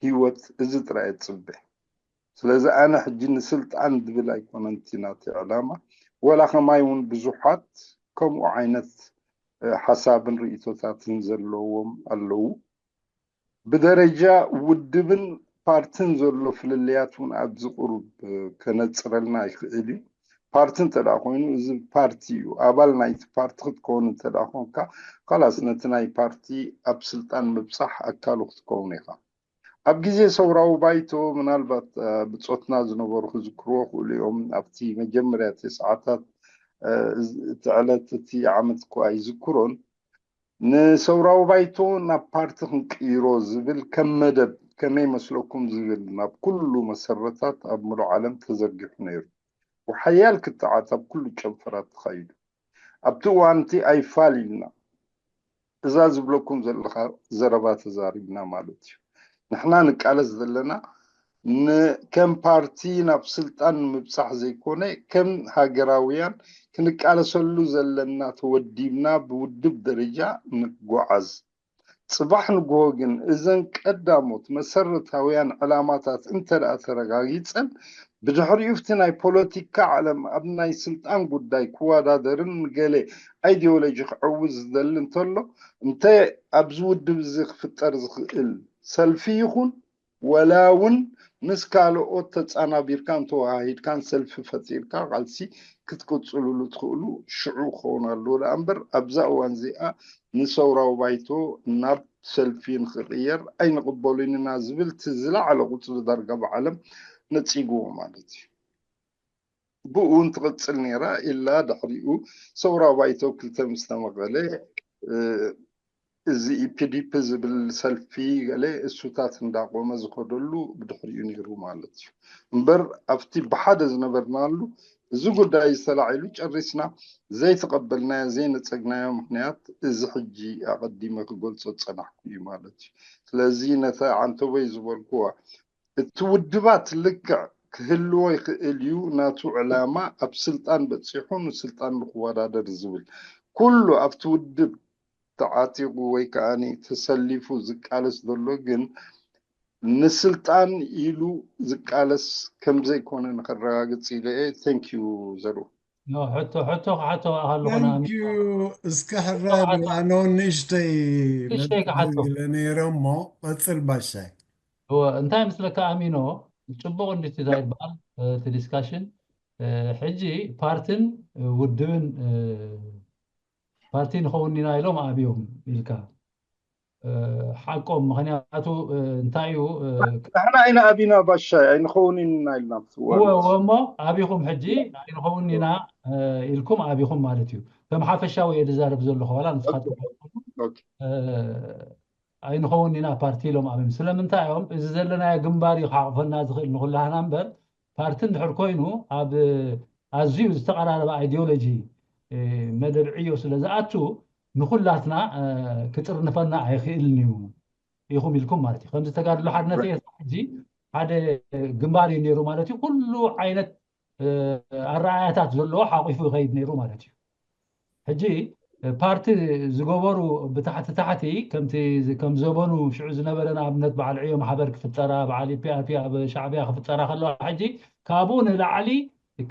ህይወት እዚ ጥራይ እፅበ። ስለዚ ኣነ ሕጂ ንስልጣን ዝብል ኣይኮነን እቲ ናተይ ዕላማ። ወላ ከማይ እውን ብዙሓት ከምኡ ዓይነት ሓሳብን ርእቶታትን ዘለዎም ኣለዉ። ብደረጃ ውድብን ፓርትን ዘሎ ፍልልያት እውን ኣብዚ ቁሩብ ከነፅረልና ይኽእል እዩ። ፓርቲ እንተ ደኣ ኮይኑ እዚ ፓርቲ እዩ። ኣባል ናይቲ ፓርቲ ክትከውን እንተ ደኣ ኮንካ ካላስ ነቲ ናይ ፓርቲ ኣብ ስልጣን ምብፃሕ ኣካሉ ክትከውን ኢኻ። ኣብ ግዜ ሰውራዊ ባይቶ ምናልባት ብፆትና ዝነበሩ ክዝክርዎ ክእሉ እዮም። ኣብቲ መጀመርያ እቲ ሰዓታት እቲ ዕለት እቲ ዓመት እኮ ኣይዝክሮን። ንሰውራዊ ባይቶ ናብ ፓርቲ ክንቅይሮ ዝብል ከም መደብ ከመይ መስለኩም ዝብል ናብ ኩሉ መሰረታት ኣብ ምሉእ ዓለም ተዘርጊሑ ነይሩ። ወሓያል ክትዓት ኣብ ኩሉ ጨንፈራት ተኻይዱ። ኣብቲ እዋን እቲ ኣይፋል ኢልና እዛ ዝብለኩም ዘለኻ ዘረባ ተዛሪብና ማለት እዩ። ንሕና ንቃለስ ዘለና ከም ፓርቲ ናብ ስልጣን ንምብፃሕ ዘይኮነ ከም ሃገራውያን ክንቃለሰሉ ዘለና ተወዲብና ብውድብ ደረጃ ንጓዓዝ። ፅባሕ ንግሆ ግን እዘን ቀዳሞት መሰረታውያን ዕላማታት እንተ ደኣ ተረጋጊፀን ብድሕሪኡ ኣብቲ ናይ ፖለቲካ ዓለም ኣብ ናይ ስልጣን ጉዳይ ክወዳደርን ንገለ ኣይዲዮሎጂ ክዕውት ዝደሊ እንተሎ እንተ ኣብዚ ውድብ እዚ ክፍጠር ዝኽእል ሰልፊ ይኹን ወላ እውን ምስ ካልኦት ተፃናቢርካን ተወሃሂድካን ሰልፊ ፈጢርካ ቃልሲ ክትቅፅሉሉ ትኽእሉ ሽዑ ክኸውን ኣለዎ ደኣ እምበር ኣብዛ እዋን እዚኣ ንሰውራዊ ባይቶ ናብ ሰልፊ ንክቕየር ኣይንቕበሉን ኢና ዝብል እቲ ዝለዓለ ቁፅሪ ዳርጋ ብዓለም ነፂግዎ ማለት እዩ። ብኡ እውን ትቕፅል ነይራ ኢላ ድሕሪኡ ሰውራዊ ባይቶ ክልተ ምስ ተመቐለ እዚ ኢፒዲፒ ዝብል ሰልፊ ገለ እሱታት እንዳቆመ ዝኸደሉ ብድሕሪኡ ነይሩ ማለት እዩ። እምበር ኣብቲ ብሓደ ዝነበርናሉ እዚ ጉዳይ ዝተላዒሉ ጨሪስና ዘይተቐበልናዮ ዘይነፀግናዮ ምክንያት እዚ ሕጂ ኣቐዲመ ክገልፆ ዝፀናሕኩ እዩ ማለት እዩ። ስለዚ ነታ ዓንተቦይ ዝበልኩዋ እቲ ውድባት ልክዕ ክህልዎ ይኽእል እዩ ናቱ ዕላማ ኣብ ስልጣን በፂሑ ንስልጣን ንክወዳደር ዝብል ኩሉ ኣብቲ ውድብ ተዓጢቑ ወይ ከዓ ተሰሊፉ ዝቃለስ ዘሎ ግን ንስልጣን ኢሉ ዝቃለስ ከምዘይኮነ ንከረጋግፅ ኢለ እየ። Thank you ዘሩ። ሕቶ ሕቶ ክሓቶ ኣለኹ። እስኪ ሕራይ ብልኣኖ ንእሽተይ ንእሽተይ ክሓቶ ኢለ ነይረ እሞ ቀፅል ባሻይ። እንታይ ምስለካ ኣሚኖ ፅቡቕ እንዲቲ እንታይ ይበሃል እቲ ዲስካሽን ሕጂ ፓርትን ውድብን ፓርቲ ንኸውን ኢና ኢሎም ኣብዮም ኢልካ ሓቆም። ምክንያቱ እንታይ እዩ? ንሕና ኣይንኣቢና ባሻይ ኣይንኸውን ኢና ኢልና እሞ ኣቢኹም ሕጂ ኣይንኸውን ኢና ኢልኩም ኣቢኹም ማለት እዩ። ከም ሓፈሻዊ እየ ዝዛረብ ዘለኹ ዋላ ንስኻትኩም ኣይንኸውን ኢና ፓርቲ ኢሎም ኣብም። ስለምንታይ እዮም? እዚ ዘለናዮ ግንባር እዩ ክሓቕፈና ዝኽእል ንኩላህና እምበር፣ ፓርቲ እንድሕር ኮይኑ ኣብ ኣዝዩ ዝተቐራረበ ኣይዲዮሎጂ መደብ ዕዮ ስለ ዝኣቱ ንኩላትና ክጥርንፈና ኣይኽእልን እዩ ኢኹም ኢልኩም ማለት እዩ። ከምዚ ተጋድሎ ሓድነት ኤርትራ ሕጂ ሓደ ግንባር እዩ ነይሩ ማለት እዩ። ኩሉ ዓይነት ኣረኣያታት ዘለዎ ሓቂፉ ይኸይድ ነይሩ ማለት እዩ። ሕጂ ፓርቲ ዝገበሩ ብታሕቲ ታሕቲ ከምቲ ከም ዘበኑ ሽዑ ዝነበረ ንኣብነት በዓል ዕዮ ማሕበር ክፍጠራ በዓል ኢፒኣርፒ ኣብ ሻዕቢያ ክፍጠራ ከለዋ ሕጂ ካብኡ ንላዕሊ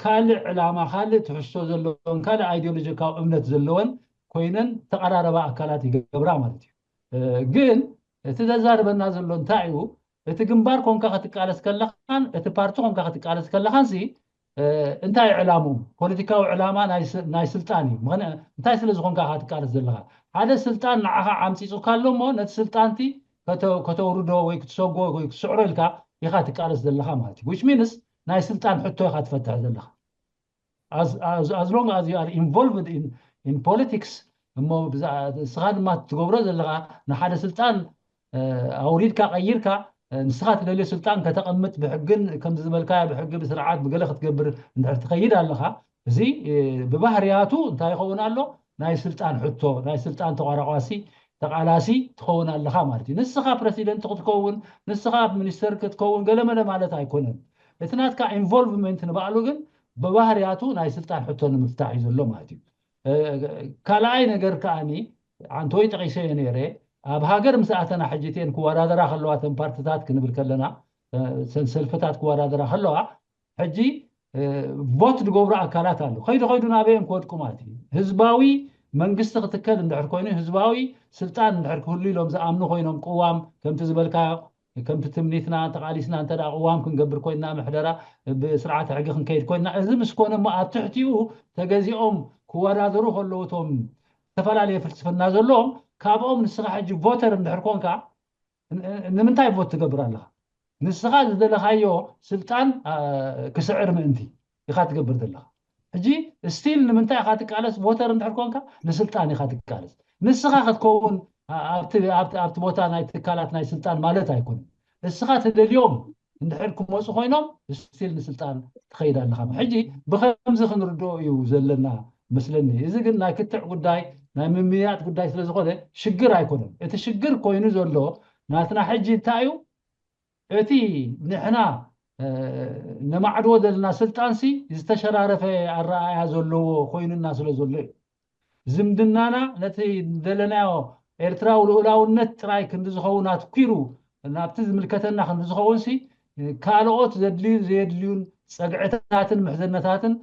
ካልእ ዕላማ ካልእ ትሕዝቶ ዘለወን ካልእ ኣይዲዮሎጂካዊ እምነት ዘለወን ኮይነን ተቐራረባ ኣካላት ይገብራ ማለት እዩ። ግን እቲ ዘዛርበና ዘሎ እንታይ እዩ? እቲ ግንባር ኮንካ ክትቃለስ ከለኻን እቲ ፓርቲ ኮንካ ክትቃለስ ከለኻን ሲ እንታይ ዕላምኡ? ፖለቲካዊ ዕላማ ናይ ስልጣን እዩ። እንታይ ስለ ዝኾንካ ኢኻ ትቃለስ ዘለኻ? ሓደ ስልጣን ንዓኻ ዓምፂፁካ ኣሎ እሞ ነቲ ስልጣንቲ ከተውርዶ ወይ ክትሰጎ ወይ ክትስዕሮ ኢልካ ኢኻ ትቃለስ ዘለኻ ማለት እዩ። Which means ናይ ስልጣን ሕቶ ኢኻ ትፈትሕ ዘለኻ። As long as you are involved in politics እሞ ንስኻ ድማ ትገብሮ ዘለኻ ንሓደ ስልጣን ኣውሪድካ ቀይርካ ንስኻ ትደልዮ ስልጣን ከተቐምጥ ብሕግን ከምዚ ዝበልካዮ ብሕጊ ብስርዓት ብገለ ክትገብር እንድሕር ትኸይድ ኣለኻ፣ እዚ ብባህርያቱ እንታይ ይኸውን ኣሎ? ናይ ስልጣን ሕቶ፣ ናይ ስልጣን ተቋራቋሲ ተቓላሲ ትኸውን ኣለኻ ማለት እዩ። ንስኻ ፕረሲደንት ክትከውን፣ ንስኻ ሚኒስተር ክትከውን ገለመለ ማለት ኣይኮነን። እቲ ናትካ ኢንቮልቭመንት ንባዕሉ ግን ብባህርያቱ ናይ ስልጣን ሕቶ ንምፍታሕ እዩ ዘሎ ማለት እዩ። ካልኣይ ነገር ከዓኒ ዓንተወይ ጠቒሰዮ ነይረ፣ ኣብ ሃገር ምስ ኣተና ሕጂ እተን ክወዳደራ ከለዋ እተን ፓርትታት ክንብል ከለና ሰልፍታት ክወዳደራ ከለዋ ሕጂ ቮት ዝገብሩ ኣካላት ኣሎ። ከይዱ ከይዱ ናበይ እዮም ክወድቁ ማለት እዩ። ህዝባዊ መንግስቲ ክትከል እንድሕር ኮይኑ ህዝባዊ ስልጣን እንድሕር ክህሉ ኢሎም ዝኣምኑ ኮይኖም ቅዋም ከምቲ ዝበልካዮ ከምቲ ትምኒትና ተቓሊስና እንተ ደኣ ቅዋም ክንገብር ኮይንና ምሕደራ ብስርዓተ ሕጊ ክንከይድ ኮይንና እዚ ምስ ኮነ እሞ ኣብ ትሕቲኡ ተገዚኦም ክወዳደሩ ከለዉ እቶም ዝተፈላለየ ፍልስፍና ዘለዎም ካብኦም ንስኻ ሕጂ ቮተር እንድሕር ኮንካ ንምንታይ ቮት ትገብር ኣለኻ? ንስኻ ዝደለኻዮ ስልጣን ክስዕር ምእንቲ ኢኻ ትገብር ዘለኻ። ሕጂ ስቲል ንምንታይ ኢኻ ትቃለስ? ቮተር እንድሕር ኮንካ ንስልጣን ኢኻ ትቃለስ። ንስኻ ክትከውን ኣብቲ ቦታ ናይ ትካላት ናይ ስልጣን ማለት ኣይኮነን። እስኻ ትደልዮም እንድሕር ክመፁ ኮይኖም ስቲል ንስልጣን ትኸይድ ኣለኻ። ሕጂ ብኸምዚ ክንርድኦ እዩ ዘለና መስለኒ። እዚ ግን ናይ ክትዕ ጉዳይ ናይ ምምያጥ ጉዳይ ስለዝኾነ ሽግር ኣይኮነን። እቲ ሽግር ኮይኑ ዘሎ ናትና ሕጂ እንታይ እዩ? እቲ ንሕና ነማዕድዎ ዘለና ስልጣንሲ ዝተሸራረፈ ኣረኣያ ዘለዎ ኮይኑና ስለ ዘሎ እዩ። ዝምድናና ነቲ እንደለናዮ ኤርትራዊ ልኡላውነት ጥራይ ክንዲ ዝኸውን ኣትኲሩ ናብቲ ዝምልከተና ክንዲ ዝኸውን ሲ ካልኦት ዘድልዩን ዘየድልዩን ጸግዕታትን ምሕዝነታትን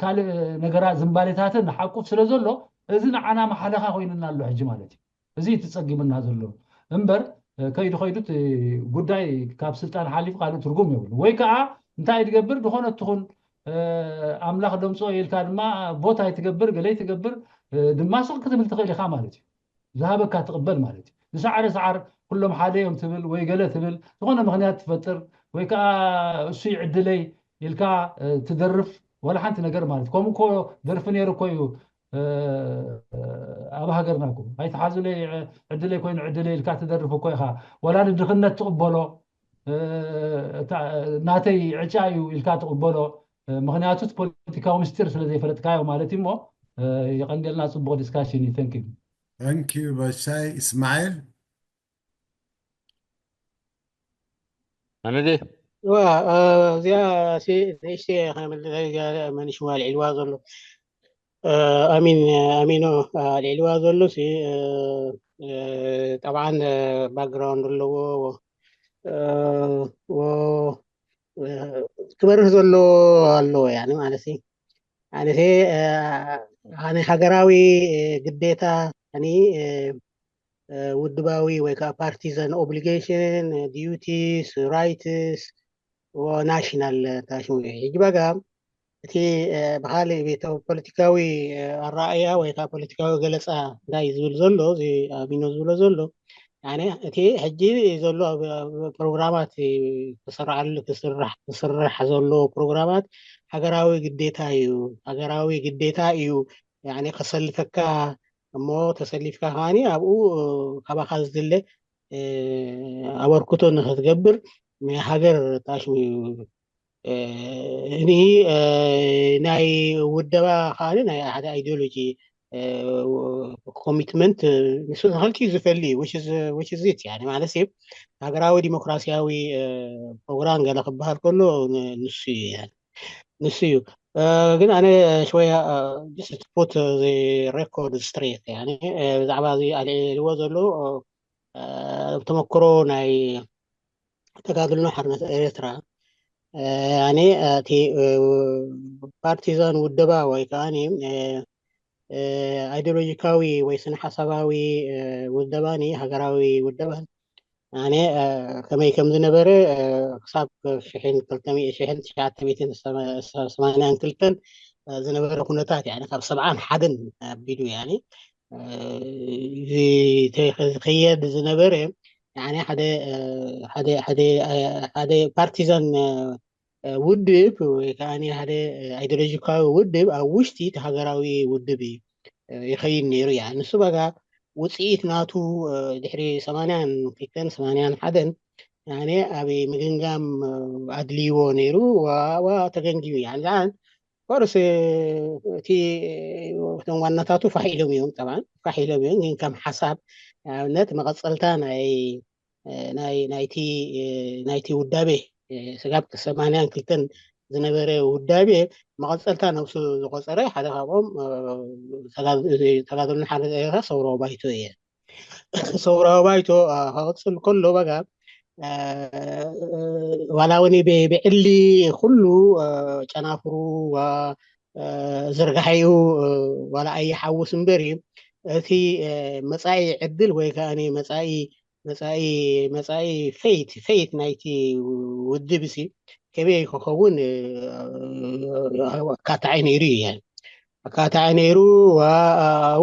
ካልእ ነገራት ዝምባሌታትን ሓቁፍ ስለ ዘሎ እዚ ንዓና ማሓለኻ ኮይኑና ኣሎ ሕጂ ማለት እዩ። እዚ ትጸጊምና ዘሎ እምበር ከይዱ ከይዱ ጉዳይ ካብ ስልጣን ሓሊፉ ካልእ ትርጉም የብሉ። ወይ ከዓ እንታይ ትገብር ዝኾነ ትኹን ኣምላኽ ደምፅኦ ኢልካ ድማ ቦታ ኣይትገብር ገለ ኣይትገብር ድማ ስቕ ክትብል ትኽእል ኢኻ ማለት እዩ። ዝሃበካ ትቕበል ማለት እዩ። ዝሰዓረ ሰዓር ኩሎም ሓደ እዮም ትብል ወይ ገለ ትብል ዝኾነ ምኽንያት ትፈጥር ወይ ከዓ እሱ ይዕድለይ ኢልካ ትደርፍ ወላ ሓንቲ ነገር ማለት ከምኡ እኮ ደርፊ ነይሩ እኮ እዩ። ኣብ ሃገርና እኮ ኣይትሓዙለይ ዕድለይ ኮይኑ ዕድለይ ኢልካ ትደርፍ እኮ ኢኻ። ወላ ንድኽነት ትቕበሎ ናተይ ዕጫ እዩ ኢልካ ትቕበሎ። ምክንያቱ እቲ ፖለቲካዊ ምስጢር ስለ ዘይፈለጥካዮ ማለት እዩ። እሞ የቐንዴልና ጽቡቕ ዲስካሽን እዩ። Thank you። Thank you ባሻይ። እስማኤል ኣነ ድየ እዚኣ ንእሽተይ ከመልሰ መኒሽዋ ኣልዒልዋ ዘሎ ኣሚን ኣሚኖ ኣልዒልዋ ዘሎ ጠብዓን ባክግራውንድ ኣለዎ ክበርህ ዘሎ ኣለዎ ያኒ ማለት ኣነሴ ኣነ ሃገራዊ ግዴታ ውድባዊ ወይ ከዓ ፓርቲዛን ኦብሊጌሽን ዲዩቲስ ራይትስ ናሽናል ታሽሙ ሕጂ ባጋ እቲ ብካሊእ ቤተ ፖለቲካዊ ኣረኣእያ ወይ ከዓ ፖለቲካዊ ገለፃ እንታይ ዝብል ዘሎ እዚ ኣሚኖ ዝብሎ ዘሎ ያኔ እቲ ሕጂ ዘሎ ኣብ ፕሮግራማት ክስርዓሉ ክስራሕ ክስራሕ ዘሎ ፕሮግራማት ሃገራዊ ግዴታ እዩ። ሃገራዊ ግዴታ እዩ። ያኔ ከሰልፈካ እሞ ተሰሊፍካ ከዓኒ ኣብኡ ካባኻ ዝድለ ኣበርክቶ ንክትገብር ናይ ሃገር ጣሽሚ እዩ። እኒ ናይ ውደባ ከዓኒ ናይ ሓደ ኣይዲዮሎጂ ኮሚትመንት ንሱ ንክልቲኡ ዝፈሊ ውችዝት ማለት ሃገራዊ ዲሞክራሲያዊ ፕሮግራም ገለ ክበሃል ከሎ ንሱ እዩ። ንሱ እዩ። ግን ኣነ ሽወያ ፖት ሬኮርድ ስትሬት ብዛዕባ እዚ ኣልዕልዎ ዘሎ ተመክሮ ናይ ተጋድሎ ሓርነት ኤርትራ ኣነ እቲ ፓርቲዛን ውደባ ወይ ከዓ ኣይዲዮሎጂካዊ ወይ ስነ ሓሳባዊ ውደባኒ ሃገራዊ ውደባን ኣነ ከመይ ከም ዝነበረ ክሳብ ሽሕን ክልተ ሚእቲ- ሽሕን ትሽዓተ ሚእትን ሰማንያን ክልተን ዝነበረ ኩነታት ያኒ ካብ ሰብዓን ሓደን ኣቢሉ ያኒ ዝኸየድ ዝነበረ ያኒ ሓደ ሓደ ሓደ ሓደ ፓርቲዛን ውድብ ወይ ከዓ ሓደ ኣይዲዮሎጂካዊ ውድብ ኣብ ውሽጢ እቲ ሃገራዊ ውድብ እዩ ይኸይድ ነይሩ። ያ ንሱ በጋ ውፅኢት ናቱ ድሕሪ ሰማንያን ክልተን ሰማንያን ሓደን ያኔ ኣብ ምግምጋም ኣድልይዎ ነይሩ። ዋ ተገምጊሙ። ያ ኮርስ እቲ እቶም ዋናታቱ ፋሕ ኢሎም እዮም። ጠብዓን ፋሕ ኢሎም እዮም፣ ግን ከም ሓሳብ ንኣብነት መቐፀልታ ናይ ናይ ናይቲ ናይቲ ውዳቤ ስጋብ ሰማንያን ክልተን ዝነበረ ውዳቤ መቐፀልታ ነብሱ ዝቆፀረ ሓደ ካብኦም ተጋድሎና ሓርነት ኤርትራ ሰውራዊ ባይቶ እየ። ሰውራዊ ባይቶ ከቕፅል ከሎ በጋ ዋላ እውን ብዕሊ ኩሉ ጨናፍሩ ዝርጋሐኡ ዋላ ኣይሓውስ እምበር እዩ እቲ መፃኢ ዕድል ወይ ከዓ መፃኢ መፃኢ መፃኢ ፈይት ፈይት ናይቲ ውድብ ሲ ከበይ ክኸውን ኣካታዒ ነይሩ እዩ። ኣካታዒ ነይሩ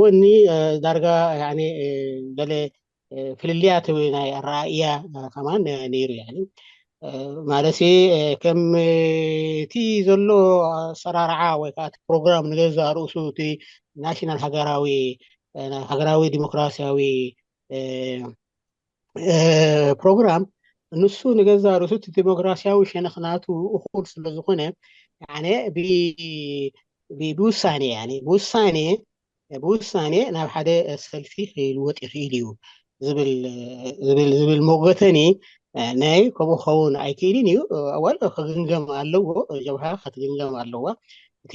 ወኒ ዳርጋ ገለ ፍልልያት ናይ ኣረኣእያ ከማን ነይሩ። ማለት ከም እቲ ዘሎ ኣሰራርዓ ወይ ከዓ ፕሮግራም ንገዛ ርእሱ እቲ ናሽናል ሃገራዊ ሃገራዊ ዲሞክራሲያዊ ፕሮግራም ንሱ ንገዛ ርእሱ እቲ ዲሞክራሲያዊ ሸነኽናቱ እኹል ስለዝኾነ ብውሳኔ ብውሳኔ ብውሳኔ ናብ ሓደ ሰልፊ ክልወጥ ይኽእል እዩ ዝብል ዝብል ዝብል መጎተኒ ናይ ከምኡ ክኸውን ኣይክእልን እዩ። ኣዋል ክግምገም ኣለዎ፣ ጀብሃ ክትግምገም ኣለዋ። እቲ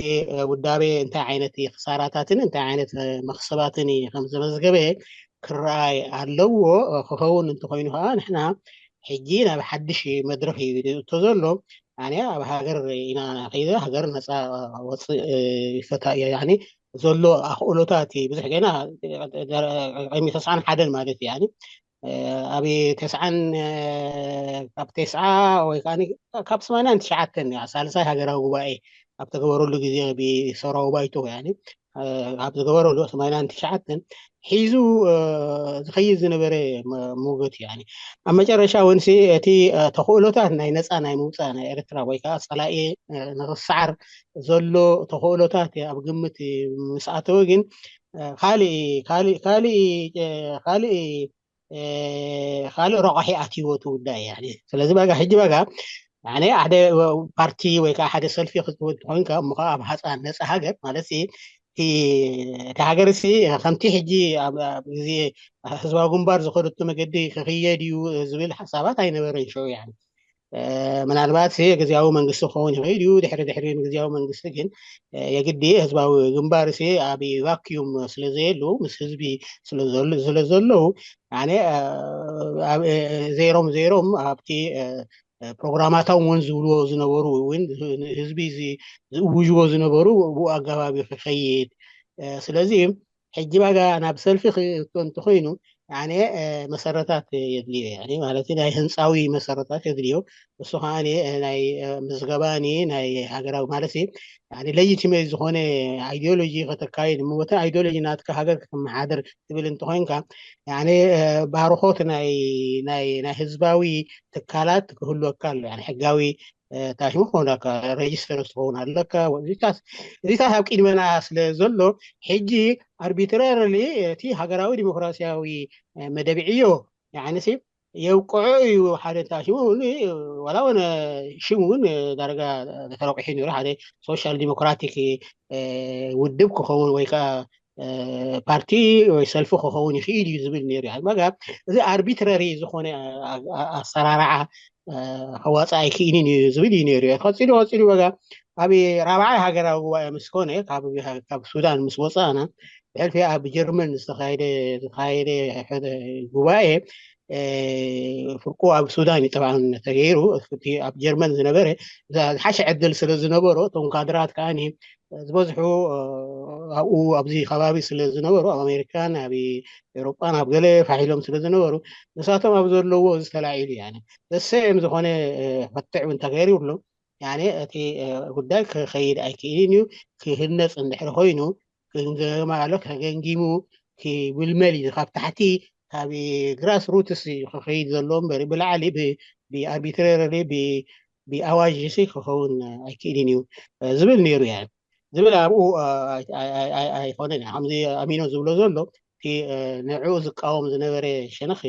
ውዳቤ እንታይ ዓይነት ክሳራታትን እንታይ ዓይነት መኽሰባትን ከም ዘመዝገበ ክረኣይ ኣለዎ። ክኸውን እንተኮይኑ ከዓ ንሕና ሕጂ ናብ ሓድሽ መድረኽ እዩ ዝእቶ ዘሎ። ኣነ ኣብ ሃገር ኢና ከይደ ሃገር ነፃ ወፅእ ይፈታ እያ። ዘሎ ኣኽእሎታት ብዙሕ ገና ቅድሚ ተስዓን ሓደን ማለት እዩ። ኣብ ተስዓን ካብ ተስዓ ወይ ከዓ ካብ ሰማንያን ትሽዓተን ሳልሳይ ሃገራዊ ጉባኤ ኣብ ተገበረሉ ግዜ ብሰራዊ ባይቶ ኣብ ዝገበረሉ ሰማንያን ትሽዓተን ሒዙ ዝኸይድ ዝነበረ ሞገት እዩ። ኣብ መጨረሻ እውን እቲ ተኽእሎታት ናይ ነፃ ናይ ምውፃእ ናይ ኤርትራ ወይ ከዓ ፀላኢ ንክሰዓር ዘሎ ተኽእሎታት ኣብ ግምት ምስ ኣተወ ግን ካልእ ካልእ ካልእ ካልእ ካልእ ረቋሒ ኣትይዎ እቲ ጉዳይ። ስለዚ በጋ ሕጂ በጋ ሓደ ፓርቲ ወይ ከዓ ሓደ ሰልፊ ክትወድ ኮይንካ እሞ ኣብ ሃፃን ነፃ ሃገር ማለት እቲ ሃገር ሲ ከምቲ ሕጂ ኣብ ግዜ ህዝባዊ ግንባር ዝኸደቱ መገዲ ክኽየድ እዩ ዝብል ሓሳባት ኣይነበረን። ሸው ምናልባት ግዜያዊ መንግስቲ ክኸውን ይኽእል እዩ። ድሕሪ ድሕሪ ግዜያዊ መንግስቲ ግን የግዲ ህዝባዊ ግንባር ሲ ኣብ ቫክዩም ስለዘየሉ ምስ ህዝቢ ስለዘለዉ ኣነ ዘይሮም ዘይሮም ኣብቲ ፕሮግራማቶም እውን ዝብልዎ ዝነበሩ እውን ህዝቢ ዝእውጅዎ ዝነበሩ ብኡ ኣገባቢ ክኸይድ ስለዚ ሕጂ ባጋ ናብ ሰልፊ ክእቶ እንተኮይኑ ያኔ መሰረታት የድልዮ፣ ያኔ ማለት ናይ ህንፃዊ መሰረታት የድልዮ። እሱ ከዓ ናይ ምዝገባኒ ናይ ሃገራዊ ማለት ሌጂቲሜት ዝኾነ ኣይዲዮሎጂ ከተካይድ ምወተ ኣይዲዮሎጂ ናትካ ሃገር ክትመሓደር ትብል እንተኮይንካ፣ ያኔ ባርኾት ናይ ናይ ናይ ህዝባዊ ትካላት ክህልወካ ኣሎ። ሕጋዊ ታሽሙ ክኾነካ፣ ሬጅስተር ትኸውን ኣለካ። እዚታት ኣብ ቅድመና ስለ ዘሎ ሕጂ ኣርቢትራርሊ እቲ ሃገራዊ ዲሞክራሲያዊ መደብዕዮ ያንሲ የውቅዖ እዩ። ሓደ ታሽሙ ዋላ ወነ ሽም እውን ዳርጋ ተረቂሑ ነሩ። ሓደ ሶሻል ዲሞክራቲክ ውድብ ክኸውን ወይ ከዓ ፓርቲ ወይ ሰልፊ ክኸውን ይኽእል እዩ ዝብል ነሩ። ማጋ እዚ ኣርቢትራሪ ዝኾነ ኣሰራርዓ ከዋፅእ ኣይክእልን እዩ ዝብል እዩ ነሩ። ቀፂሉ ቀፂሉ በጋ ኣብ ራብዓይ ሃገራዊ ጉባኤ ምስ ኮነ ካብ ሱዳን ምስ ወፃእና ብሕልፊ ኣብ ጀርመን ዝተኻየደ ዝተኻየደ ጉባኤ ፍርቁ ኣብ ሱዳን እዩ ጠብዓ ተገይሩ። ኣብ ጀርመን ዝነበረ ዝሓሸ ዕድል ስለ ዝነበሮ እቶም ካድራት ከዓ ዝበዝሑ ኣብኡ ኣብዚ ከባቢ ስለ ዝነበሩ ኣብ ኣሜሪካን ኣብ ኤሮጳን ኣብ ገለ ፋሒሎም ስለ ዝነበሩ ንሳቶም ኣብ ዘለዎ ዝተላዒሉ ያነ ደሰም ዝኾነ ፈትዕ እውን ተገይሩ ይብሉ። ያነ እቲ ጉዳይ ክኸይድ ኣይክእልን እዩ። ክህነፅ እንድሕር ኮይኑ ክገማሎ ከገንጊሙ ክብልመል እዩ ካብ ታሕቲ ካብ ግራስ ሩትስ ክኸይድ ዘለዎ እምበር ብላዕሊ ብኣርቢትራሪ ብኣዋጅ ክኸውን ኣይክእልን እዩ ዝብል ነይሩ። ያ ዝብል ኣብኡ ኣይኮነን። ከምዚ ኣሚኖ ዝብሎ ዘሎ እቲ ንዕኡ ዝቃወም ዝነበረ ሸነኽ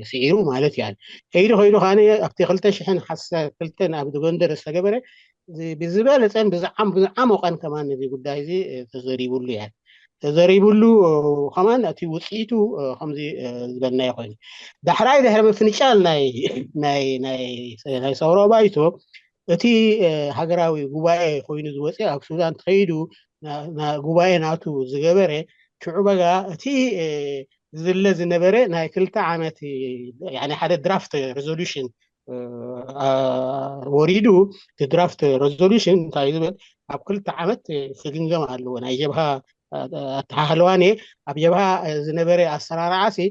ስዒሩ ማለት እዩ። ከይዱ ከይዱ ከ ኣብቲ ክልተ ሽሕን ሓሳ ክልተን ኣብ ጎንደር ዝተገበረ ብዝበለፀን ብዝዓሞቐን ከማን እዚ ጉዳይ እዚ ተዘሪቡሉ እያ። ተዘሪቡሉ ከማን እቲ ውፅኢቱ ከምዚ ዝበልናዮ ኮይኑ ዳሕራይ ድሕሪ ምፍንጫል ናይ ሰውራዊ ባይቶ እቲ ሃገራዊ ጉባኤ ኮይኑ ዝወፀ ኣብ ሱዳን ተኸይዱ ጉባኤ ናቱ ዝገበረ ሽዑ በጋ እቲ ዝለ ዝነበረ ናይ ክልተ ዓመት ሓደ ድራፍት ሬዞሉሽን ወሪዱ እቲ ድራፍት ሬዞሉሽን እንታይ ዝብል ኣብ ክልተ ዓመት ክግምገም ኣለዎ። ናይ ጀብሃ ኣተሓህልዋን ኣብ ጀብሃ ዝነበረ ኣሰራርዓ ሲ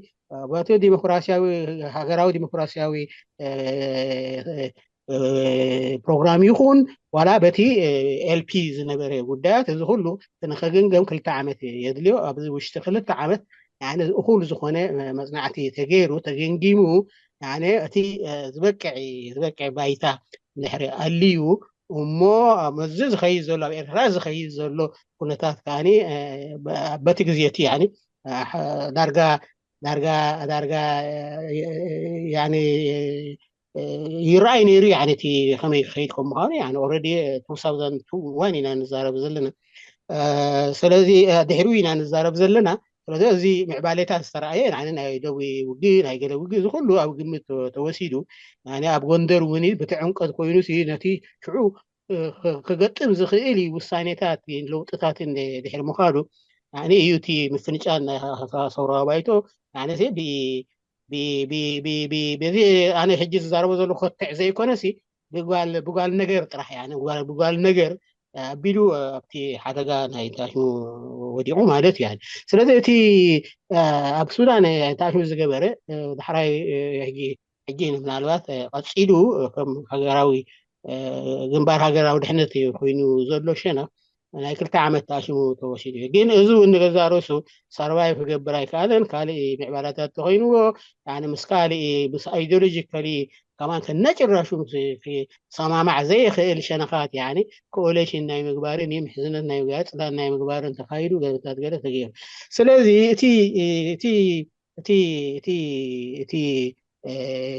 በቲ ዲሞክራሲያዊ ሃገራዊ ዲሞክራሲያዊ ፕሮግራም ይኹን ዋላ በቲ ኤልፒ ዝነበረ ጉዳያት እዚ ኩሉ ንኸገምገም ክልተ ዓመት የድልዮ። ኣብዚ ውሽጢ ክልተ ዓመት እኹል ዝኾነ መፅናዕቲ ተገይሩ ተገምጊሙ እቲ ዝበቅዕ ዝበቅዕ ባይታ ድሕሪ ኣልዩ እሞ መዚ ዝኸይድ ዘሎ ኣብ ኤርትራ ዝኸይድ ዘሎ ኩነታት ከዓ በቲ ግዜ እቲ ዳርጋ ዳርጋ ዳርጋ ይረኣይ ነይሩ። እቲ ከመይ ክኸይድ ከም ምዃኑ ኦረዲ ቱ ታውዘንድ ዋን ኢና ንዛረብ ዘለና። ስለዚ ድሕሪኡ ኢና ንዛረብ ዘለና። ስለዚ እዚ ምዕባሌታት ዝተረኣየ ናይ ደዊ ውግእ ናይ ገለ ውግእ እዚ ኩሉ ኣብ ግምት ተወሲዱ ኣብ ጎንደር እውን ብቲ ዕምቀት ኮይኑ ነቲ ሽዑ ክገጥም ዝኽእል እዩ ውሳኔታት ለውጥታትን ድሕሪ ምዃዱ እዩ እቲ ምፍንጫል ናይ ሰውራዊ ባይቶ በዚ ኣነ ሕጂ ዝዛረቦ ዘለኹ ኮትዕ ዘይኮነሲ ብጓል ነገር ጥራሕ ብጓል ነገር ኣቢሉ ኣብቲ ሓደጋ ናይ ታሽሙ ወዲቑ ማለት እዩ። ስለዚ እቲ ኣብ ሱዳን ታሽሙ ዝገበረ ዳሕራይ ሕጂ ምናልባት ቀፂሉ ከም ሃገራዊ ግንባር ሃገራዊ ድሕነት ኮይኑ ዘሎ ሸነኽ ናይ ክልተ ዓመት ታሽሙ ተወሲዱ እዩ። ግን እዚ እውን ንገዛ ርእሱ ሰርቫይቭ ክገብር ኣይከኣለን። ካልእ ምዕባላታት ተኮይንዎ ምስ ካልእ ምስ ኣይዲዮሎጂካሊ ከማን ከነጭራሹ ሰማማዕ ዘይኽእል ሸነኻት ኮኦሌሽን ናይ ምግባርን ምሕዝነት ናይ ምግባር ፅላል ናይ ምግባርን ተካይዱ ገለታት ገለ ተገይሩ። ስለዚ እቲ እቲ እቲ እቲ እቲ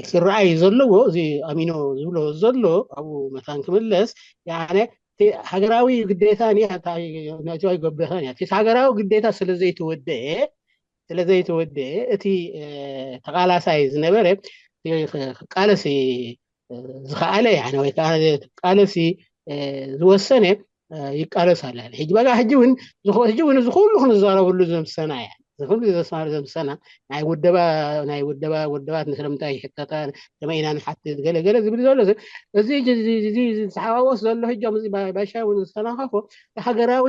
ክረኣይ ዘለዎ እዚ ኣሚኖ ዝብሎ ዘሎ ኣብኡ መታን ክምለስ ሃገራዊ ግዴታ ሃገራዊ ግዴታ ስለ ዘይተወደአ ስለ ዘይተወደአ እቲ ተቃላሳይ ዝነበረ ክቃለስ ዝኸኣለ ወይ ከዓ ክቃለስ ዝወሰነ ይቃለስ ኣለ። ሕጂ በጋ ሕጂ እውን ሕጂ እውን እዚ ኩሉ ክንዛረብሉ ዘምሰና እያ። ዝኽሉ ዘስማር ዘምሰና ናይ ውደባ ናይ ውደባ ውደባት ንስለምንታይ ይሕተታ ከመይ ኢና ንሓትት ገለ ገለ ዝብል ዘሎ እዚ ዝተሓዋወስ ዘሎ ሕጆም እዚ ባሻ እውን ዝተናኸፎ ሃገራዊ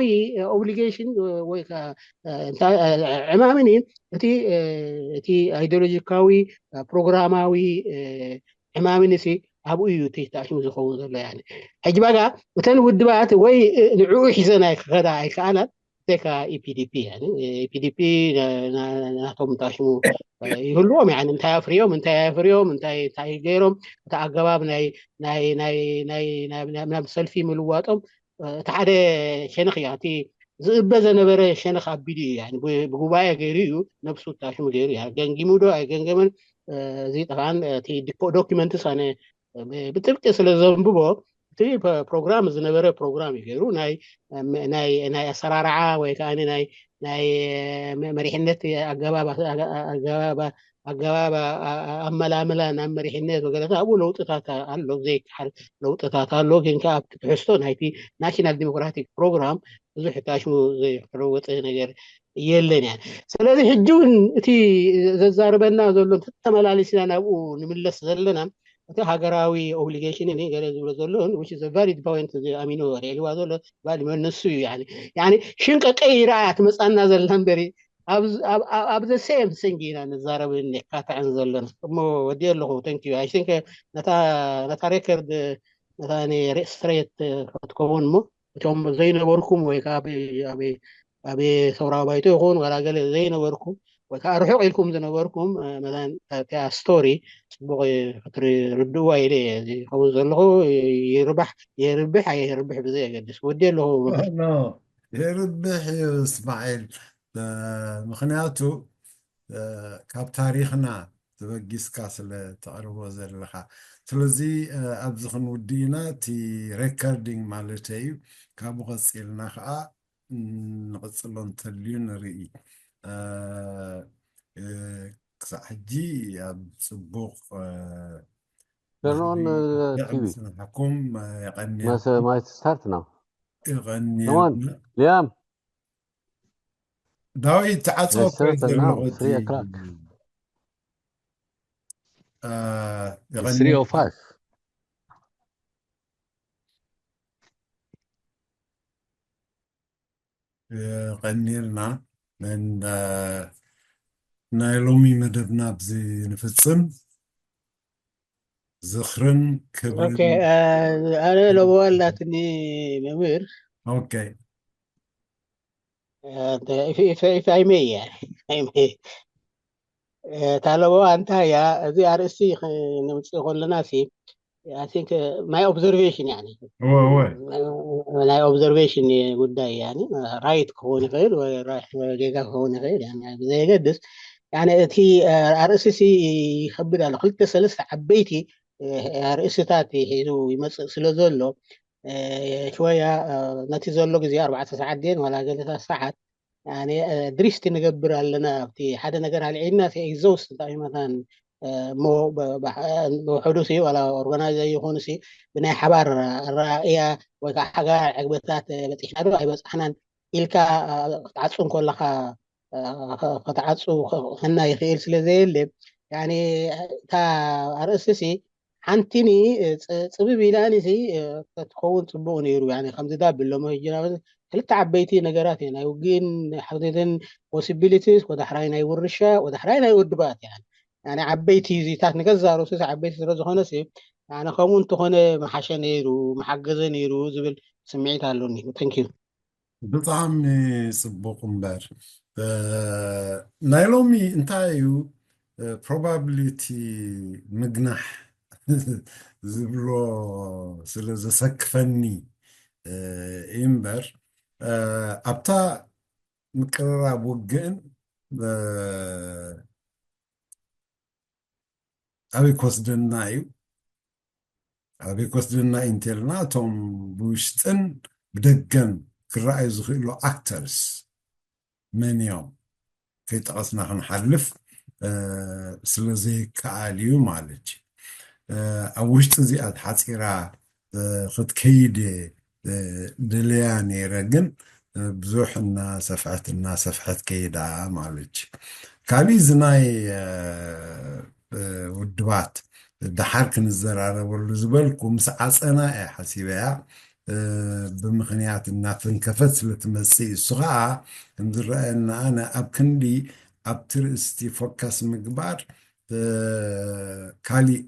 ኦብሊጌሽን ወይ ዕማምን እዩ። እቲ እቲ ኣይዲዮሎጂካዊ ፕሮግራማዊ ዕማምን ሲ ኣብኡ እዩ እቲ ተኣሽሙ ዝኸውን ዘሎ። ሕጂ ባጋ እተን ውድባት ወይ ንዕኡ ሒዘን ክኸዳ ኣይከኣላን። ተካ ኢፒዲፒ ኢፒዲፒ ናቶም ተኣሽሙ ይህልዎም። እንታይ ኣፍርዮም እንታይ ኣፍርዮም እንታይ እንታይ ገይሮም እቲ ኣገባብ ናይ ናይ ናይ ናይ ናብ ሰልፊ ምልዋጦም እቲ ሓደ ሸነኽ እያ። እቲ ዝእበ ዘነበረ ሸነኽ ኣቢሉ እዩ። ብጉባኤ ገይሩ እዩ ነብሱ ተኣሽሙ ገይሩ እዩ። ገንጊሙ ዶ ኣይገንገመን እዚ ጠፋን እቲ ዶኪመንትስ ኣነ ብጥብቂ ስለ ዘንብቦ እቲ ፕሮግራም ዝነበረ ፕሮግራም እዩ ገይሩ ናይ ኣሰራርዓ ወይ ከዓ ናይ መሪሕነት ኣገባብ ኣገባብ ኣመላምላ ናብ መሪሕነት ወገለታ ኣብኡ ለውጥታት ኣሎ ዘይከሓል ለውጥታት ኣሎ። ግን ከዓ ኣብቲ ትሕዝቶ ናይቲ ናሽናል ዲሞክራቲክ ፕሮግራም ብዙሕ ታሽሙ ዘይተለወጠ ነገር የለን እያ። ስለዚ ሕጂ እውን እቲ ዘዛርበና ዘሎ ተመላሊስና ናብኡ ንምለስ ዘለና እቲ ሃገራዊ ኦብሊጌሽን ገለ ዝብሎ ዘሎ ቫሊድ ፖይንት ኣሚኖ ኣልዒልዋ ዘሎ ቫሊድ መልሱ እዩ። ሽንቀቀ ይረኣያ ትመፃና ዘለና እምበሪ ኣብ the same thing ኢና ንዛረብ ነካትዕን ዘለና እሞ ወዲ ኣለኹ። Thank you. I think ነታ ሬከርድ ነታ ሬስትሬት ክትከውን እሞ እቶም ዘይነበርኩም ወይ ከዓ ኣብ ሰውራዊ ባይቶ ይኹን ዋላ ገለ ዘይነበርኩም ወይ ከዓ ርሑቕ ኢልኩም ዝነበርኩም መታን እቲኣ ስቶሪ ፅቡቕ ክትርድእዋ ኢለ እየ ዝኸውን ዘለኹ። ይርባሕ የርብሕ ኣየርብሕ ብዘይ የገድስ ወዲ ኣለኹ። የርብሕ እዩ እስማዒል። ምክንያቱ ካብ ታሪኽና ተበጊስካ ስለ ተቕርቦ ዘለኻ። ስለዚ ኣብዚ ክንውድእ ኢና። እቲ ሬከርዲንግ ማለት እዩ። ካብኡ ቀፂልና ከዓ ንቕፅሎ እንተልዩ ንርኢ። ክሳዕ ሕጂ ኣብ ፅቡቕ Turn on, uh, T V. ምስናሕኩም የቐኒ Must, uh, must start now. Come on, የቐኒ Liam. ዳዊት ተዓፅዎ Yes, sir, ኮይት but now, ዘለኹ እቲ three o'clock. አ፣ It's three oh five. የቐኒልና። And, አ፣ ናይ ሎሚ መደብና ኣብዚ ንፍፅም። ዝኽርን ክብርን Okay, uh, ኣነ ለበዋ ኣላትኒ መምህር Okay. if I may, yeah, if I may. እታ ለበዋ እንታይ እያ? እዚ ኣርእስቲ ክ- ንምፅእ ከለና ሲ I think, uh, my observation يعني እወ እወ ናይ ኦብዘርቬሽን ጉዳይ يعني ራይት ክኸውን ይኽእል ወይ ራይት ወይ ጌጋ ክኸውን ይኽእል يعني ብዘየገድስ يعني እቲ ኣርእስቲ ሲ ይኸብድ ኣሎ። ክልተ ሰለስተ ዓበይቲ ኣርእስታት ሒዙ ይመፅእ ስለ ዘሎ ሽወያ ነቲ ዘሎ ግዜ ኣርባዕተ ሰዓት ድየን ዋላ ገለታት ሰዓት ድሪስቲ ንገብር ኣለና ኣብቲ ሓደ ነገር ኣልዒልና ኤግዞስት እንታይ መታን እሞ ብውሕዱ ሲ ዋላ ኦርጋናይዘ ይኹን ሲ ብናይ ሓባር ኣረኣእያ ወይ ከዓ ሓጋር ዕግበታት በፂሕና ዶ ኣይበፃሕናን ኢልካ ክትዓፁ እንከለካ ክትዓፁ ክህና ይኽእል ስለ ዘየለ እታ ኣርእስቲ ሲ ሓንቲኒ ፅብብ ኢላኒ ሲ ክትኸውን ፅቡቅ ነይሩ ከምዚ ዳ ብሎሞ ሕጂ ክልተ ዓበይቲ ነገራት እየ ናይ ውግእን ሓውትትን ፖሲቢሊቲስ ወዳሕራይ ናይ ውርሻ ወዳሕራይ ናይ ውድባት እያ ዓበይቲ ዚታት ንገዛ ርእሱ ዓበይቲ ስለ ዝኾነ ሲ ከምኡ እንተኾነ መሓሸ ነይሩ መሓገዘ ነይሩ ዝብል ስምዒት ኣለኒ። Thank you. ብጣዕሚ ፅቡቅ እምበር ናይ ሎሚ እንታይ እዩ ፕሮባብሊቲ ምግናሕ ዝብሎ ስለ ዘሰክፈኒ እዩ እምበር ኣብታ ምቅርራብ ውግእን ኣበይ ክወስደና እዩ ኣበይ ክወስደና እዩ እንተልና እቶም ብውሽጥን ብደገን ክረኣዩ ዝኽእሉ ኣክተርስ መን እዮም ከይጠቐስና ክንሓልፍ ስለ ዘይከኣል እዩ ማለት እዩ ኣብ ውሽጢ እዚኣ ተሓፂራ ክትከይድ ደለያ ነይረ ግን ብዙሕ እናሰፍሐት እናሰፍሐት ከይዳ ማለት እዩ። ካልእ እዚ ናይ ውድባት ደሓር ክንዘራረበሉ ዝበልኩ ምስ ዓፀና እየ ሓሲበያ። ብምኽንያት እናተንከፈት ስለትመፅእ እሱ ከዓ ከምዝረኣየና ኣነ ኣብ ክንዲ ኣብቲ ርእስቲ ፎካስ ምግባር ካሊእ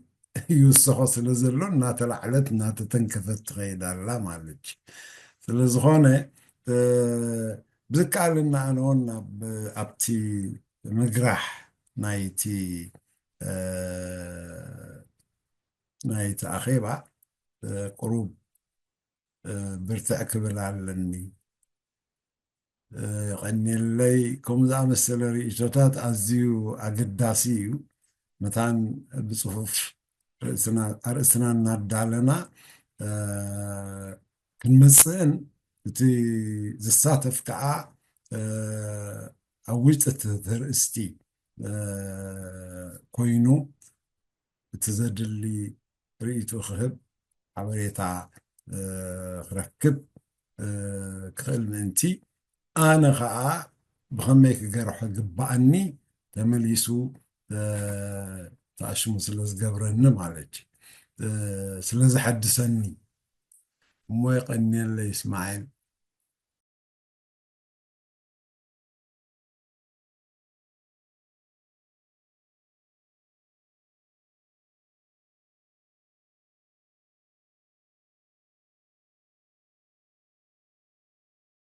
ይውሰኾ ስለ ዘሎ እናተላዕለት እናተተንከፈት ትኸይድ ኣላ ማለት እዩ። ስለዝኾነ ብዝከኣለና ኣነ እውን ኣብቲ ምግራሕ ናይቲ ናይቲ ኣኼባ ቁሩብ ብርትዕ ክብል ኣለኒ። የቐንየለይ። ከምኡ ዝኣመሰለ ርእይቶታት ኣዝዩ ኣገዳሲ እዩ። መታን ብጽፉፍ ኣርእስትና እናዳለና ክንመጽእን እቲ ዝሳተፍ ከዓ ኣብ ውሽጢ እቲ ርእስቲ ኮይኑ እቲ ዘድሊ ርእይቶ ክህብ ሓበሬታ ክረክብ ክኽእል ምእንቲ ኣነ ከዓ ብኸመይ ክገርሖ ግባኣኒ ተመሊሱ ተኣሽሙ ስለ ዝገብረኒ ማለት እዩ። ስለ ዝሐድሰኒ እሞ የቐንየለይ እስማዒል።